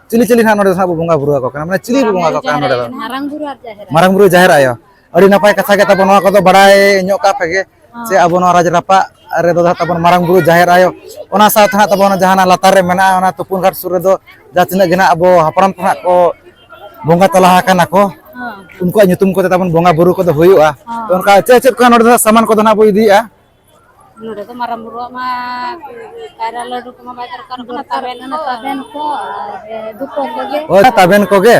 ᱪᱤᱞᱤ ᱪᱤᱞᱤ ᱱᱟᱜ ᱱᱚᱰᱮ ᱫᱚ ᱱᱟᱜ ᱵᱚ ᱵᱚᱸᱜᱟ ᱵᱩᱨᱩ ᱟᱠᱚ ᱠᱟᱱᱟ? ᱢᱟᱱᱮ ᱪᱤᱞᱤ ᱵᱚᱸᱜᱟ ᱠᱚ ᱠᱟᱱᱟ ᱱᱚᱰᱮ ᱫᱚ? ᱢᱟᱨᱟᱝ ᱵᱩᱨᱩ ᱟᱨ ᱡᱟᱦᱮᱨ ᱟᱭᱳ᱾ ᱢᱟᱨᱟᱝ ᱵᱩᱨᱩ, ᱡᱟᱦᱮᱨ ᱟᱭᱳ᱾ ᱟᱹᱰᱤ ᱱᱟᱯᱟᱭ ᱠᱟᱛᱷᱟ ᱜᱮ ᱛᱟᱵᱚ ᱱᱚᱣᱟ ᱠᱚᱫᱚ ᱵᱟᱲᱟᱭ ᱧᱚᱜ ᱠᱟᱜ ᱯᱮ ᱜᱮ᱾ ᱦᱮᱸ᱾ ᱥᱮ ᱟᱵᱚ ᱱᱚᱣᱟ ᱨᱟᱡᱽ ᱨᱟᱯᱟᱜ ᱨᱮᱫᱚ ᱱᱟᱜ ᱛᱟᱵᱚᱱ ᱢᱟᱨᱟᱝ ᱵᱩᱨᱩ, ᱡᱟᱦᱮᱨ ᱟᱭᱳ, ᱚᱱᱟ ᱥᱟᱶᱛᱮ ᱱᱟᱜ ᱛᱟᱵᱚᱱ ᱡᱟᱦᱟᱸ ᱱᱟᱜ ᱞᱟᱛᱟᱨ ᱨᱮ ᱢᱮᱱᱟᱜᱼᱟ, ᱚᱱᱟ ᱛᱩᱯᱩᱱ ᱜᱷᱟᱴ ᱥᱩᱨ ᱨᱮᱫᱚ ᱡᱟᱦᱟᱸ ᱛᱤᱱᱟᱹᱜ ᱜᱮ ᱱᱟᱜ ᱟᱵᱚ ᱦᱟᱯᱲᱟᱢ ᱠᱚ ᱱᱟᱜ ᱠᱚ ᱵᱚᱸᱜᱟ ᱛᱟᱞᱟ ᱟᱠᱟᱱᱟ ᱠᱚ, ᱦᱮᱸ᱾ ᱩᱱᱠᱩᱣᱟᱜ ᱧᱩᱛᱩᱢ ᱠᱚᱛᱮ ᱛᱟᱵᱚᱱ ᱵᱚᱸᱜᱟ ᱵᱩᱨᱩ ᱠᱚᱫᱚ ᱦᱩᱭᱩᱜᱼᱟ᱾ ᱦᱮᱸ᱾ ᱛᱚ ᱚᱱᱠᱟ ᱪᱮᱫ ᱪᱮᱫ ᱠᱚ ᱱᱚᱰᱮ ᱫᱚ ᱥᱟᱢᱟᱱ ᱠᱚᱫᱚ ᱱᱟᱜ ᱵᱚ ᱤᱫᱤᱭᱮᱫᱼᱟ? ᱱᱚᱰᱮ ᱫᱚ ᱢᱟᱨᱟᱝ ᱵᱩᱨᱩᱣᱟᱜ ᱢᱟ ᱠᱟᱭᱨᱟ ᱞᱟᱹᱰᱩ ᱠᱚᱢᱟ ᱵᱟᱭ ᱫᱚᱨᱠᱟᱨᱚᱜ ᱠᱟᱱᱟ, ᱛᱟᱵᱮᱱ ᱠᱚ᱾ ᱛᱟᱵᱮᱱ ᱠᱚ ᱟᱨ ᱫᱷᱩᱯᱟᱹ ᱠᱚᱜᱮ᱾ ᱦᱳᱭ, ᱛᱟᱵᱮᱱ ᱠᱚᱜᱮ᱾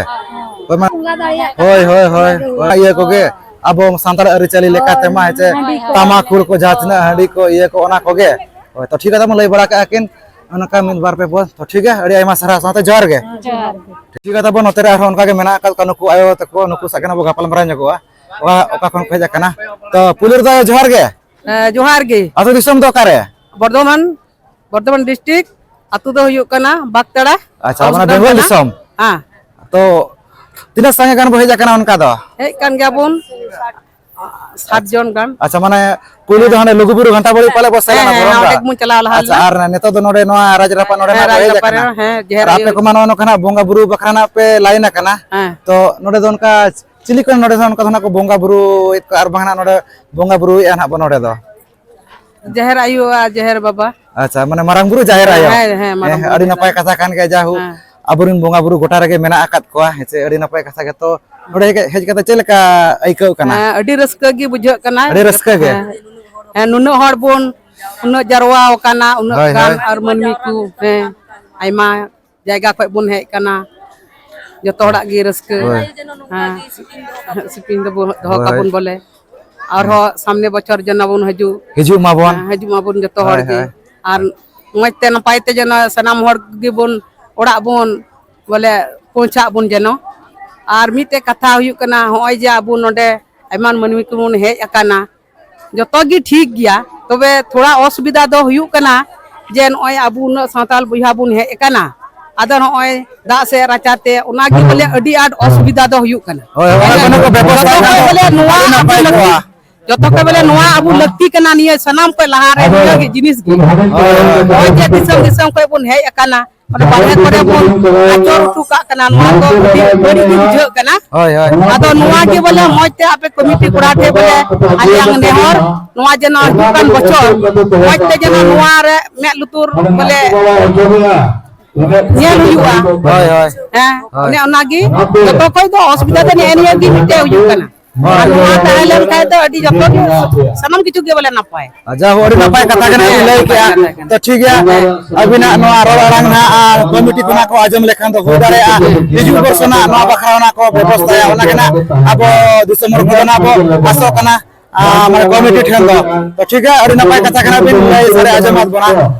ᱦᱳᱭ, ᱢᱟ᱾ ᱵᱚᱸᱜᱟ ᱫᱟᱲᱮᱭᱟᱜ ᱦᱳᱭ, ᱦᱳᱭ, ᱦᱳᱭ᱾ ᱦᱳᱭ, ᱤᱭᱟᱹ ᱠᱚᱜᱮ᱾ ᱟᱵᱚ ᱥᱟᱱᱛᱟᱲ ᱟᱹᱨᱤᱪᱟᱹᱞᱤ ᱞᱮᱠᱟᱛᱮ ᱢᱟ, ᱦᱮᱸ ᱪᱮ, ᱦᱳᱭ, ᱦᱳᱭ᱾ ᱛᱟᱢᱟᱠᱩᱲ ᱠᱚ, ᱡᱟᱦᱟᱸ ᱛᱤᱱᱟᱹᱜ ᱦᱟᱺᱰᱤ ᱠᱚ, ᱤᱭᱟᱹ ᱠᱚ, ᱚᱱᱟ ᱠᱚᱜᱮ᱾ ᱦᱳᱭ, ᱛᱚ ᱴᱷᱤᱠ ᱠᱟᱛᱷᱟ ᱵᱚᱱ ᱞᱟᱹᱭ ᱵᱟᱲᱟ ᱠᱟᱜᱼᱟ ᱠᱤᱱ, ᱚᱱᱠᱟ ᱢᱤᱫ ᱵᱟᱨ ᱯᱮ ᱯᱚᱫ᱾ ᱛᱚ ᱴᱷᱤᱠ ᱜᱮᱭᱟ, ᱟᱹᱰᱤ ᱟᱭᱢᱟ ᱥᱟᱨᱦᱟᱣ᱾ ᱥᱟᱶᱛᱮ ᱡᱚᱦᱟᱨ ᱜᱮ᱾ ᱡᱚᱦᱟᱨ ᱜᱮ᱾ ᱴᱷᱤᱠ ᱜᱮᱭᱟ, ᱛᱟᱵᱚᱱ ᱱᱚᱛᱮ ᱨᱮ ᱟᱨᱦᱚᱸ ᱚᱱᱠᱟ ᱜᱮ ᱢᱮᱱᱟᱜ ᱟᱠᱟᱫ ᱠᱚᱣᱟ, ᱱᱩᱠᱩ ᱟᱭᱳ ᱛᱟᱠᱚ, ᱱᱩᱠᱩ ᱥᱟᱶ ᱜᱮ ᱱᱟᱜ ᱵᱚ ᱜᱟᱯᱟᱞ ᱢᱟᱨᱟᱣ ᱧᱚᱜᱚᱜᱼᱟ᱾ ᱚᱠᱟ, ᱚᱠᱟ ᱠᱷᱚᱱ ᱠᱚ ᱦᱮᱡ ᱟᱠᱟᱱᱟ? ᱛᱚ ᱯᱩᱭᱞᱩ ᱨᱮᱫᱚ ᱡᱚᱦᱟᱨ ᱜᱮ᱾ ᱦᱮᱸ, ᱡᱚᱦᱟᱨ ᱜᱮ᱾ ᱟᱹᱛᱩ ᱫᱤᱥᱚᱢ ᱫᱚ ᱚᱠᱟᱨᱮ? ᱵᱚᱨᱫᱷᱚᱢᱟᱱ, ᱵᱚᱨᱫᱷᱚᱢᱟᱱ ᱰᱤᱥᱴᱨᱤᱠᱴ᱾ ᱟᱹᱛᱩ ᱫᱚ ᱦᱩᱭᱩᱜ ᱠᱟᱱᱟ ᱵᱟᱜᱽᱛᱟᱲᱟ᱾ ᱟᱪᱪᱷᱟ, ᱢᱟᱱᱮ ᱦᱟᱣᱩᱥ ᱵᱮᱝᱜᱚᱞ ᱠᱟᱱᱟ᱾ ᱫᱤᱥᱚᱢ᱾ ᱦᱮᱸ᱾ ᱛᱚ ᱛᱤᱱᱟᱹᱜ ᱥᱟᱸᱜᱮ ᱜᱟᱱ ᱵᱚ ᱦᱮᱡ ᱟᱠᱟᱱᱟ ᱚᱱᱠᱟ ᱫᱚ? ᱦᱮᱡ ᱠᱟᱱ ᱜᱮᱭᱟᱵᱚᱱ ᱥᱟᱛ ᱡᱚᱱ ᱜᱟᱱ᱾ ᱟᱪᱪᱷᱟ, ᱢᱟᱱᱮ ᱯᱩᱭᱞᱩ ᱫᱚ ᱦᱮᱸ᱾ ᱦᱟᱸᱰᱮ ᱞᱩᱜᱩᱵᱩᱨᱩ ᱜᱷᱟᱱᱴᱟ ᱵᱟᱲᱮ ᱯᱟᱞᱮ ᱵᱚ ᱥᱮᱱ ᱦᱮᱸ, ᱞᱮᱱᱟ, ᱦᱮᱸ, ᱵᱚᱨᱚᱝ ᱚᱸᱰᱮ ᱜᱟ? ᱜᱮᱵᱚᱱ ᱪᱟᱞᱟᱣ ᱞᱟᱦᱟ ᱟᱪᱪᱷᱟ, ᱞᱮᱱᱟ᱾ ᱟᱨ ᱱᱤᱛᱚᱜ ᱫᱚ ᱱᱚᱰᱮ ᱱᱚᱣᱟ ᱨᱟᱡᱽ ᱨᱟᱯᱟ ᱱᱚᱰᱮ ᱦᱮᱸ, ᱱᱟᱜ ᱵᱚ ᱨᱟᱡᱽ ᱦᱮᱡ ᱨᱟᱯᱟ ᱨᱮ, ᱟᱠᱟᱱᱟ᱾ ᱦᱮᱸ, ᱡᱟᱦᱮᱨ ᱟᱨ ᱟᱯᱮ ᱟᱭᱳ᱾ ᱠᱚᱢᱟ ᱱᱚᱜᱼᱚ ᱱᱚᱝᱠᱟ ᱱᱟᱜ ᱵᱚᱸᱜᱟ ᱵᱩᱨᱩ ᱵᱟᱠᱷᱨᱟ ᱱᱟᱜ ᱯᱮ ᱞᱟᱭᱤᱱ ᱟᱠᱟᱱᱟ᱾ ᱦᱮᱸ᱾ ᱛᱚ ᱱᱚᱰᱮ ᱫᱚ ᱚᱱᱠᱟ ᱪᱤᱞᱤ ᱠᱚ ᱱᱚᱰᱮ ᱫᱚ ᱚᱱᱠᱟ ᱫᱚ ᱱᱟᱜ ᱠᱚ ᱵᱚᱸᱜᱟ ᱵᱩᱨᱩᱭᱮᱫ ᱠᱚᱣᱟ ᱟᱨ ᱵᱟᱝ ᱱᱟᱜ ᱱᱚᱰᱮ ᱵᱚᱸᱜᱟ ᱵᱩᱨᱩᱭᱮᱫᱼᱟ ᱱᱟᱜ ᱵᱚ ᱱᱚᱰᱮ ᱫᱚ? ᱡᱟᱦᱮᱨ ᱟᱭᱳ ᱟᱨ ᱡᱟᱦᱮᱨ ᱵᱟᱵᱟ᱾ ᱟᱪᱪᱷᱟ, ᱢᱟᱱᱮ ᱢᱟᱨᱟᱝ ᱵᱩᱨᱩ, ᱡᱟᱦᱮᱨ ᱦᱮᱸ, ᱟᱭᱳ᱾ ᱦᱮᱸ, ᱦᱮᱸ, ᱢᱟᱨᱟᱝ ᱦᱮᱸ, ᱵᱩᱨᱩ, ᱟᱹᱰᱤ ᱡᱟᱦᱮᱨ ᱱᱟᱯᱟᱭ ᱟᱭᱳ᱾ ᱠᱟᱛᱷᱟ ᱠᱟᱱ ᱜᱮᱭᱟ, ᱡᱟᱭᱦᱳᱠ᱾ ᱦᱮᱸ᱾ ᱟᱵᱚᱨᱮᱱ ᱵᱚᱸᱜᱟ ᱵᱩᱨᱩ ᱜᱚᱴᱟ ᱨᱮᱜᱮ ᱢᱮᱱᱟᱜ ᱟᱠᱟᱫ ᱠᱚᱣᱟ, ᱦᱮᱸ ᱪᱮ? ᱟᱹᱰᱤ ᱱᱟᱯᱟᱭ ᱠᱟᱛᱷᱟ ᱜᱮ᱾ ᱛᱚ ᱱᱚᱰᱮ ᱦᱮᱡ, ᱦᱮᱡ ᱠᱟᱛᱮ ᱪᱮᱫ ᱞᱮᱠᱟ ᱟᱹᱭᱠᱟᱹᱣ ᱠᱟᱱᱟ? ᱦᱮᱸ, ᱟᱹᱰᱤ ᱨᱟᱹᱥᱠᱟᱹ ᱜᱮ ᱵᱩᱡᱷᱟᱹᱜ ᱠᱟᱱᱟ᱾ ᱟᱹᱰᱤ ᱨᱟᱹᱥᱠᱟᱹ ᱜᱮ? ᱦᱮᱸ᱾ ᱦᱮᱸ, ᱱᱩᱱᱟᱹᱜ ᱦᱚᱲ ᱵᱚᱱ, ᱩᱱᱟᱹᱜ ᱡᱟᱨᱣᱟ ᱟᱠᱟᱱᱟ, ᱩᱱᱟᱹᱜ ᱦᱳᱭ, ᱜᱟᱱ ᱦᱳᱭ᱾ ᱟᱨ ᱢᱟᱹᱱᱢᱤ ᱠᱚ, ᱦᱮᱸ, ᱟᱭᱢᱟ ᱡᱟᱭᱜᱟ ᱠᱷᱚᱡ ᱵᱚᱱ ᱦᱮᱡ ᱠᱟᱱᱟ᱾ ᱡᱚᱛᱚ ᱦᱚᱲᱟᱜ ᱜᱮ ᱨᱟᱹᱥᱠᱟᱹ᱾ ᱦᱳᱭ᱾ ᱦᱮᱸ, ᱥᱤᱯᱤᱧ ᱫᱚᱵᱚ ᱫᱚᱦᱚ ᱦᱳᱭ᱾ ᱠᱟᱵᱚᱱ ᱵᱚᱞᱮ᱾ ᱟᱨᱦᱚᱸ ᱥᱟᱢᱱᱮ ᱵᱚᱪᱷᱚᱨ ᱡᱮᱱᱚ ᱵᱚᱱ ᱦᱤᱡᱩᱜ᱾ ᱦᱤᱡᱩᱜ ᱢᱟᱵᱚᱱ᱾ ᱦᱮᱸ, ᱦᱤᱡᱩᱜ ᱢᱟᱵᱚᱱ ᱡᱚᱛᱚ ᱦᱚᱲ ᱦᱳᱭ, ᱜᱮ᱾ ᱦᱳᱭ᱾ ᱟᱨ ᱢᱚᱡᱽ ᱛᱮ ᱱᱟᱯᱟᱭ ᱛᱮ ᱡᱮᱱᱚ ᱥᱟᱱᱟᱢ ᱦᱚᱲ ᱜᱮᱵᱚᱱ ᱚᱲᱟᱜ ᱵᱚᱱ ᱵᱚᱞᱮ ᱯᱳᱸᱪᱷᱟᱜ ᱵᱚᱱ ᱡᱮᱱᱚ᱾ ᱟᱨ ᱢᱤᱫᱴᱮᱡ ᱠᱟᱛᱷᱟ ᱦᱩᱭᱩᱜ ᱠᱟᱱᱟ, ᱦᱚᱸᱜᱼᱚᱭ ᱡᱮ ᱟᱵᱚ ᱱᱚᱰᱮ ᱟᱭᱢᱟ ᱢᱟᱹᱱᱢᱤ ᱠᱚᱵᱚᱱ ᱦᱮᱡ ᱟᱠᱟᱱᱟ, ᱡᱚᱛᱚ ᱜᱮ ᱴᱷᱤᱠ ᱜᱮᱭᱟ, ᱛᱚᱵᱮ ᱛᱷᱚᱲᱟ ᱚᱥᱩᱵᱤᱫᱷᱟ ᱫᱚ ᱦᱩᱭᱩᱜ ᱠᱟᱱᱟ ᱡᱮ ᱱᱚᱜᱼᱚᱭ ᱟᱵᱚ ᱩᱱᱟᱹᱜ ᱥᱟᱱᱛᱟᱲ ᱵᱚᱭᱦᱟ ᱵᱚᱱ ᱦᱮᱡ ᱟᱠᱟᱱᱟ, ᱟᱫᱚ ᱱᱚᱜᱼᱚᱭ ᱫᱟᱜ ᱥᱮ ᱨᱟᱪᱟ ᱛᱮ ᱚᱱᱟ ᱜᱮ ᱵᱚᱞᱮ ᱟᱹᱰᱤ ᱟᱸᱴ ᱚᱥᱩᱵᱤᱫᱷᱟ ᱫᱚ ᱦᱩᱭᱩᱜ ᱠᱟᱱᱟ᱾ ᱦᱳᱭ, ᱦᱳᱭ, ᱚᱱᱟ ᱠᱚ ᱵᱮᱵᱚᱥᱛᱷᱟ ᱡᱚᱛᱚ ᱠᱷᱟᱱ ᱦᱚᱲ ᱫᱚ ᱵᱚᱞᱮ ᱱᱚᱣᱟ ᱟᱹᱰᱤ ᱱᱟᱯᱟᱭ ᱟᱹᱰᱤ ᱞᱟᱹᱠᱛᱤ᱾ ᱠᱚᱜᱼᱟ᱾ ᱡᱚᱛᱚ ᱠᱚ ᱵᱚᱞᱮ ᱱᱚᱣᱟ ᱟᱵᱚ ᱞᱟᱹᱠᱛᱤ ᱠᱟᱱᱟ, ᱱᱤᱭᱟᱹ ᱥᱟᱱᱟᱢ ᱠᱚ ᱞᱟᱦᱟᱨᱮ ᱱᱤᱭᱟᱹ ᱜᱮ ᱡᱤᱱᱤᱥ ᱜᱮ᱾ ᱱᱚᱜᱼᱚᱭ ᱡᱮ ᱫᱤᱥᱚᱢ ᱫᱤᱥᱚᱢ ᱠᱷᱚᱱ ᱵᱚᱱ ᱦᱮᱡ ᱟᱠᱟᱱᱟ, ᱚᱸᱰᱮ ᱵᱟᱨᱦᱮ ᱠᱚᱨᱮ ᱵᱚᱱ ᱟᱪᱚᱨ ᱦᱚᱴᱚ ᱠᱟᱜ ᱠᱟᱱᱟ, ᱱᱚᱣᱟ ᱫᱚ ᱟᱹᱰᱤ ᱵᱟᱹᱲᱤᱡ ᱜᱮ ᱵᱩᱡᱷᱟᱹᱜ ᱠᱟᱱᱟ᱾ ᱦᱳᱭ, ᱦᱳᱭ᱾ ᱟᱫᱚ ᱱᱚᱣᱟ ᱜᱮ ᱵᱚᱞᱮ ᱢᱚᱡᱽ ᱛᱮ ᱟᱯᱮ ᱠᱚᱢᱤᱴᱤ ᱠᱚᱲᱟ ᱴᱷᱮᱱ ᱵᱚᱞᱮ ᱟᱞᱮᱭᱟᱜ ᱱᱮᱦᱚᱨ, ᱱᱚᱣᱟ ᱡᱮᱱᱚ ᱦᱤᱡᱩᱜ ᱠᱟᱱ ᱵᱚᱪᱷᱚᱨ ᱢᱚᱡᱽ ᱛᱮ ᱡᱮᱱᱚ ᱱᱚᱣᱟ ᱨᱮ ᱢᱮᱫ ᱞᱩᱛᱩᱨ ᱵᱚᱞᱮ ᱧᱮᱞ ᱦᱩᱭᱩᱜᱼᱟ᱾ ᱦᱳᱭ, ᱦᱳᱭ᱾ ᱦᱮᱸ, ᱦᱳᱭ᱾ ᱚᱱᱮ ᱚᱱᱟᱜᱮ ᱡᱚᱛᱚ ᱠᱷᱚᱡ ᱫᱚ ᱚᱥᱩᱵᱤᱫᱷᱟ ᱫᱚ ᱱᱮᱜᱼᱮ ᱱᱤᱭᱟᱹ ᱜᱮ ᱢᱤᱫᱴᱮᱡ ᱦᱩᱭᱩᱜ ᱠᱟᱱᱟ᱾ ᱦᱳᱭ᱾ ᱟᱨ ᱱᱚᱣᱟ ᱛᱟᱦᱮᱸ ᱞᱮᱱ ᱠᱷᱟᱡ ᱫᱚ ᱟᱹᱰᱤ ᱡᱚᱛᱚ ᱜᱮ, ᱥᱟᱱᱟᱢ ᱠᱤᱪᱷᱩ ᱜᱮ ᱵᱚᱞᱮ ᱱᱟᱯᱟᱭ᱾ ᱟᱪᱪᱷᱟ, ᱦᱳ, ᱟᱹᱰᱤ ᱱᱟᱯᱟᱭ ᱠᱟᱛᱷᱟ ᱠᱟᱱᱟ ᱵᱤᱱ ᱞᱟᱹᱭ ᱠᱮᱜᱼᱟ᱾ ᱛᱚ ᱴᱷᱤᱠ ᱜᱮᱭᱟ, ᱟᱹᱵᱤᱱᱟᱜ ᱱᱚᱣᱟ ᱨᱚᱲ ᱟᱲᱟᱝ ᱱᱟᱦᱟᱜ, ᱟᱨ ᱠᱚᱢᱤᱴᱤ ᱠᱷᱚᱱᱟᱜ ᱠᱚ ᱟᱸᱡᱚᱢ ᱞᱮᱠᱷᱟᱱ ᱫᱚ ᱦᱩᱭ ᱫᱟᱲᱮᱭᱟᱜᱼᱟ ᱦᱤᱡᱩᱜ ᱵᱚᱨᱥᱚ ᱱᱟᱜ ᱱᱚᱣᱟ ᱵᱟᱠᱷᱨᱟ ᱚᱱᱟ ᱠᱚ ᱵᱮᱵᱚᱥᱛᱷᱟᱭᱟ, ᱚᱱᱟ ᱜᱮ ᱱᱟᱜ ᱟᱵᱚ ᱫᱤᱥᱚᱢ ᱦᱚᱲ ᱠᱚᱫᱚ ᱱᱟᱜ ᱵᱚ ᱟᱥᱚᱜ ᱠᱟᱱᱟ᱾ ᱟᱨ ᱢᱟᱱᱮ ᱠᱚᱢᱤᱴᱤ ᱴᱷᱮᱱ ᱫᱚ᱾ ᱛᱚ ᱴᱷᱤᱠ ᱜᱮᱭᱟ, ᱟᱹᱰᱤ ᱱᱟᱯᱟᱭ ᱠᱟᱛᱷᱟ ᱠᱟᱱᱟ ᱵᱤᱱ ᱞᱟᱹᱭ ᱥᱟᱰᱮ ᱟᱸᱡᱚᱢᱟᱫ ᱵᱚᱱᱟ᱾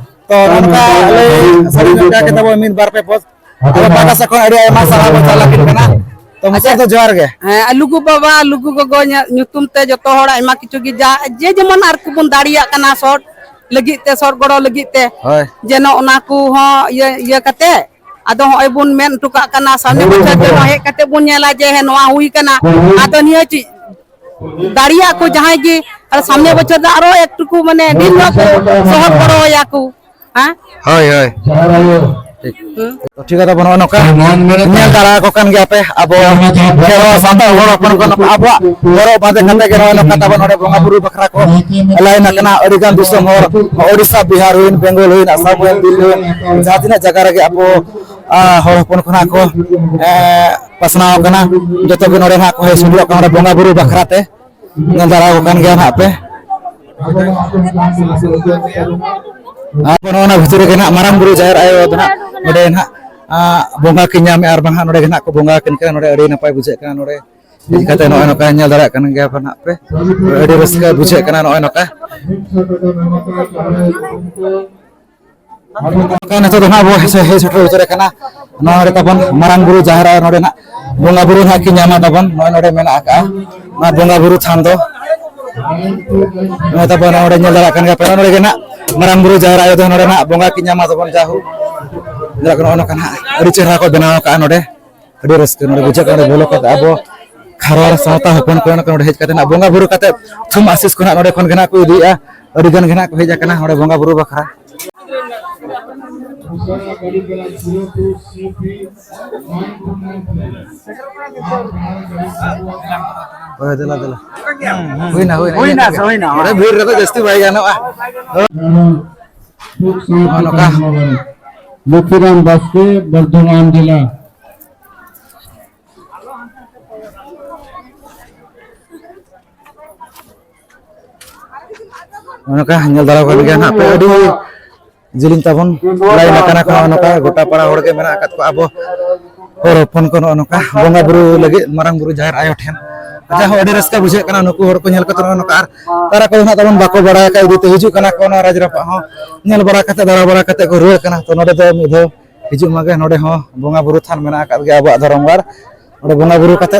ᱛᱚ ᱱᱚᱝᱠᱟ ᱞᱟᱹᱭ ᱥᱟᱰᱮ ᱧᱚᱜ ᱠᱟᱜ ᱠᱮᱫᱟ ᱵᱚᱱ ᱢᱤᱫ ᱵᱟᱨ ᱯᱮ ᱯᱚᱫ᱾ ᱟᱫᱚ ᱯᱟᱦᱴᱟ ᱥᱮᱫ ᱠᱷᱚᱱ ᱟᱹᱰᱤ ᱟᱭᱢᱟ ᱥᱟᱨᱦᱟᱣ ᱵᱚᱱ ᱪᱟᱞ ᱟᱹᱵᱤᱱ ᱠᱟᱱᱟ᱾ ᱛᱚ ᱢᱩᱪᱟᱹᱫ ᱫᱚ ᱡᱚᱦᱟᱨ ᱜᱮ᱾ ᱦᱮᱸ, ᱟᱨ ᱞᱩᱜᱩ ᱵᱟᱵᱟ, ᱞᱩᱜᱩ ᱜᱚᱜᱚ ᱧᱟ-, ᱧᱩᱛᱩᱢ ᱛᱮ ᱡᱚᱛᱚ ᱦᱚᱲ ᱟᱭᱢᱟ ᱠᱤᱪᱷᱩ ᱜᱮ ᱡᱟ, ᱡᱮ ᱡᱮᱢᱚᱱ ᱟᱨᱠᱤ ᱵᱚᱱ ᱫᱟᱲᱮᱭᱟᱜ ᱠᱟᱱᱟ ᱥᱚᱴ ᱞᱟᱹᱜᱤᱫ ᱛᱮ, ᱥᱚᱴ ᱜᱚᱲᱚ ᱞᱟᱹᱜᱤᱫ ᱛᱮ᱾ ᱦᱳᱭ᱾ ᱡᱮᱱᱚ ᱚᱱᱟ ᱠᱚ ᱦᱚᱸ ᱤᱭᱟᱹ, ᱤᱭᱟᱹ ᱠᱟᱛᱮ, ᱟᱫᱚ ᱦᱚᱸᱜᱼᱚᱭ ᱵᱚᱱ ᱢᱮᱱ ᱦᱚᱴᱚ ᱠᱟᱜ ᱠᱟᱱᱟ, ᱥᱟᱢᱱᱮ ᱵᱚᱪᱷᱚᱨ ᱡᱮᱱᱚ ᱦᱮᱡ ᱠᱟᱛᱮ ᱵᱚᱱ ᱧᱮᱞᱟ ᱡᱮ ᱦᱮᱸ, ᱱᱚᱣᱟ ᱦᱩᱭ ᱠᱟᱱᱟ᱾ ᱟᱫᱚ ᱱᱤᱭᱟᱹ ᱪᱮᱫ ᱫᱟᱲᱮᱭᱟᱜ ᱠᱚ ᱡᱟᱦᱟᱸᱭ ᱜᱮ, ᱟᱨ ᱥᱟᱢᱱᱮ ᱵᱚᱪᱷᱚᱨ ᱫᱚ ᱟᱨᱚ ᱮᱠᱴᱩᱠᱩ ᱢᱟᱱᱮ ᱰᱷᱮᱨ ᱧᱚᱜ ᱠᱚ ᱥᱚᱦᱚᱫ ᱜᱚᱲᱚ ᱟᱭᱟ ᱠᱚ᱾ ᱦᱮᱸ? ᱦᱳᱭ, ᱦᱳᱭ᱾ ᱴᱷᱤᱠ᱾ ᱦᱩᱸ᱾ ᱛᱚ, ᱴᱷᱤᱠ ᱜᱮᱭᱟ, ᱛᱟᱵᱚᱱ ᱱᱚᱜᱼᱚᱭ ᱱᱚᱝᱠᱟ ᱧᱮᱞ ᱫᱟᱨᱟ ᱟᱠᱚ ᱠᱟᱱ ᱜᱮᱭᱟ ᱯᱮ, ᱟᱵᱚ ᱠᱷᱮᱨᱣᱟᱲ ᱥᱟᱱᱛᱟᱲ ᱦᱚᱲ ᱦᱚᱯᱚᱱ ᱠᱚ ᱱᱚᱝᱠᱟ ᱟᱵᱚᱣᱟᱜ ᱦᱚᱨᱚᱜ ᱵᱟᱸᱫᱮ ᱠᱟᱛᱮ ᱜᱮ ᱱᱚᱜᱼᱚᱭ ᱱᱚᱝᱠᱟ ᱛᱟᱵᱚᱱ ᱱᱚᱰᱮ ᱵᱚᱸᱜᱟ ᱵᱩᱨᱩ ᱵᱟᱠᱷᱨᱟ ᱠᱚ ᱞᱟᱭᱤᱱ ᱟᱠᱟᱱᱟ᱾ ᱟᱹᱰᱤ ᱜᱟᱱ ᱫᱤᱥᱚᱢ ᱦᱚᱲ, ᱳᱰᱤᱥᱟ, ᱵᱤᱦᱟᱨ ᱦᱩᱭᱮᱱ, ᱵᱮᱝᱜᱚᱞ ᱦᱩᱭᱮᱱ, ᱟᱥᱟᱢ ᱦᱩᱭᱮᱱ, ᱫᱤᱞᱞᱤ ᱦᱩᱭᱮᱱ, ᱡᱟᱦᱟᱸ ᱛᱤᱱᱟᱹᱜ ᱡᱟᱭᱜᱟ ᱨᱮᱜᱮ ᱟᱵᱚ, ᱟ, ᱦᱚᱲ ᱦᱚᱯᱚᱱ ᱠᱷᱚᱱᱟᱜ ᱠᱚ, ᱮ, ᱯᱟᱥᱱᱟᱣ ᱟᱠᱟᱱᱟ, ᱡᱚᱛᱚ ᱜᱮ ᱱᱚᱰᱮ ᱱᱟᱦᱟᱜ ᱠᱚ ᱦᱮᱡ ᱥᱮᱴᱮᱨᱚᱜ ᱠᱟᱱᱟ ᱱᱚᱰᱮ ᱵᱚᱸᱜᱟ ᱵᱩᱨᱩ ᱵᱟᱠᱷᱨᱟ ᱛᱮ᱾ ᱧᱮᱞ ᱫᱟᱨᱟ ᱟᱠᱚ ᱠᱟᱱ ᱜᱮᱭᱟ ᱱᱟᱦᱟᱜ ᱯᱮ᱾ ᱟᱨ ᱱᱚᱜᱼᱚ ᱱᱟ ᱵᱷᱤᱛᱨᱤ ᱨᱮᱜᱮ ᱱᱟᱦᱟᱜ ᱢᱟᱨᱟᱝ ᱵᱩᱨᱩ ᱡᱟᱦᱮᱨ ᱟᱭᱳ ᱫᱚ ᱱᱟᱦᱟᱜ ᱱᱚᱰᱮ ᱱᱟᱦᱟᱜ, ᱟ, ᱵᱚᱸᱜᱟ ᱠᱤᱱ ᱧᱟᱢᱮᱫᱼᱟ, ᱟᱨ ᱵᱟᱝ ᱦᱟᱜ ᱱᱚᱰᱮ ᱜᱮ ᱱᱟᱦᱟᱜ ᱠᱚ ᱵᱚᱸᱜᱟ ᱟᱹᱠᱤᱱ ᱠᱟᱱᱟ᱾ ᱱᱚᱰᱮ ᱟᱹᱰᱤ ᱱᱟᱯᱟᱭ ᱵᱩᱡᱷᱟᱹᱜ ᱠᱟᱱᱟ᱾ ᱱᱚᱰᱮ ᱦᱮᱡ ᱠᱟᱛᱮ ᱱᱚᱜᱼᱚᱭ ᱱᱚᱝᱠᱟ ᱧᱮᱞ ᱫᱟᱲᱮᱭᱟᱜ ᱠᱟᱱ ᱜᱮᱭᱟ ᱯᱮ ᱱᱟᱦᱟᱜ ᱯᱮ, ᱟᱹᱰᱤ ᱨᱟᱹᱥᱠᱟᱹ ᱵᱩᱡᱷᱟᱹᱜ ᱠᱟᱱᱟ ᱱᱚᱜᱼᱚᱭ ᱱᱚᱝᱠᱟ᱾ ᱱᱚᱝᱠᱟ ᱱᱤᱛᱚᱜ ᱫᱚ ᱱᱟᱦᱟᱜ ᱵᱚ ᱦᱮᱡ ᱥᱮᱴᱮᱨ ᱩᱛᱟᱹᱨ ᱟᱠᱟᱱᱟ ᱱᱚᱰᱮ ᱛᱟᱵᱚᱱ ᱢᱟᱨᱟᱝ ᱵᱩᱨᱩ ᱡᱟᱦᱮᱨ ᱟᱭᱳ᱾ ᱱᱚᱰᱮ ᱱᱟᱦᱟᱜ ᱵᱚᱸᱜᱟ ᱵᱩᱨᱩ ᱱᱟᱦᱟᱜ ᱠᱤᱱ ᱧᱟᱢᱟ ᱛᱟᱵᱚᱱ, ᱱᱚᱜᱼᱚᱭ ᱱᱚᱰᱮ ᱢᱮᱱᱟᱜ ᱟᱠᱟᱜᱼᱟ ᱱᱚᱣᱟ ᱵᱚᱸᱜᱟ ᱵᱩᱨᱩ ᱛᱷᱟᱱ ᱫᱚ᱾ ᱱᱚᱜᱼᱚᱭ ᱛᱟᱵᱚᱱ ᱱᱚᱰᱮ ᱧᱮᱞ ᱫᱟᱲᱮᱭᱟᱜ ᱠᱟᱱ ᱜᱮᱭᱟ ᱯᱮ, ᱱᱚᱰᱮ ᱜᱮ ᱱᱟᱦᱟᱜ ᱢᱟᱨᱟᱝ ᱵᱩᱨᱩ ᱡᱟᱦᱮᱨ ᱟᱭᱳ ᱫᱚ ᱱᱚᱰᱮ ᱱᱟᱦᱟᱜ ᱵᱚᱸᱜᱟ ᱠᱤᱱ ᱧᱟᱢᱟ ᱛᱟᱵᱚᱱ᱾ ᱡᱟᱭᱦᱳᱠ, ᱧᱮᱞᱚᱜ ᱠᱟᱱᱟ ᱱᱚᱜᱼᱚ ᱱᱚᱝᱠᱟ ᱱᱟᱦᱟᱜ ᱟᱹᱰᱤ ᱪᱮᱦᱨᱟ ᱠᱚ ᱵᱮᱱᱟᱣ ᱟᱠᱟᱜᱼᱟ ᱱᱚᱰᱮ᱾ ᱟᱹᱰᱤ ᱨᱟᱹᱥᱠᱟᱹ ᱱᱚᱰᱮ ᱵᱩᱡᱷᱟᱹᱜ ᱠᱟᱱᱟ, ᱱᱚᱰᱮ ᱵᱚᱞᱚ ᱠᱟᱛᱮ ᱟᱵᱚ ᱠᱷᱮᱨᱣᱟᱲ ᱥᱟᱶᱛᱟ ᱦᱚᱯᱚᱱ ᱠᱚ ᱱᱚᱰᱮ ᱦᱮᱡ ᱠᱟᱛᱮ ᱱᱟᱜ ᱵᱚᱸᱜᱟ ᱵᱩᱨᱩ ᱠᱟᱛᱮ ᱛᱷᱩᱢ ᱟᱥᱤᱥ ᱠᱚ ᱱᱟᱜ ᱱᱚᱰᱮ ᱠᱷᱚᱱ ᱜᱮ ᱱᱟᱜ ᱠᱚ ᱤᱫᱤᱭᱮᱫᱼᱟ᱾ ᱟᱹᱰᱤ ᱜᱟᱱ ᱜᱮ ᱱᱟᱜ ᱠᱚ ᱦᱮᱡ ᱟᱠᱟᱱᱟ ᱱᱚᱰᱮ ᱵᱚᱸᱜᱟ ᱵᱩᱨᱩ ᱵᱟᱠᱷᱨᱟ᱾ ᱦᱳᱭ, ᱫᱮᱞᱟ, ᱫᱮᱞᱟ᱾ ᱦᱩᱭᱱᱟ, ᱦᱩᱭᱱᱟ᱾ ᱦᱩᱭᱱᱟ, ᱦᱩᱭᱱᱟ᱾ ᱱᱚᱰᱮ ᱵᱷᱤᱲ ᱨᱮᱫᱚ ᱡᱟᱹᱥᱛᱤ ᱵᱟᱭ ᱜᱟᱱᱚᱜᱼᱟ᱾ ᱱᱚᱜᱼᱚ ᱱᱚᱝᱠᱟ᱾ ᱞᱚᱠᱠᱷᱤᱨᱟᱢ ᱵᱟᱥᱠᱮ, ᱵᱚᱨᱫᱷᱚᱢᱟᱱ ᱡᱮᱞᱟ᱾ ᱱᱚᱜᱼᱚ ᱱᱚᱝᱠᱟ ᱧᱮᱞ ᱫᱟᱨᱟᱢ ᱠᱟᱱ ᱜᱮᱭᱟ ᱱᱟᱦᱟᱜ ᱯᱮ, ᱟᱹᱰᱤ ᱡᱮᱞᱮᱧ ᱛᱟᱵᱚᱱ ᱞᱟᱭᱤᱱ ᱟᱠᱟᱱᱟ ᱠᱚ᱾ ᱱᱚᱜᱼᱚ ᱱᱚᱝᱠᱟ ᱜᱚᱴᱟ ᱯᱟᱲᱟ ᱦᱚᱲ ᱜᱮ ᱢᱮᱱᱟᱜ ᱟᱠᱟᱫ ᱠᱚᱣᱟ ᱟᱵᱚ ᱦᱚᱲ ᱦᱚᱯᱚᱱ ᱠᱚ᱾ ᱱᱚᱜᱼᱚ ᱱᱚᱝᱠᱟ ᱵᱚᱸᱜᱟ ᱵᱩᱨᱩ ᱞᱟᱹᱜᱤᱫ ᱢᱟᱨᱟᱝ ᱵᱩᱨᱩ ᱡᱟᱦᱮᱨ ᱟᱭᱳ ᱴᱷᱮᱱ ᱡᱟᱦᱟᱸ ᱦᱚᱸ ᱟᱹᱰᱤ ᱨᱟᱹᱥᱠᱟᱹ ᱵᱩᱡᱷᱟᱹᱜ ᱠᱟᱱᱟ ᱱᱩᱠᱩ ᱦᱚᱲ ᱠᱚ ᱧᱮᱞ ᱠᱟᱛᱮ᱾ ᱱᱚᱜᱼᱚ ᱱᱚᱝᱠᱟ ᱟᱨ ᱛᱟᱨᱟ ᱠᱚᱫᱚ ᱱᱟᱦᱟᱜ ᱛᱟᱵᱚᱱ ᱵᱟᱠᱚ ᱵᱟᱲᱟᱭ ᱟᱠᱟᱫ ᱤᱫᱤ ᱛᱮ ᱦᱤᱡᱩᱜ ᱠᱟᱱᱟ ᱠᱚ ᱱᱚᱣᱟ ᱨᱟᱡᱽ ᱨᱟᱯᱟᱜ ᱦᱚᱸ ᱧᱮᱞ ᱵᱟᱲᱟ ᱠᱟᱛᱮ, ᱫᱟᱬᱟ ᱵᱟᱲᱟ ᱠᱟᱛᱮ ᱠᱚ ᱨᱩᱣᱟᱹᱲ ᱠᱟᱱᱟ᱾ ᱛᱚ ᱱᱚᱰᱮ ᱫᱚ ᱢᱤᱫ ᱫᱷᱟᱣ ᱦᱤᱡᱩᱜ ᱢᱟᱜᱮ, ᱱᱚᱰᱮ ᱦᱚᱸ ᱵᱚᱸᱜᱟ ᱵᱩᱨᱩ ᱛᱷᱟᱱ ᱢᱮᱱᱟᱜ ᱟᱠᱟᱫ ᱜᱮᱭᱟ ᱟᱵᱚᱣᱟᱜ ᱫᱷᱚᱨᱚᱢ ᱜᱟᱲ᱾ ᱚᱸᱰᱮ ᱵᱚᱸᱜᱟ ᱵᱩᱨᱩ ᱠᱟᱛᱮ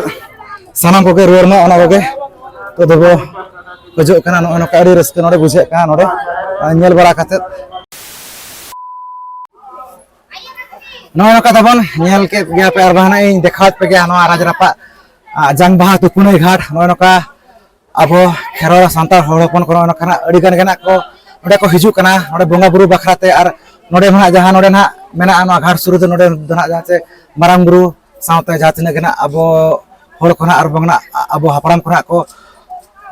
ᱥᱟᱱᱟᱢ ᱠᱚᱜᱮ ᱨᱩᱣᱟᱹᱲ ᱢᱟ, ᱚᱱᱟ ᱠᱚᱜᱮ ᱛᱚ ᱫᱚᱵᱚ ᱠᱷᱚᱡᱚᱜ ᱠᱟᱱᱟ᱾ ᱱᱚᱜᱼᱚᱭ ᱱᱚᱝᱠᱟ ᱟᱹᱰᱤ ᱨᱟᱹᱥᱠᱟᱹ ᱱᱚᱰᱮ ᱵᱩᱡᱷᱟᱹᱜ ᱠᱟᱱᱟ ᱱᱚᱰᱮ, ᱟᱨ ᱧᱮᱞ ᱵᱟᱲᱟ ᱠᱟᱛᱮ᱾ ᱱᱚᱜᱼᱚᱭ ᱱᱚᱝᱠᱟ ᱛᱟᱵᱚᱱ ᱧᱮᱞ ᱠᱮᱫ ᱜᱮᱭᱟ ᱯᱮ, ᱟᱨ ᱵᱟᱝ ᱱᱟᱜ ᱤᱧ ᱫᱮᱠᱷᱟᱣᱟᱫ ᱯᱮ ᱜᱮᱭᱟ ᱱᱚᱣᱟ ᱨᱟᱡᱽ ᱨᱟᱯᱟᱜ, ᱟ, ᱡᱟᱝ ᱵᱟᱦᱟ ᱛᱩᱯᱩᱱᱟᱹᱭ ᱜᱷᱟᱴ᱾ ᱱᱚᱜᱼᱚᱭ ᱱᱚᱝᱠᱟ ᱟᱵᱚ ᱠᱷᱮᱨᱣᱟᱲ ᱥᱟᱱᱛᱟᱲ ᱦᱚᱲ ᱦᱚᱯᱚᱱ ᱠᱚ ᱱᱚᱜᱼᱚᱭ ᱱᱚᱝᱠᱟᱱᱟᱜ ᱟᱹᱰᱤ ᱜᱟᱱ ᱜᱮ ᱱᱟᱜ ᱠᱚ ᱱᱚᱰᱮ ᱠᱚ ᱦᱤᱡᱩᱜ ᱠᱟᱱᱟ ᱱᱚᱰᱮ ᱵᱚᱸᱜᱟ ᱵᱩᱨᱩ ᱵᱟᱠᱷᱨᱟ ᱛᱮ᱾ ᱟᱨ ᱱᱚᱰᱮ ᱱᱟᱜ ᱡᱟᱦᱟᱸ ᱱᱚᱰᱮ ᱱᱟᱜ ᱢᱮᱱᱟᱜᱼᱟ ᱱᱚᱣᱟ ᱜᱷᱟᱴ ᱥᱩᱨ ᱨᱮᱫᱚ, ᱱᱚᱰᱮ ᱫᱚ ᱱᱟᱜ ᱡᱟᱦᱟᱸ ᱪᱮ ᱢᱟᱨᱟᱝ ᱵᱩᱨᱩ ᱥᱟᱶᱛᱮ ᱡᱟᱦᱟᱸ ᱛᱤᱱᱟᱹᱜ ᱜᱮ ᱱᱟᱜ ᱟᱵᱚ ᱦᱚᱲ ᱠᱚ ᱱᱟᱜ ᱟᱨ ᱵᱟᱝ ᱱᱟᱜ ᱟᱵᱚ ᱦᱟᱯᱲᱟᱢ ᱠᱚ ᱱᱟᱜ ᱠᱚ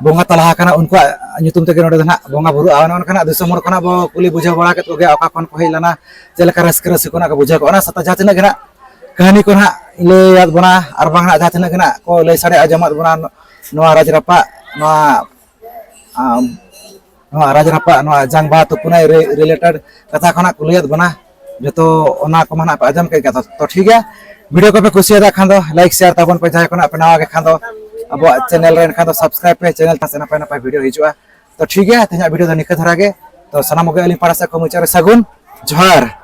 ᱵᱚᱸᱜᱟ ᱛᱟᱞᱟ ᱟᱠᱟᱱᱟ, ᱩᱱᱠᱩᱣᱟᱜ ᱧᱩᱛᱩᱢ ᱛᱮᱜᱮ ᱱᱚᱰᱮ ᱫᱚ ᱱᱟᱜ ᱵᱚᱸᱜᱟ ᱵᱩᱨᱩᱜᱼᱟ᱾ ᱚᱱᱮ ᱚᱱᱠᱟᱱᱟᱜ ᱫᱤᱥᱚᱢ ᱦᱚᱲ ᱠᱷᱚᱱᱟᱜ ᱵᱚ ᱠᱩᱞᱤ ᱵᱩᱡᱷᱟᱹᱣ ᱵᱟᱲᱟ ᱠᱮᱫ ᱠᱚᱜᱮᱭᱟ, ᱚᱠᱟ ᱠᱷᱚᱱ ᱠᱚ ᱦᱮᱡ ᱞᱮᱱᱟ, ᱪᱮᱫ ᱞᱮᱠᱟ ᱨᱟᱹᱥᱠᱟᱹ ᱨᱟᱹᱥᱠᱟᱹ ᱠᱷᱚᱱᱟᱜ ᱠᱚ ᱵᱩᱡᱷᱟᱹᱣ ᱠᱚᱜᱼᱟ᱾ ᱚᱱᱟ ᱥᱟᱶᱛᱮ ᱡᱟᱦᱟᱸ ᱛᱤᱱᱟᱹᱜ ᱜᱮ ᱱᱟᱜ ᱠᱟᱹᱦᱱᱤ ᱠᱚ ᱱᱟᱜ ᱞᱟᱹᱭᱟᱫ ᱵᱚᱱᱟ, ᱟᱨ ᱵᱟᱝ ᱱᱟᱜ ᱡᱟᱦᱟᱸ ᱛᱤᱱᱟᱹᱜ ᱜᱮ ᱱᱟᱜ ᱠᱚ ᱞᱟᱹᱭ ᱥᱟᱰᱮ ᱟᱸᱡᱚᱢᱟᱫ ᱵᱚᱱᱟ, ᱱᱚᱣᱟ ᱨᱟᱡᱽ ᱨᱟᱯᱟᱜ, ᱱᱚᱣᱟ, ᱟᱢ, ᱱᱚᱣᱟ ᱨᱟᱡᱽ ᱨᱟᱯᱟᱜ, ᱱᱚᱣᱟ ᱡᱟᱝ ᱵᱟᱦᱟ ᱛᱩᱯᱩᱱᱟᱭ ᱨᱮ-, related ᱠᱟᱛᱷᱟ ᱠᱷᱚᱱᱟᱜ ᱠᱚ ᱞᱟᱹᱭᱟᱫ ᱵᱚᱱᱟ, ᱡᱚᱛᱚ ᱚᱱᱟ ᱠᱚᱢᱟ ᱱᱟᱜ ᱯᱮ ᱟᱸᱡᱚᱢ ᱠᱮᱫ ᱜᱮᱭᱟ᱾ ᱛᱚ, ᱛᱚ ᱴᱷᱤᱠ ᱜᱮᱭᱟ, video ᱠᱚᱯᱮ ᱠᱩᱥᱤᱭᱟᱫᱟ ᱠᱷᱟᱱ ᱫᱚ like share ᱛᱟᱵᱚᱱ ᱯᱮ, ᱡᱟᱦᱟᱸᱭ ᱠᱚ ᱱᱟᱜ ᱯᱮ ᱱᱟᱣᱟ ᱜᱮ ᱠᱷᱟᱱ ᱫᱚ ᱟᱵᱚᱣᱟᱜ channel ᱨᱮ ᱮᱱᱠᱷᱟᱱ ᱫᱚ subscribe ᱯᱮ, channel ᱛᱟᱦᱮᱸ ᱱᱟᱯᱟᱭ ᱱᱟᱯᱟᱭ video ᱦᱤᱡᱩᱜᱼᱟ᱾ ᱛᱚ ᱴᱷᱤᱠ ᱜᱮᱭᱟ, ᱛᱮᱦᱮᱧᱟᱜ video ᱫᱚ ᱱᱤᱝᱠᱟᱹ ᱫᱷᱟᱨᱟ ᱜᱮ᱾ ᱛᱚ ᱥᱟᱱᱟᱢ ᱠᱚᱜᱮ ᱟᱹᱞᱤᱧ ᱯᱟᱦᱴᱟ ᱥᱮᱫ ᱠᱷᱚᱱ ᱢᱩᱪᱟᱹᱫ ᱨᱮ ᱥᱟᱹᱜᱩᱱ ᱡᱚᱦᱟᱨ᱾